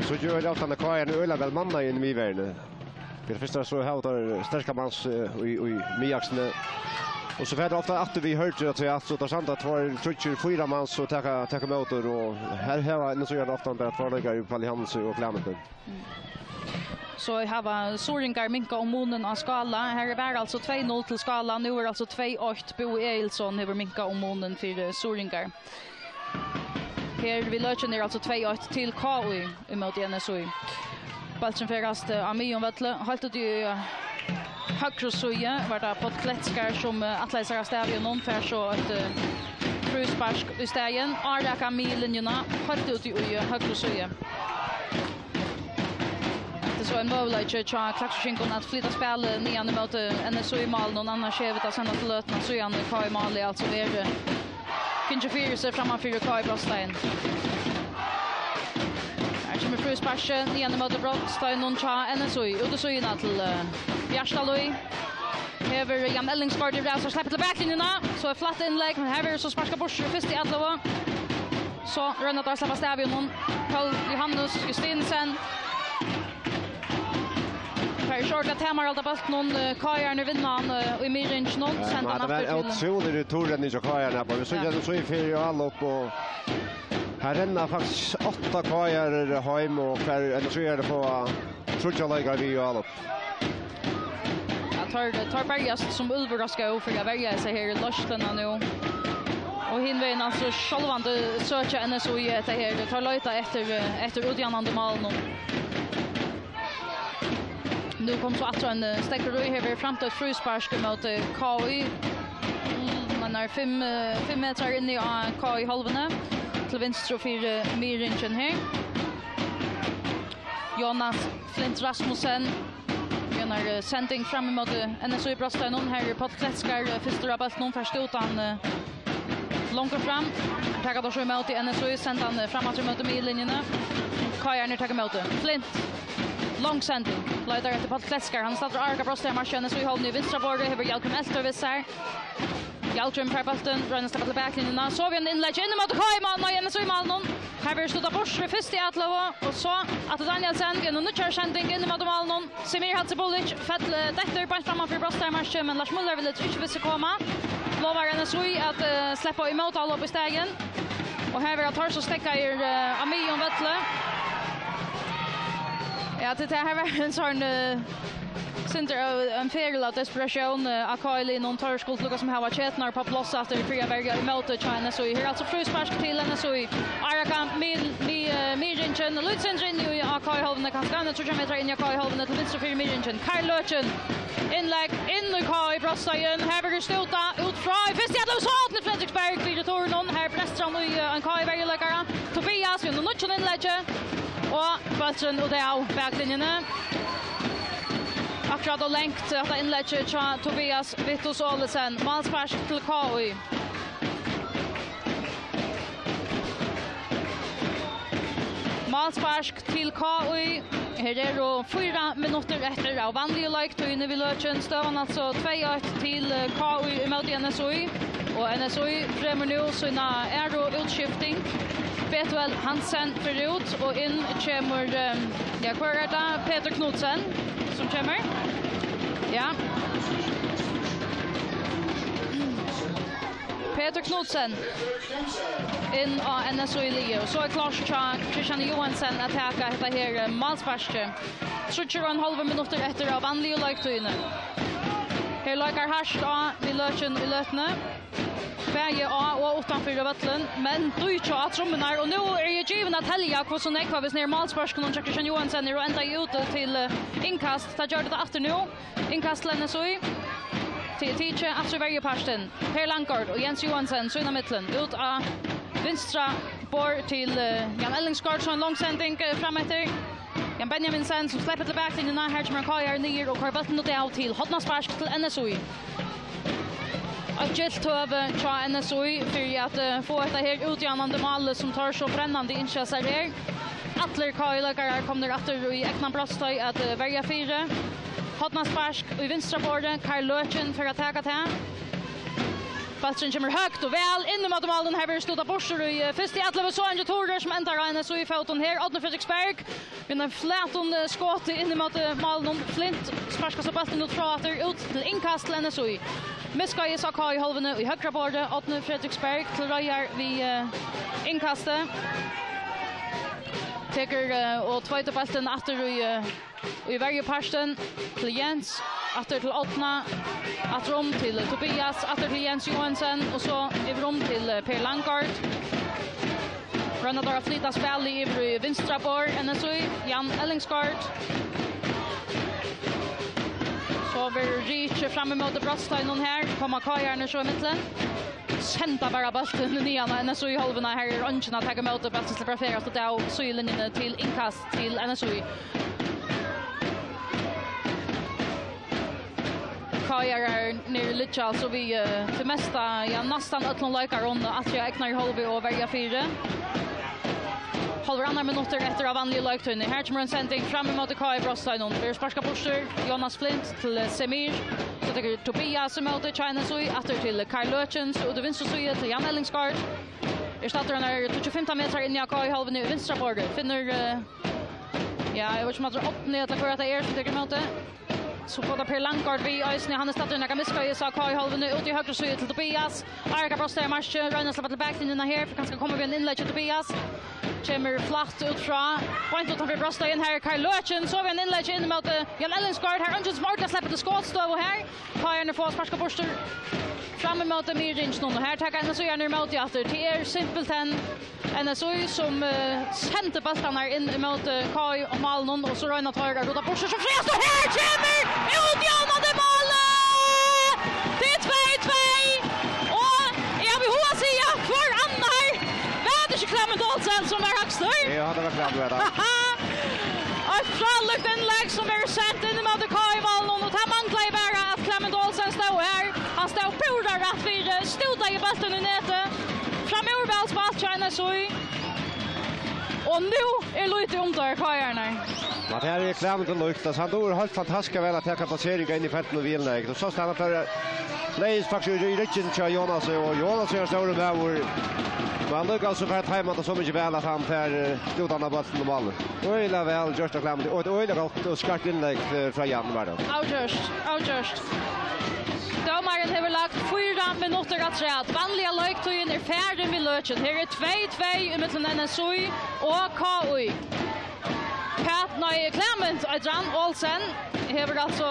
So ger ofta K I ein øgiliga væl mannaðan í miðverjini. Fyri fyrsta so hava teir sterkan mann, eh, í, í miðaksini. Og so fer tað ofta aftur við Hørður at siga, at so tað er sant at tveir, tríggir, fýra mann so taka, taka ímóti, og her hava N S U I ofta bara tveir leikarar í Paul Johannes og Clement. So hava suðuroyingar minkað um munin á Skála. Her var altso tvey null til Skála, nú er altso tvey eitt. Búi Egilson hevur minkað um munin fyri suðuroyingar. Her við løtuni er altso tvey eitt til K I ímóti N S U I. Bólturin ferðast, eh, á miðjum vølli, heilt úti í, eh, høgru síðu var tað Páll Kletskar sum, eh, ætlaði sær av stað við honum, fær so eitt, eh, fríspark í staðin. Ári Akam við linjuna, heilt úti í, eh, høgru síðu. Hetta er so ein møguleiki hjá Klaksvíkingum at flyta spælið niðan ímóti N S U I-málinum, annars hevur tað seinastu løtuna síðan K I-málið altso verið, eh, gingið fyri seg framman fyri K I Brotstein. Her kemur frísparkið niðan ímóti Brotsteinum hjá N S U I, út í síðuna til, eh, Bjartalív. Hevur Jan Ellingsgaard í ræðst og sleppur til baklinjuna. So eitt flatt innlegg, men her verður so sparkað burtur í fyrstu atlovu. So royna teir at sleppa av stað við honum. Paul Johannes Justinsen. Fær ikki ordiliga tamarhald á bóltinum. Eh, K I-arnir vinna hann, eh, í miðringinum. Ja, senda men hann det var aftur til utrolig returredning av K I-arnar. Vi så Ja. den så i fire og alle opp, og her renner faktisk åtte K I-ar hjem, og hver, eller så er det på, eh, tríggjar leikarar við og alle opp. Ja, teir, teir berjast sum úlvur á skóg fyri at verja seg her í leiðsluni nú. Og hin vegin altso sjálvandi søkja N S U I hetta her. Teir leita eftir, eh, eftir útjavnandi málunum. Nú kom so aftur ein, eh, steðgur í. Her verður framt eitt fríspark ímóti K I. Mm, man er fimm, eh, fimm metrar inni á K I-hálvuni. Til vinstru fyri miðringin her. Jonas Flint Rasmussen. Jonas, eh, sending fram ímóti N S U I Brotsteinum. Her er Páll Kletskar, eh, fyrstur á bóltinum, fær skotið hann, eh, longur fram. Taka teir so ímóti N S U I, senda hann, eh, fram aftur ímóti miðlinjuni. K I-arnir taka ímóti. Flint. Long sending. Leitar eftir Páll Kletskar. Hann stendur ári á brotsteinsmarki, N S U I-hálvuni í vinstra borði. Hevur Hjalgrim Elter við sær. Hjalgrim fær bóltin, roynir at sleppa til baklinjuna. So við ein innlegg inn ímóti K I-málinum, nei, N S U I-málinum. Her verður stutt á burtur í fyrstu atlovu, og so Atle Danielsen við ein nýggjari sending inn ímóti málinum. Semir Hadzibulic fell, eh, dettur beint framman fyri brotsteinsmarkið, men Lars Muller vil ikki við seg koma. Lovar N S U I at, eh, sleppa í mótálop í staðin. Og her verða teir so steðgaðir, eh, á miðjum vølli. Ja, til tað her var ein sånn, eh, sindur av ein feril av desperatión, eh, á K I-liðnum. Teir skuldu líka sum hava keturnar upp á pláss aftur fyri at verja ímóti hjá N S Í. Her er altso fríspark til N S Í. Árakan mið-, mið-, eh, miðringin, lítið sindur inn í á K I-hálvuni, kanska ein tríggjar metrar inn í á K I-hálvuni til vinstru fyri miðringin. Karl Løken, innlegg inn í K I-brotsteigin. Her verður stútað út frá í fyrstu ellivu, so til Frederiksberg fyri turnin. Her brestir hann í, eh, ein K I-verjuleikara. Tobias við einum nýggjum innleggi. Og bólturin úti av baklinjuni. Akkurát og langt, hetta innleggið hjá Tobias Vittus Olesen. Málspark til K I. Málspark til K I. Her eru fýra minuttir eftir av vanligu leiktíðini við Løkin. Støðan altso tvey eitt til, eh, K I ímóti N S Í. Og N S Í fremur nú sína aðru útskifting. Betuel Hansen fer út, og inn kemur, ehm, ja, hvør er tað? Petur Knudsen, sum kemur. Ja. Petur Knudsen inn á N S Í-liðið, og so er klárt hjá Kristian Johansen at taka hetta her, eh, málsparkið. Tríggir og ein hálvur minuttur eftir av vanligu leiktíðini. Her leikar hart á við Løkin í løtuni. Bæði á og uttanfyri vøllin, men dýkja á trummunar, og nú eri eg givin at telja, hvussu nógv av hesum her málspørkunum hjá Kristian Johansen eru endaði úti til, eh, innkast. Tað gjørdi tað aftur nú. Innkast til N S Í. Ti-, tikið aftur verjupartin. Per Langgaard og Jens Johansen, sín á millum. Út á vinstra borð til, eh, Jan Ellingsgaard, so ein long sending, eh, fram eftir. Jan Benjaminsen, sum sleppur til baklinjuna. Her kemur K I-ari niður og koyrir bóltin út av til hornaspark til N S Í. Eitt gylt høvi hjá N S Í fyri at, eh, fáa hetta her útjavnandi málið, sum teir so brennandi ynskja sær her. Allir K I-leikarar komnir aftur í egnan brotsteig at, eh, verja fyri. Hornaspark í vinstra borði, Karl Løken fer at taka tað. Bólturin kemur høgt og væl inn ímóti málinum. Her verður stútað burtur í, eh, fyrstu ellivu, so ein returur sum endar á N S Í-fótum her. Árni Frederiksberg við einum flatum, eh, skoti inn ímóti málinum. Flint sparkar so bóltin út frá aftur, út til innkast til N S Í. Miðskeiðis á K I-hálvuni í høgra borði, Árni Frederiksberg til reiðar við, eh, innkastið. Tekur, eh, og tveitir bóltin aftur í, eh, í verjupartin til Jens, aftur til Árna, aftur um til Tobias, aftur til Jens Johansen, og so yvir um til, eh, Per Langgaard. Royna teir at flyta spælið yvir í vinstra borð, N S Í, Jan Ellingsgaard. So verður rikið fram ímóti brotsteiginum her, koma K I-arnir so ímillum. Senda bara bóltin niðan á N S Í-hálvuna, her er eingin at taka ímóti, bólturin sleppur at ferðast út av síðulinjuni til innkast til N S Í. K I-arnir liggja altso við, eh, tí mesta, ja, næstan øllum leikarum aftur í egnari hálvu og verja fyri. Hálvur annar minuttur eftir av vanligu leiktíðini. Her kemur ein sending fram ímóti K I-brotsteiginum. Verður sparkað burtur. Jonas Flint til, eh, Semir. So tekur Tobias ímóti hjá N S Í. Aftur til Karl Løken. So út í vinstru síðu til Jan Ellingsgaard. Er staddur hann er tíggju fimtan metrar inn í K I-hálvuni í vinstra borði. Finnur, eh, ja, eg veit ikki um at tað er Árni ella hvør at tað er sum tekur ímóti. So fór tað Per Langgaard við eisini. Hann er staddur nakað miðskeiðis á K I-hálvuni, út í høgru síðu til Tobias. Árakan brotsteig á marki, royna at sleppa til baklinjuna her, fyri kanska at koma við ein innlegg til Tobias. Kemur flatt út frá, beint uttanfyri brotsteigin. Her er Karl Løken, so við ein innlegg inn ímóti, eh, Jan Ellingsgaard. Her er eingin sum ordiliga sleppur til skotstøðu her. K I-arnir fáa sparkað burtur fram ímóti miðringinum, og her taka N S Í-arnir ímóti aftur. Tað er simpelthen N S Í sum, eh, sendi bóltarnar inn ímóti K I og málinum, og so royna teir at rudda burtur sum frægast, og her kemur útjavnandi málið! Tað er tvey tvey, og eg havi hug at siga, hvør annar? Var tað ikki Clement Olsen sum var hægstur? Jú, hann var Clement, var tað. Eitt frálíkt innlegg sum verður sent inn ímóti K I-málinum, og tað manglaði bara, at Clement Olsen stóð her. Hann stóð púra rætt fyri, stútaði bóltin í netið. Framúr væl spælt hjá N S Í. Og nú er lítið um teir, K I-arnar. Ja, tað er Clement líkt, altso, hann dugir heilt fantastiskt væl at taka plaseringar inn í feltinum við innlegg. Tú sást hann fór, legði faktiskt í ryggin hjá Jonasi, og Jonas er ein stórur maður. Men allíkavæl so fær hann teimað tað so mikið væl, at hann fær, eh, stútað bóltin og málið. Øgiliga væl gjørt av Clement, og eitt øgiliga gott og skarpt innlegg, eh, frá Jan, var tað. Avgjørt, avgjørt. Dómarin hevur lagt fýra minuttir afturat. Vanliga leiktíðin er farin við Løkin. Her er tvey tvey ímillum N S Í og K I. Pat, nei, Clement Adrian Olsen hevur altso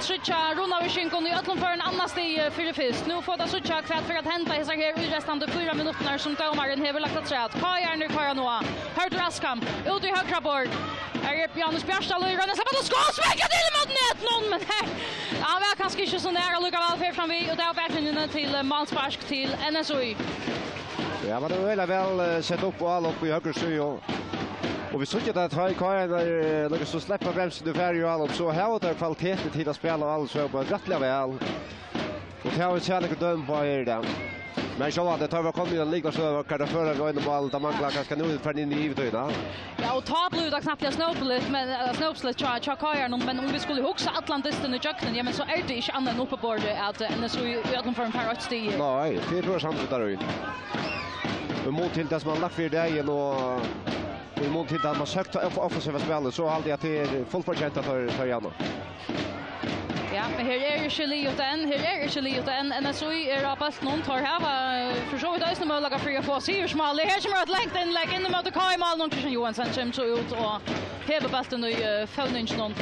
tryggjað Runavíkingum í øllum førum annað stig fyri fyrst. Nú fáa vit at síggja, hvat fer at henda hesar her írestandi fýra minuttirnar, sum dómarin hevur lagt afturat. K I-arnir koyra nú á. Hørður Askham, út í høgra borð. Her er Janus Bjartalíð, roynir at sleppa til skot, sparkar til móti netinum, men her, hann var kanska ikki so nær allíkavæl, fer fram við, og tað er baklinjuni til, eh, málspark til N S Í. Ja, men tað er veldig vel, eh, sett upp og alt upp í høgru síðu, og, og vit síggja at tá K I-arnir, eh, líka so sleppa bremsuna og fara í alt upp, so hava teir kvalitet til at spæla alt upp, og rættiliga vel. Og tað hava vit sæð nøkur dømi uppá her í dag. Men sjálvandi, tá vit koma í ein lítlan støðu, hvar tað førir við einum máli, tað manglar kanska nú, farin inn í yvirtíðina. Ja, og tá blívur tað knappliga snópligt, men, eh, snópligt hjá, hjá K I-arnum, men um vit skulu hugsa allan dystin ígjøgnum, ja, men so er tað ikki annað enn uppiborið at, eh, N S Í í øllum førum fær eitt stig. Nei, tað er púra samsett har í. Í mun til tað sum hann lagt fyri dagin, og í mun til tað man søkt av offensiva spæli, so haldi eg at tað er fullt fortjent at teir, teir javna. Ja, men her er ikki liðugt enn, her er ikki liðugt enn. N S Í er á bóltinum, teir hava, eh, fyri so vítt eisini møguleika fyri at fáa sigursmálið. Her kemur eitt langt innlegg inn ímóti K I-málinum, Kristian Johansen kemur so út og hevur bóltin í, eh, føvninginum.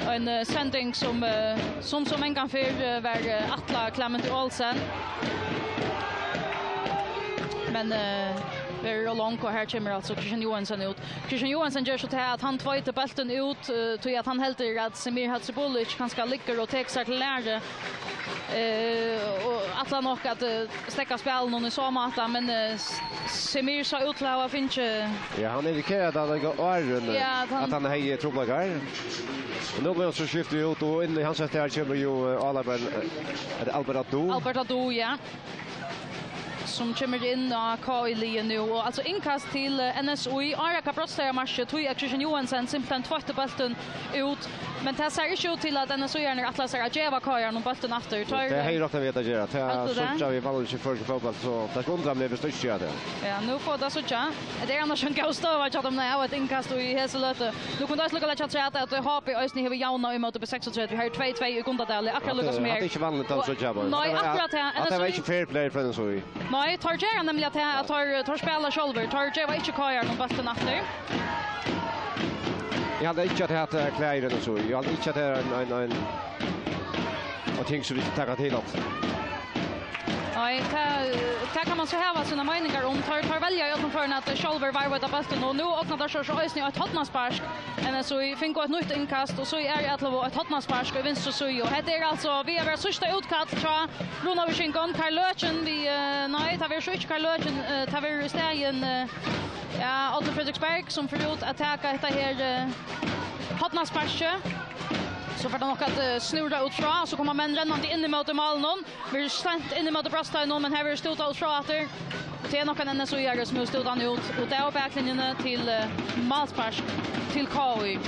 Ein, eh, sending sum, eh, sum so mangan fyrr, eh, var, eh, ætlað Clement Olsen. Men, eh, verður ov long, og her kemur altso Kristian Johansen út. Kristian Johansen ger so tað at hann tveitir bóltin út, eh, tí at hann heldur at Semir Hadzibulic kanska liggur og tekur sær til læri. Eh, og ætlar nokk at, eh, steðga spælinum í so máta, men, eh, S-, Semir sá út til at hava fingið... Ja, hann indikerar at hann er áðrenn, eh, Ja, at hann at hann hevði trupulleikar. Og nú verður hann so skiftur út, og inn í hans stað kemur jú, eh, Albert, eh, er tað Albert Adu? Albert Adu, ja. Sum kemur inn á K I-liðið nú. Og altso innkast til, eh, N S Í. Áðrenn brotsteig á markið, tí at Kristian Johansen simpelthen tveitti bóltin út. Men tað sær ikki út til, at N S Í-arnir ætla sær at geva K I-arnum bóltin aftur. Teir, Tað hevði roknað við at gera. Tað heldur tú tað? Síggja vit vanliga ikki í føroyskum fótbólti, so tað skal undra meg, viss tað ikki ger tað. Ja, nú fáa vit at síggja. Tað er annars ein góð støða hjá teimum at hava eitt innkast í hesa løtu. Nú kunnu vit eisini leggja afturat at, eh, H B eisini hevur javnað ímóti B seksogtretivu. Her er tvey tvey í Gundadali, akkurát líka sum her. Hatta er ikki vanligt, Og, altso, Kjaba. nei, Tað var, akkurát tað. N S Í Hatta var ikki fair play frá N S Í. Nei, teir gera nemliga tað, at teir, teir spæla sjálvir. Teir geva ikki K I-arnum bóltin aftur. Eg haldi ikki at hetta er klæðir N S Í. Eg haldi ikki at hetta er ein, ein, ein, ein ting sum vit taka til okkum. Nei, tað, tað kann man so hava sínar meiningar um. Teir, teir velja í øllum førum at sjálvir varðveita bóltin, og nú opnar teir so, so eisini eitt hornaspark. N S Í fingu eitt nýtt innkast, og so er ætlaðu eitt hornaspark í vinstru síðu. Og hetta er altso við at vera síðsta útkall hjá Runavíkingum. Karl Løken við, eh, nei, tað verður so ikki Karl Løken, eh, tað verður í staðin, eh, ja, Árni Fredriksberg, sum fer út at taka hetta her, eh, hornasparkið. So fer tað nokk at, eh, snúra út frá, so koma menn rennandi inn ímóti málinum. Verður sent inn ímóti brotsteiginum, men her verður stútað út frá aftur. Tað er nokk ein N S Í-ari, sum hevur stútað hann út, og tað er baklinjuni til, eh, málspark til K I.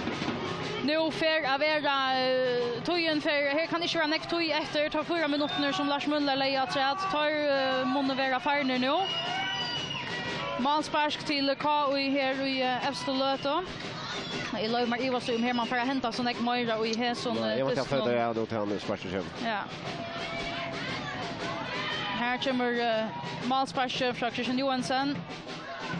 Nú fer at vera, eh, tíðin fer, her kann ikki vera nógv tíð eftir, teir fýra minuttirnir sum Lars Møller legði afturat, teir, eh, munnu vera farnir nú. Málspark til K I her í, eh, evstu løtu. Eg loyvi mær ivast í, um her man fer at henda so nógv meira í hesum, Nei, eh, eg veit, eg dystinum. Føli, at hann sparkar seg. Ja. Her kemur, eh, málsparkið frá Kristian Johansen.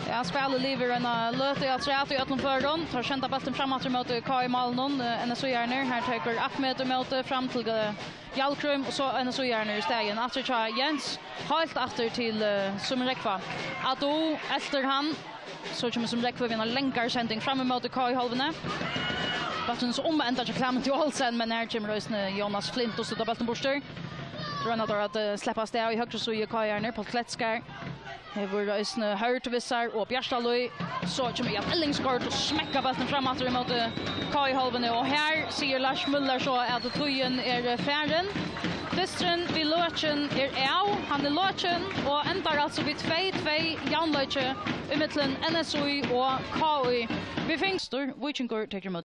Ja, spælið livir eina løtu afturat í øllum førum. Teir senda bóltin fram aftur móti K I-málinum, eh, N S Í-arnir. Her tekur Ahmed ímóti fram til, eh, Hjalkrím, og so N S Í-arnir í staðin. Aftur hjá Jens, heilt aftur til, eh, Símun Rógva. Adu eltir hann. So kemur Símun Rógvi við eina langari sending fram ímóti K I-hálvuni. Bólturin so um at enda hjá Clement Olsen, men her kemur eisini Jonas Flint og stuttar bóltin burtur. Royna teir at, eh, sleppa av stað í høgru síðu, K I-arnir, Páll Kletskar. Hevur eisini Hørð við sær og Bjartalíð. So kemur Jan Ellingsgaard og smekkar bóltin fram aftur ímóti K I-hálvuni. Og her sigur Lars Møller so at tíðin er farin. Dysturin við Løkin er av. Hann er lokin og endar altso við tvey tvey javnleiki ímillum N S Í og K I. Vit fingu Víkingur tekur ímóti